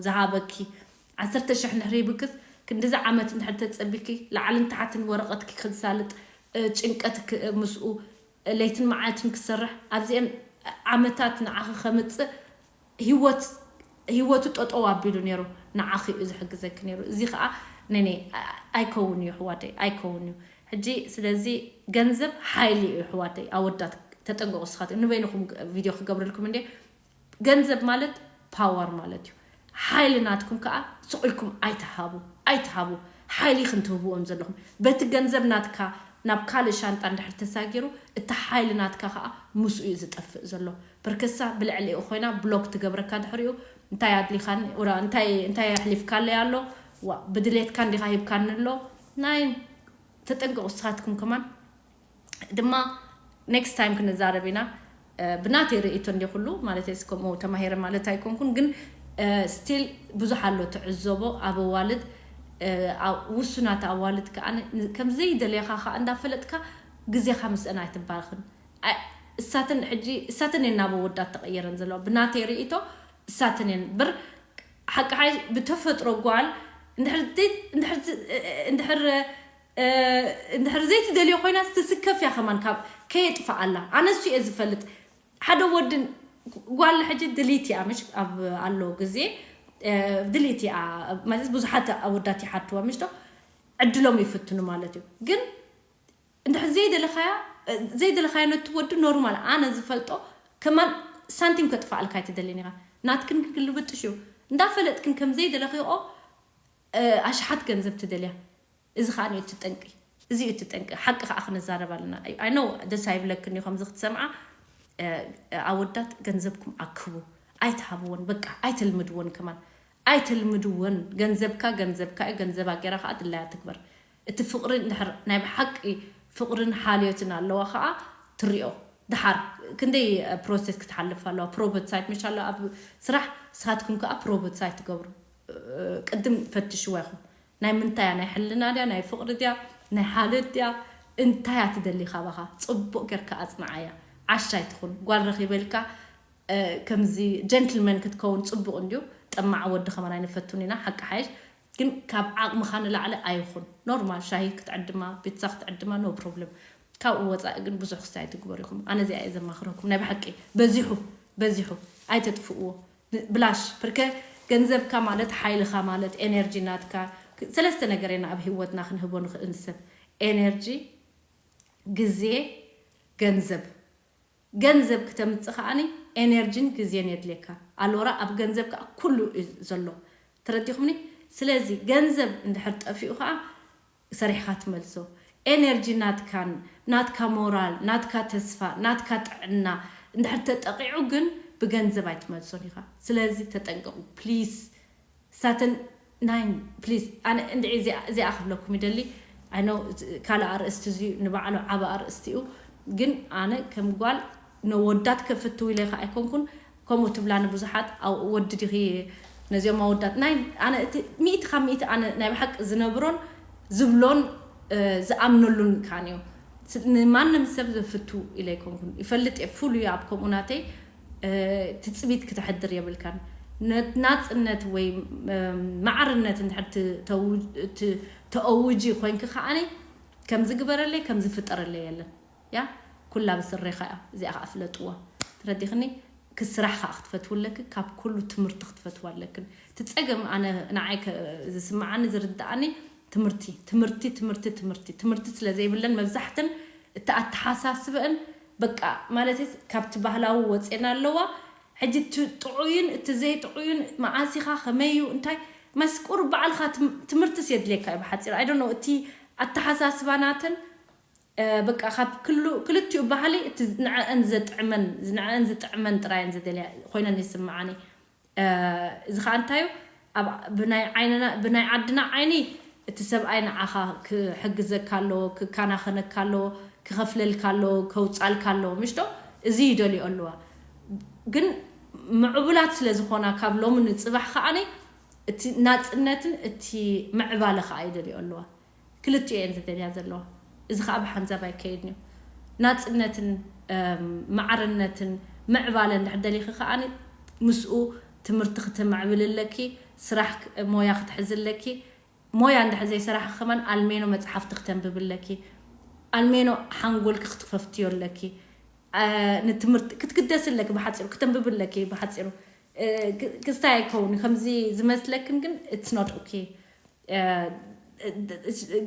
ዝሃበኪ ዓሰርተ ሽሕ ንሕሪ ይብክስ ክንዲዚ ዓመት እንድሕር ተፀቢኪ ላዕልን ታሕትን ወረቐትኪ ክሳልጥ እ፣ ጭንቀት ክ-፣ ምስኡ ለይትን መዓልትን ክሰርሕ ኣብዚአን ዓመታት ንዓኺ ከምጽእ ህይወት፣ ህይወቱ ጠጠው ኣቢሉ ነይሩ። ንዓኺ እዩ ዝሕግዘኪ ነይሩ። እዚ ከዓ ነኔ ኣይከውን እዩ ኣሕዋተይ፣ ኣይከውን እዩ። ሕጂ ስለዚ ገንዘብ ሓይሊ እዩ ኣሕዋተይ። ኣወዳት ተጠንቀቁ። ንስኻት ንበይንኹም ቪድዮ ክገብረልኩም እንዴ። ገንዘብ ማለት ፓወር ማለት እዩ። ሓይሊ ናትኩም ከዓ ስቕ ኢልኩም ኣይትሃቡ፣ ኣይትሃቡ። ሓይሊ ክንትህብዎም ዘለኹም፣ በቲ ገንዘብ ናትካ ናብ ካልእ ሻንጣ እንድሕር ተሳጊሩ፣ እቲ ሓይሊ ናትካ ከዓ ምስኡ እዩ ዝጠፍእ ዘሎ። ብርክሳ ብልዕሊኡ ኮይና ብሎክ ትገብረካ። ድሕሪኡ እንታይ ኣድሊኻኒ፣ ወላ እንታይ፣ እንታይ ኣሕሊፍካለይ ኣሎ፣ ዋ፣ ብድሌትካ እንዲኻ ሂብካኒ ኣሎ። ናይ ተጠንቀቁ። ንስኻትኩም ከማን ድማ ኔክስት ታይም ክንዛረብ ኢና። እ፣ ብናተይ ርእይቶ እንዲ ኩሉ ማለት እስ ከምኡ ተማሂረ ማለት ኣይኮንኩን፣ ግን ስቲል ብዙሕ ኣሎ ትዕዘቦ ኣብ ኣዋልድ። እ፣ ኣብ ውሱናት ኣዋልድ ከዓ ን-፣ ከም ዘይደለኻ ከዓ እንዳፈለጥካ ግዜኻ ምስአን ኣይትባርኽን። ኣይ፣ እሳተን ሕጂ፣ እሳተን እየን ናብ ኣወዳት ተቐየረን ዘለዋ። ብናተይ ርእይቶ እሳተን እየን ብር ሓቂ ሓይ ብተፈጥሮ ጓል እንድሕር ዘይ-፣ እንድሕር ዝ-፣ እንድሕር እ፣ እንድሕር ዘይትደልዮ ኮይና ትስከፍ እያ ከማን ካብ ከየጥፍኣላ። ኣነ እሱ እየ ዝፈልጥ። ሓደ ወድን ጓል ሕጂ ድሊት እያ ምሽ ኣብ ኣሎ ግዜ፣ እ፣ ድሊት እያ ማለት ብዙሓት ኣወዳት ይሓትዋ ምሽ ዶ ዕድሎም ይፍትኑ ማለት እዩ። ግን እንድሕር ዘይደለኻያ፣ እ፣ ዘይደለኻያ ነቲ ወዲ ኖርማል ኣነ ዝፈልጦ ከማን ሳንቲም ከጥፍኣልካ ኣይትደልን ኢኻ። ናትክን ክግልብጥሽ እዩ። እንዳፈለጥክን ከም ዘይደለኽኦ፣ እ፣ ኣሽሓት ገንዘብ ትደልያ። እዚ ከዓ እዩ እቲ ጠንቂ። እዚ እዩ እቲ ጠንቂ። ሓቂ ከዓ ክንዛረብ ኣለና። ኣይ፣ ኣይ ኖ ደስ ኣይብለክን እዩ ከምዚ ክትሰምዓ። እ፣ ኣወዳት ገንዘብኩም ኣክቡ። ኣይትሃብዎን፣ በቃ ኣይተልምድዎን ከማን። ኣይተልምድዎን። ገንዘብካ ገንዘብካ እዩ። ገንዘባ ገይራ ከዓ ድላያ ትግበር። እቲ ፍቕሪ እንድሕር ናይ ብሓቂ ፍቕርን ሓልዮትን ኣለዋ ከዓ ትሪኦ። ድሓር ክንደይ ፕሮሴስ ክትሓልፍ ኣለዋ። ፕሮበት ሳይት መሽ ኣሎ ኣብ ስራሕ፣ ንስኻትኩም ከዓ ፕሮበት ሳይት ትገብሩ። እ፣ ቅድም ፈትሽዋ ኢኹም። ናይ ምንታይ እያ? ናይ ሕልና ድያ? ናይ ፍቕሪ ድያ? ናይ ሓልዮት ድያ? እንታይ እያ ትደሊ ካባኻ? ጽቡቕ ጌርካ ኣጽንዓያ። ዓሻ ኣይትኹን። ጓል ረኺበልካ፣ እ፣ ከምዚ ጀንትልመን ክትከውን ጽቡቕ እንድዩ። ጠማዕ ወዲ ከማን ኣይንፈቱን ኢና፣ ሓቂ ሓይሽ። ግን ካብ ዓቕምኻ ንላዕሊ ኣይኹን። ኖርማል ሻሂ ክትዕድማ፣ ፒትሳ ክትዕድማ፣ ኖ ፕሮብለም። ካብኡ ወጻኢ ግን ብዙሕ ክስታይ ትግበሩ ኢኹም። ኣነ እዚኣ እየ ዘማኽረኩም። ናይ ብሓቂ በዚሑ፣ በዚሑ። ኣይተጥፍእዎ። ብ-፣ ብላሽ። ብርከ ገንዘብካ ማለት ሓይልኻ ማለት ኤነርጂ ናትካ። ክ-፣ ሰለስተ ነገር ኢና ኣብ ህይወትና ክንህቦ ንኽእል ንሰብ። ኤነርጂ፣ ግዜ፣ ገንዘብ። ገንዘብ ክተምጽእ ከኣኒ ኤነርጂን ግዜን የድልየካ። ኣልወራ ኣብ ገንዘብ ከኣ ኩሉ እዩ ዘሎ። ተረዲኹምኒ? ስለዚ ገንዘብ እንድሕር ጠፊኡ ከኣ ሰሪሕኻ ትመልሶ። ኤነርጂ ናትካን፣ ናትካ ሞራል፣ ናትካ ተስፋ፣ ናትካ ጥዕና እንድሕር ተጠቂዑ ግን ብገንዘብ ኣይትመልሶን ኢኻ። ስለዚ ተጠንቀቑ ፕሊስ። ሳተን ናይን ፕሊዝ። ኣነ እንድዒ እዚኣ፣ እዚኣ ክብለኩም ይደሊ። ኣይ ኖ ካልእ ኣርእስቲ እዚ ንባዕሉ ዓቢ ኣርእስቲ እዩ። ግን ኣነ ከም ጓል ነወዳት ከፍትው ኢለ ኢኻ ኣይኮንኩን። ከምኡ ትብላኒ ብዙሓት፣ ኣው-፣ ወዲ ዲኺ ነዚኦም ኣወዳት? ናይ ኣነ እቲ ሚእቲ ካብ ሚእቲ ኣነ ናይ ብሓቂ ዝነብሮን ዝብሎን፣ እ፣ ዝኣምነሉን ካን እዩ። ስ-፣ ንማንም ሰብ ዘፍቱ ኢለ ኣይኮንኩን። ይፈልጥ እየ፣ ፉል እዩ ኣብ ከምኡ ናተይ፣ እ፣ ትጽቢት ክተሕድር የብልካን። ነ-፣ ናጽነት ወይ፣ እ፣ ማዕርነት እንድሕር ት-፣ ተው-፣ ት-፣ ተእውጂ ኮይንኪ ከኣኒ ከምዚ ግበረለይ፣ ከምዚ ፍጠረለይ የለን። ያ፣ ኩላ ብስሬኻ እያ። እዚኣ ከኣ ፍለጥዋ። ተረዲኽኒ? ክስራሕ ከኣ ክትፈትዊ ኣለኪ፣ ካብ ኩሉ ትምህርቲ ክትፈትዋ ኣለክን። እቲ ጸገም ኣነ፣ ንዓይ ከ-፣ ዝስምዓኒ፣ ዝርድኣኒ ትምህርቲ፣ ትምህርቲ፣ ትምህርቲ፣ ትምህርቲ፣ ትምህርቲ ስለ ዘይብለን መብዛሕተን እቲ ኣተሓሳስበአን በቃ ማለት ካብቲ ባህላዊ ወጼና ኣለዋ። ሕጂ እቲ ጥዑይን እቲ ዘይጥዑይን መዓስ ኢኻ ከመይ እዩ እንታይ መስቁር ባዕልኻ ትም-፣ ትምህርትስ የድልየካ እዩ ብሓጺሩ። I don't know፣ እቲ ኣተሓሳስባ ናተን፣ እ፣ በቃ ካብ ክሉ-፣ ክልቲኡ ባህሊ እቲ ንዐአን ዘጥዕመን፣ ንዐአን ዝጥዕመን ጥራየን ዝደልያ ኮይነን ይስምዓኒ። እ፣ እዚ ኸኣ እንታይ እዩ? ኣብ፣ ብናይ ዓይንና፣ ብናይ ዓድና ዓይኒ እቲ ሰብኣይ ንዓኻ ክሕግዘካ ኣለዎ፣ ክከናኸነካ ኣለዎ፣ ክኸፍለልካ ኣለዎ፣ ከውጻልካ ኣለዎ፣ ምሽ ዶ? እዚ ይደልዮ ኣለዋ። ግን ምዕቡላት ስለ ዝኾና ካብ ሎሚ ንጽባሕ ከኣኒ እቲ ናጽነትን እቲ ምዕባለ ከኣ ይደልዮ ኣለዋ። ክልቲኡ እየን ዝደልያ ዘለዋ። እዚ ከኣ ብሓንዛብ ኣይከይድን እዩ። ናጽነትን፣ እም፣ ማዕርነትን ምዕባለ እንድሕር ደሊኺ ከኣኒ ምስኡ ትምህርቲ ክተማዕብሊ ኣለኪ፣ ስራሕ ክ-፣ ሞያ ክትሕዚ ኣለኪ። ሞያ እንድሕር ዘይሰራሕኺ ከማን ኣልሜኖ መጽሓፍቲ ክተንብቢ ኣለኪ። ኣልሜኖ ሓንጎልኪ ክትፈፍትዮ ኣለኪ። ንትምህርቲ ክትግደስ ኣለኪ ብሓፂሩ፣ ክተንብብ ኣለኪ ብሓፂሩ። ክስታይ ኣይከውን ከምዚ ዝመስለክን ግን it's not okay።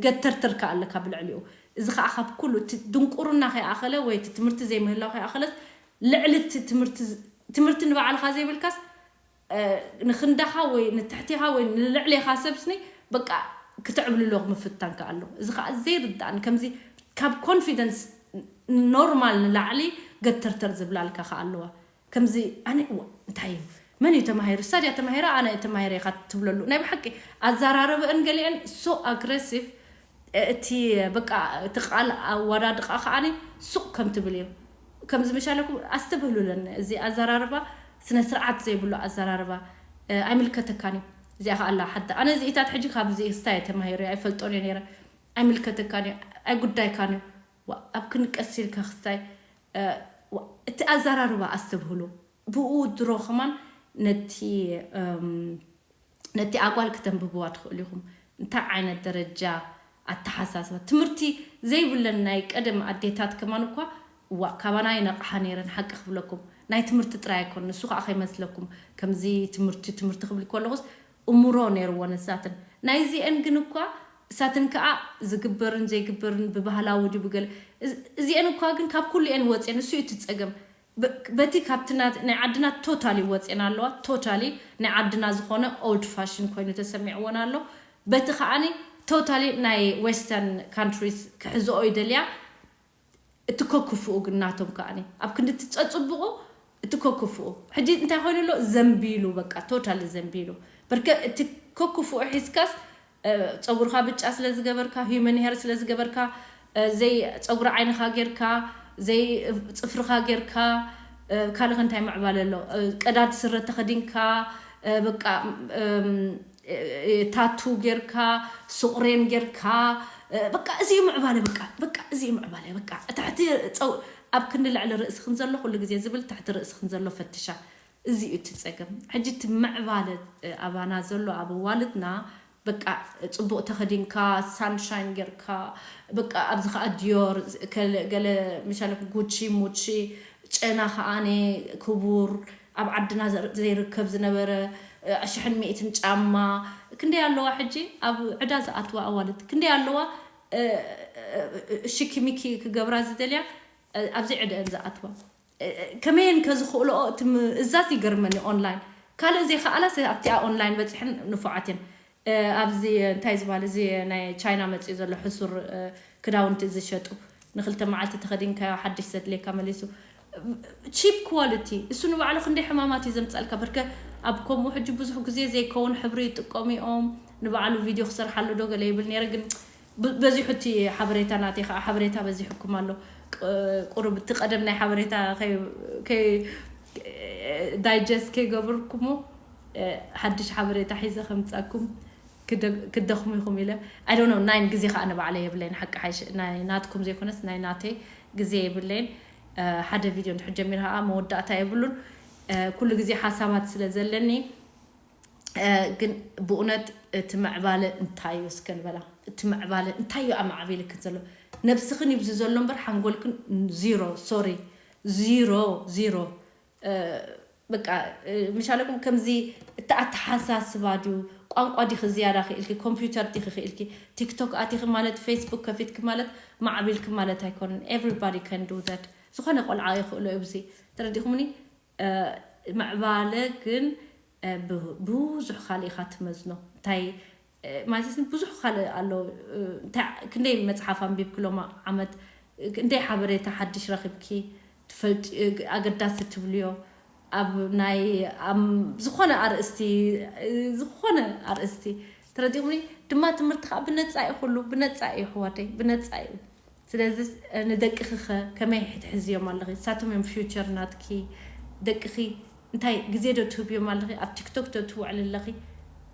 ገተርተርካ ኣለካ ብልዕሊኡ። እዚ ከዓ ካብ ኩሉ እቲ ድንቁርና ከይኣኸለ ወይ እቲ ትምህርቲ ዘይምህላው ከይኣኸለስ ልዕሊ እቲ ትምህርቲ ንባዕልካ ዘይብልካስ ንክንዳኻ ወይ ንትሕቲኻ ወይ ንልዕሌኻ ሰብስኒ በቃ ክትዕብልሎ ምፍታን ከኣሎ። እዚ ከዓ ዘይርዳእን ከምዚ ካብ ኮንፊደንስ ኖርማል ንላዕሊ ገተርተር ዝብላልካ ከኣለዋ። ከምዚ ኣነ እንታይ እዩ መን እዩ ተማሂሩ ሳድያ ተማሂራ ኣነ ተማሂረ ኢኻ ትብለሉ። ናይ ብሓቂ ኣዘራረበእን ገሊአን so aggressive። እቲ በቃ እቲ ቃል ኣወዳድቃ ከዓኒ ሱቕ ከም ትብል እዩ። ከምዚ መሻለኩም ኣስተብህሉለን። እዚ ኣዘራርባ ስነ ስርዓት ዘይብሉ ኣዘራርባ ኣይምልከተካን እዩ። እዚኣ ከኣላ ሓታ ኣነ እዚኢታት ሕጂ ካብዚ ስታይ ተማሂሩ ኣይፈልጦን እየ ነይረ። ኣይምልከተካን እዩ። ኣይጉዳይካን እዩ። ኣብ ክንቀስ ኢልካ ክስታይ እቲ ኣዘራርባ ኣስተብህሉ። ብኡ ድሮ ከማን ነቲ ነቲ ኣጓል ክተንብብዋ ትኽእሉ ኢኹም። እንታይ ዓይነት ደረጃ ኣተሓሳስባ ትምህርቲ ዘይብለን ናይ ቀደም ኣዴታት ከማን እኳ ዋ ካባና ይነቕሓ ነይረን። ሓቂ ክብለኩም ናይ ትምህርቲ ጥራይ ኣይኮን ንሱ ከዓ ከይመስለኩም ከምዚ ትምህርቲ ትምህርቲ ክብል ከለኹስ እምሮ ነይርዎ ነሳትን ናይዚአን ግን እኳ እሳትን ከዓ ዝግበርን ዘይግበርን ብባህላዊ ድዩ ብገለ እዚአን እኳ ግን ካብ ኩሉ እየን ወፅየን እሱ እዩ ትፀገም። በቲ ካብቲ ናይ ዓድና ቶታሊ ወፅና ኣለዋ። ቶታሊ ናይ ዓድና ዝኾነ ኦልድ ፋሽን ኮይኑ ተሰሚዕዎን ኣሎ። በቲ ከዓኒ ቶታሊ ናይ ዌስተርን ካንትሪስ ክሕዝኦ ይደልያ። እቲ ከክፍኡ ግን ናቶም ከዓኒ ኣብ ክንዲ ትፀፅብቑ እቲ ከክፍኡ ሕጂ እንታይ ኮይኑ ኣሎ ዘንቢሉ በቃ ቶታሊ ዘንቢሉ። በርከ እቲ ከክፍኡ ሒዝካስ ፀጉርካ ብጫ ስለ ዝገበርካ ሂመን ሄር ስለ ዝገበርካ ዘይ ፀጉሪ ዓይንካ ጌርካ ዘይ ፅፍርካ ጌርካ ካልእ እንታይ ምዕባለ ኣሎ? ቀዳድ ስረ ተኸዲንካ በቃ ታቱ ጌርካ ሱቕሬን ጌርካ በቃ እዚ እዩ ምዕባለ በቃ በቃ እዚ እዩ ምዕባለ በቃ ትሕቲ ኣብ ክንዲ ልዕሊ ርእስክን ዘሎ ኩሉ ግዜ ዝብል ትሕቲ ርእስክን ዘሎ ፈትሻ። እዚ እዩ እቲ ፀገም። ሕጂ እቲ ምዕባለ ኣባና ዘሎ ኣብ ኣዋልድና በቃ ፅቡቅ ተኸዲንካ ሳንሻይን ጌርካ በቃ ኣብዚ ከዓ ዲዮር ገለ ምሻለ ጉቺ ሙቺ ጨና ከዓነ ክቡር ኣብ ዓድና ዘይርከብ ዝነበረ ሽሕን ሚእትን ጫማ ክንደይ ኣለዋ ሕጂ ኣብ ዕዳ ዝኣትዋ ኣዋልድ ክንደይ ኣለዋ ሽኪሚኪ ክገብራ ዝደልያ ኣብዚ ዕድአን ዝኣትዋ ከመየን ከዝኽእልኦ እቲ ምእዛዝ ይገርመኒ። ኦንላይን ካልእ ዘይከኣላስ ኣብቲኣ ኦንላይን በፂሐን ንፉዓት እየን። ኣብዚ እንታይ ዝበሃል እዚ ናይ ቻይና መፅኡ ዘሎ ሕሱር ክዳውንቲ ዝሸጡ ንክልተ መዓልቲ ተኸዲንካዮ ሓድሽ ዘድልየካ መሊሱ ቺፕ ኳሊቲ እሱ ንባዕሉ ክንደይ ሕማማት እዩ ዘምፀልካ። በርከ ኣብ ከምኡ ሕጂ ብዙሕ ግዜ ዘይከውን ሕብሪ ይጥቀሙ እዮም። ንባዕሉ ቪድዮ ክሰርሓሉ ዶ ገለ ይብል ነይረ ግን በዚሑ እቲ ሓበሬታ ናተይ ከዓ ሓበሬታ በዚሑኩም ኣሎ። ቁሩብ እቲ ቀደም ናይ ሓበሬታ ዳይጀስት ከይገበርኩሞ ሓድሽ ሓበሬታ ሒዘ ከምፃኩም ክደኽሙ ኢኹም ኢለ ኣይዶኖ ናይን ግዜ ከዓ ንባዕለ የብለይን ሓቂ ሓይሽ ናይ ናትኩም ዘይኮነስ ናይ ናተይ ግዜ የብለይን። ሓደ ቪድዮ እንድሕር ጀሚር ከዓ መወዳእታ የብሉን። ኩሉ ግዜ ሓሳባት ስለ ዘለኒ ግን ብእውነት እቲ ምዕባለ እንታይ እዩ እስከ ንበላ እቲ ምዕባለ እንታይ እዩ ኣማዕቢልክን ዘሎ ነብስኽን ይብዚ ዘሎ እምበር ሓንጎልክን ዚሮ ሶሪ ዚሮ ዚሮ በቃ ምሻለኩም ከምዚ እቲ ኣተሓሳስባ ድዩ ቋንቋ ዲኺ ዝያዳ ክኢልኪ ኮምፒውተር ዲኺ ክኢልኪ ቲክቶክ ኣቲኺ ማለት ፌስቡክ ከፊትኪ ማለት ማዕቢልኪ ማለት ኣይኮነን everybody can do that ዝኾነ ቆልዓ ይኽእሎ እዩ ብዚ ተረዲኹምኒ ምዕባለ ግን ብዙሕ ካልእ ኢኻ ትመዝኖ እንታይ ማለት ብዙሕ ካልእ ኣሎ ክንደይ መፅሓፍ ኣንቢብኪ ሎም ዓመት ክንደይ ሓበሬታ ሓድሽ ረኺብኪ ትፈልጥ ኣገዳሲ ትብልዮ ኣብ ናይ ዝኾነ ኣርእስቲ ዝኾነ ኣርእስቲ ተረዲኹምኒ ድማ ትምህርቲ ከዓ ብነፃ እዩ ኩሉ ብነፃ እዩ ኣሕዋተይ ብነፃ እዩ ስለዚ ንደቅኺ ከ ከመይ ትሕዝዮም ኣለኺ ንሳቶም እዮም ፊውቸር ናትኪ ደቅኺ እንታይ ግዜ ዶ ትህብዮም ኣለኺ ኣብ ቲክቶክ ዶ ትውዕል ኣለኺ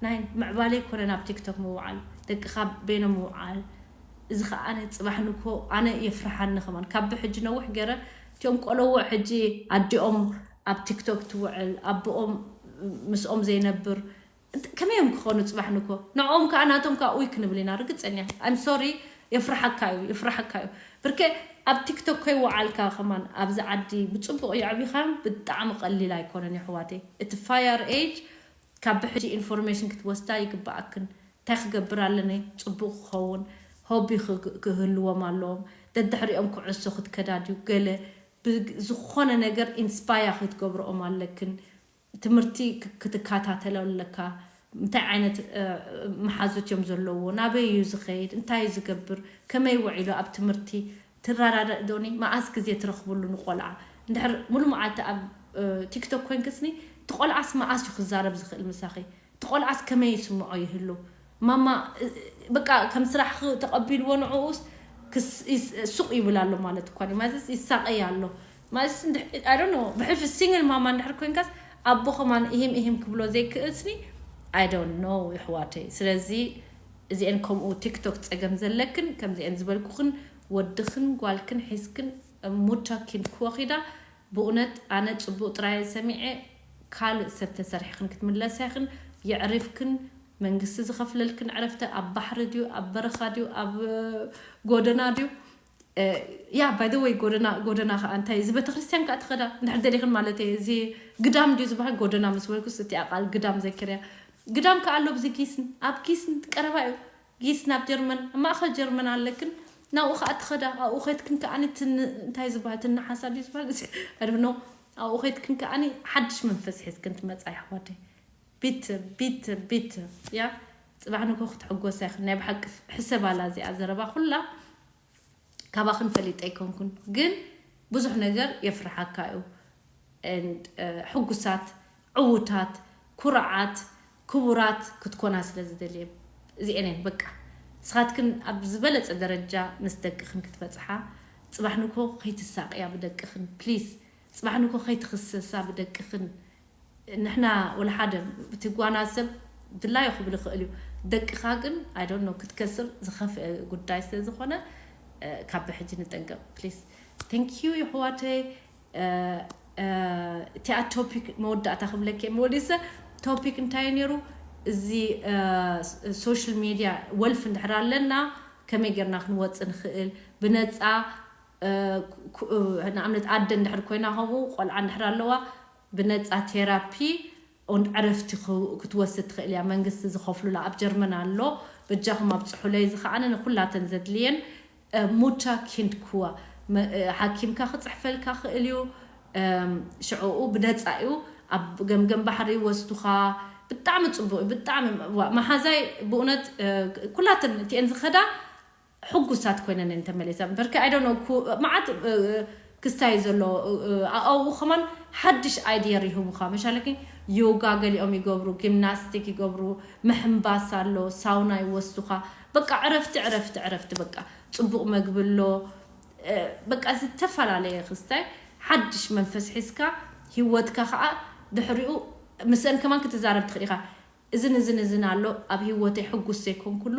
ናይ ምዕባለ ይኮነን ኣብ ቲክቶክ ምውዓል ደቅኻ በይኖም ምውዓል እዚ ከዓ ኣነ ፅባሕ ንኮ ኣነ የፍርሓኒ ከማን ካብ ብሕጂ ነውሕ ገይረ እቲኦም ቆለዎ ሕጂ ኣዲኦም ኣብ ቲክቶክ ትውዕል ኣቦኦም ምስኦም ዘይነብር ከመይ እዮም ክኾኑ ፅባሕ ንኮ ንኦም ከዓ ናቶም ከዓ ኡይ ክንብል ኢና ርግፀኛ I'm sorry የፍርሓካ እዩ፣ የፍርሓካ እዩ። ብርከ ኣብ ቲክቶክ ከይወዓልካ ከማን ኣብዚ ዓዲ ብፅቡቕ የዕቢኻን ብጣዕሚ ቀሊል ኣይኮነን የሕዋተይ። እቲ fire age ካብ ብሕጂ ኢንፎርሜሽን ክትወስዳ ይግብኣክን። እንታይ ክገብር ኣለኒ ፅቡቕ ክኸውን፣ ሆቢ ክህልዎም ኣለዎም። ደድሕሪኦም ኩዕሶ ክትከዳ ድዩ፣ ገለ ዝኾነ ነገር ኢንስፓያ ክትገብርኦም ኣለክን። ትምህርቲ ክትከታተሎ ኣለካ። እንታይ ዓይነት መሓዙት እዮም ዘለዎ፣ ናበይ እዩ ዝኸይድ፣ እንታይ እዩ ዝገብር፣ ከመይ ውዒሉ ኣብ ትምህርቲ፣ ትረዳዳእ ዶኒ? መኣስ ግዜ ትረኽብሉ ንቆልዓ? እንድሕር ሙሉ መዓልቲ ኣብ ቲክቶክ ኮይንክስኒ፣ እቲ ቆልዓስ መኣስ እዩ ክዛረብ ዝኽእል ምሳኺ? እቲ ቆልዓስ ከመይ ይስምዖ ይህሉ? ማማ በቃ ከም ስራሕ ተቐቢልዎ ንዕኡስ ሱቕ ይብል ኣሎ ማለት እኳ ማለት ይሳቐይ ኣሎ ማለት። ብሕልፊ ሲንግል ማማ እንድሕር ኮይንካስ ኣቦ ከማን እሂም እሂም ክብሎ ዘይክእልስኒ፣ I don't know ይሕዋተይ። ስለዚ እዚአን ከምኡ ቲክቶክ ፀገም ዘለክን ከምዚአን ዝበልኩክን ወድክን ጓልክን ሒዝክን ሙቻ ኪንክዎ ኺዳ። ብእውነት ኣነ ፅቡቅ ጥራይ ሰሚዐ። ካልእ ሰብ ተሰሪሕክን ክትምለሳ ኢኽን። የዕሪፍክን መንግስቲ ዝኸፍለልክን ዕረፍቲ ኣብ ባሕሪ ድዩ ኣብ በረኻ ድዩ ኣብ ጎደና ድዩ? ያ by the way ጎደና ጎደና ከዓ እንታይ እዚ ቤተክርስትያን ከዓ ትኸዳ እንድሕር ደሊኽን ማለት እየ። እዚ ግዳም ድዩ ዝበሃል ጎደና ምስ በልኩስ እቲኣ ቃል ግዳም ዘኪርያ። ግዳም ከዓ ኣሎ ብዚ ጊስን ኣብ ጊስን ቀረባ እዩ። ጊስ ናብ ጀርመን ኣብ ማእኸል ጀርመን ኣለክን ናብኡ ከዓ ትኸዳ ኣብኡ ኸይድክን ከዓኒ እንታይ ዝበሃል ትንሓሳ ድዩ ዝበሃል ኣድኖ ኣብኡ ኸይድክን ከዓኒ ሓድሽ መንፈስ ሒዝክን ትመፃ ይሕዋተይ። ቢት ቢት ቢት ያ ፅባሕ ንኮ ክትሕጎሳ ይኽን ናይ ብሓቂ ሕሰባላ እዚኣ ዘረባ ኩላ ካባኽን ፈሊጠ ኣይኮንኩን ግን ብዙሕ ነገር የፍርሓካ እዩ። ሕጉሳት ዕዉታት ኩርዓት ክቡራት ክትኮና ስለ ዝደልየ እዚአን እየን በቃ ንስኻትክን ኣብ ዝበለፀ ደረጃ ምስ ደቅኽን ክትበፅሓ ፅባሕ ንኮ ከይትሳቅያ ብደቅኽን ፕሊስ ፅባሕ ንኮ ከይትኽሰሳ ብደቅኽን ንሕና ወላ ሓደ እቲ ጓና ሰብ ድላዩ ክብል ይኽእል እዩ ደቅኻ ግን I don't know ክትከስር ዝኸፍአ ጉዳይ ስለ ዝኾነ ካብ ብሕጂ ንጠንቀቕ please thank you ይሕዋተይ እቲኣ ቶፒክ መወዳእታ ክብለኪ እየ መወዲሰ ቶፒክ እንታይ ነይሩ እዚ social media wealth እንድሕር ኣለና ከመይ ጌርና ክንወፅእ ንኽእል ብነፃ ንኣብነት ኣደ እንድሕር ኮይና ከምኡ ቆልዓ እንድሕር ኣለዋ ብነፃ ቴራፒ ኦንድ ዕረፍቲ ክትወስድ ትኽእል እያ መንግስቲ ዝኸፍሉላ ኣብ ጀርመን ኣሎ በጃኹም ኣብፅሑለይ እዚ ከዓ ንኩላተን ዘድልየን ሙቻ ኪንድ ክዋ ሓኪምካ ክፅሕፈልካ ክእል እዩ ሽዕኡ ብነፃ እዩ ኣብ ገምገም ባሕሪ ወስዱኻ ብጣዕሚ ፅቡቅ ብጣዕሚ መሓዛይ ብእውነት ኩላተን እቲአን ዝኸዳ ሕጉሳት ኮይነን እየን ተመሊሰን በርከ I don't know መዓት ክስታይ ዘሎ ኣብኡ ከማን ሓድሽ idea ይህቡኻ መሻለኪ ዮጋ ገሊኦም ይገብሩ ጊምናስቲክ ይገብሩ ምሕንባስ ኣሎ ሳውና ይወስዱኻ በቃ ዕረፍቲ ዕረፍቲ ዕረፍቲ በቃ ፅቡቕ መግቢ ኣሎ በቃ ዝተፈላለየ ክስታይ ሓድሽ መንፈስ ሒዝካ ህይወትካ ከዓ ድሕሪኡ ምስአን ከማን ክትዛረብ ትኽእል ኢኻ እዝን እዝን እዝን ኣሎ ኣብ ህይወተይ ሕጉስ ዘይኮንኩሉ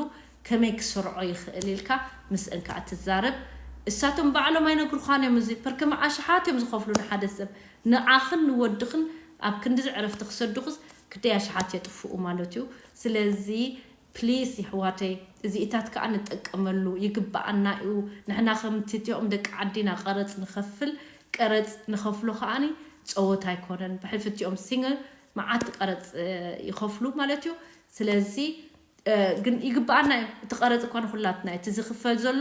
ከመይ ክሰርዖ ይኽእል ኢልካ ምስእን ከዓ ትዛረብ እሳቶም ባዕሎም ኣይነግሩኻን እዮም እዚ ፐርከመ ኣሽሓት እዮም ዝኸፍሉ ንሓደ ሰብ ንዓኽን ንወድኽን ኣብ ክንድዚ ዕረፍቲ ክሰዱኽስ ክደይ ኣሽሓት የጥፍኡ ማለት እዩ ስለዚ ፕሊስ ይሕዋተይ እዚኢታት ከዓ ንጠቀመሉ ይግበኣና እዩ ንሕና ከምትቲኦም ደቂ ዓዲና ቀረፅ ንኸፍል ቀረፅ ንኸፍሎ ከዓኒ ፀወት ኣይኮነን ብሕልፍቲኦም ሲንግል መዓት ቀረፅ ይኸፍሉ ማለት እዩ ስለዚ ግን ይግበኣና እዩ እቲ ቀረፅ እኳ ንኩላትና እዩ እቲ ዝኽፈል ዘሎ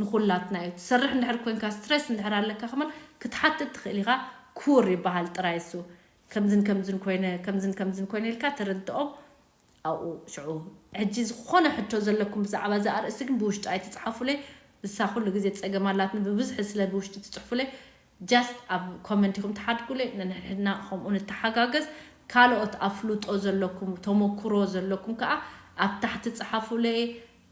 ንኩላትና እዩ ትሰርሕ እንድሕር ኮንካ ስትረስ እንድሕር ኣለካ ከማን ክትሓትት ትኽእል ኢኻ ኩር ይበሃል ጥራይ እሱ ከምዝን ከምዝን ኮይነ ከምዝን ከምዝን ኮይነ ኢልካ ተረድኦም ኣብኡ ሽዑ ሕጂ ዝኾነ ሕቶ ዘለኩም ብዛዕባ እዚ ኣርእስቲ ግን ብውሽጢ ኣይትፅሓፉለይ ንሳ ኩሉ ግዜ ፀገም ኣላትኒ ብብዝሒ ስለ ብውሽጢ ትፅሕፉለይ just ኣብ ኮመንት ኢኹም ትሓድጉለይ ንንሕድና ከምኡ ንተሓጋገዝ ካልኦት ኣፍልጦ ዘለኩም ተመክሮ ዘለኩም ከዓ ኣብ ታሕቲ ፀሓፉለይ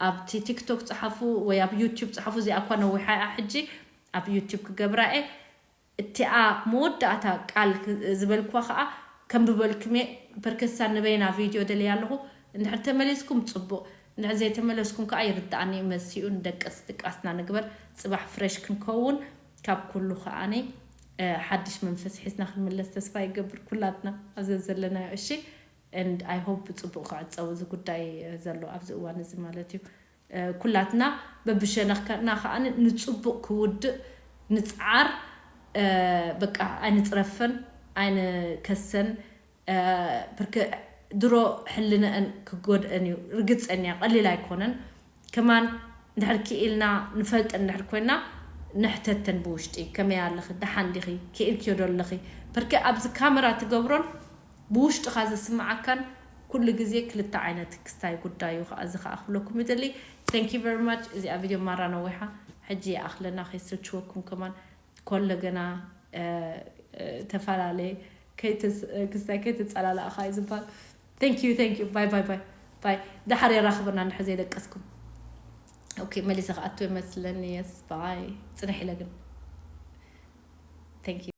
ኣብቲ ቲክቶክ ፀሓፉ ወይ ኣብ ዩቲዩብ ፀሓፉ እዚኣ እኳ ነዊሓ እያ ሕጂ ኣብ ዩቲዩብ ክገብራ እየ እቲኣ መወዳእታ ቃል ዝበልክዋ ከዓ ከንብበልክሜ በርከሳ ንበይና ቪድዮ ደልያ ኣለኹ እንድሕር ተመሊስኩም ፅቡቅ እንድሕር ዘይተመለስኩም ከዓ ይርዳኣኒ እዩ መሲኡ ንደቅስ ድቃስና ንግበር ፅባሕ ፍረሽ ክንከውን ካብ ኩሉ ከዓኒ ሓድሽ መንፈስ ሒዝና ክንምለስ ተስፋ ይገብር ኩላትና ኣብዚ ዘለናዮ እሺ and I hope ብፅቡቅ ክዕፀው እዚ ጉዳይ ዘሎ ኣብዚ እዋን እዚ ማለት እዩ ኩላትና በብሸነኽና ከዓ ንፅቡቕ ክውድእ ንፅዓር። በቃ ኣይንፅረፈን፣ ኣይንከሰን። ብርክ ድሮ ሕልነአን ክጎድአን እዩ። ርግፀኛ ቀሊል ኣይኮነን። ከማን እንድሕር ክኢልና ንፈልጠን እንድሕር ኮይና ንሕተተን ብውሽጢ ከመይ ኣለኺ፣ ደሓን ዲኺ፣ ክኢልክዮ ዶ ኣለኺ? ብርክ ኣብዚ ካሜራ ትገብሮን ብውሽጥኻ ዝስምዓካን ኩሉ ግዜ ክልተ ዓይነት ክስታይ ጉዳዩ። ከኣ እዚ ከኣ ክብለኩም ይደሊ። Thank you very much። እዚኣ ቪድዮ ማራ ነዊሓ፣ ሕጂ ይኣኽለና፣ ከይስልችወኩም ከማን። ኮሎ ገና ተፈላለየ ክስታይ ከይትጸላላእኻ እዩ ዝበሃል። Thank you, thank you። ባይ ባይ ባይ ባይ። ደሓር የራኽበና እንድሕር ዘይደቀስኩም። ኦኬ፣ መሊሰ ክኣቱ ይመስለኒ። የስ ባይ። ጽንሕ ኢለ ግን። Thank you።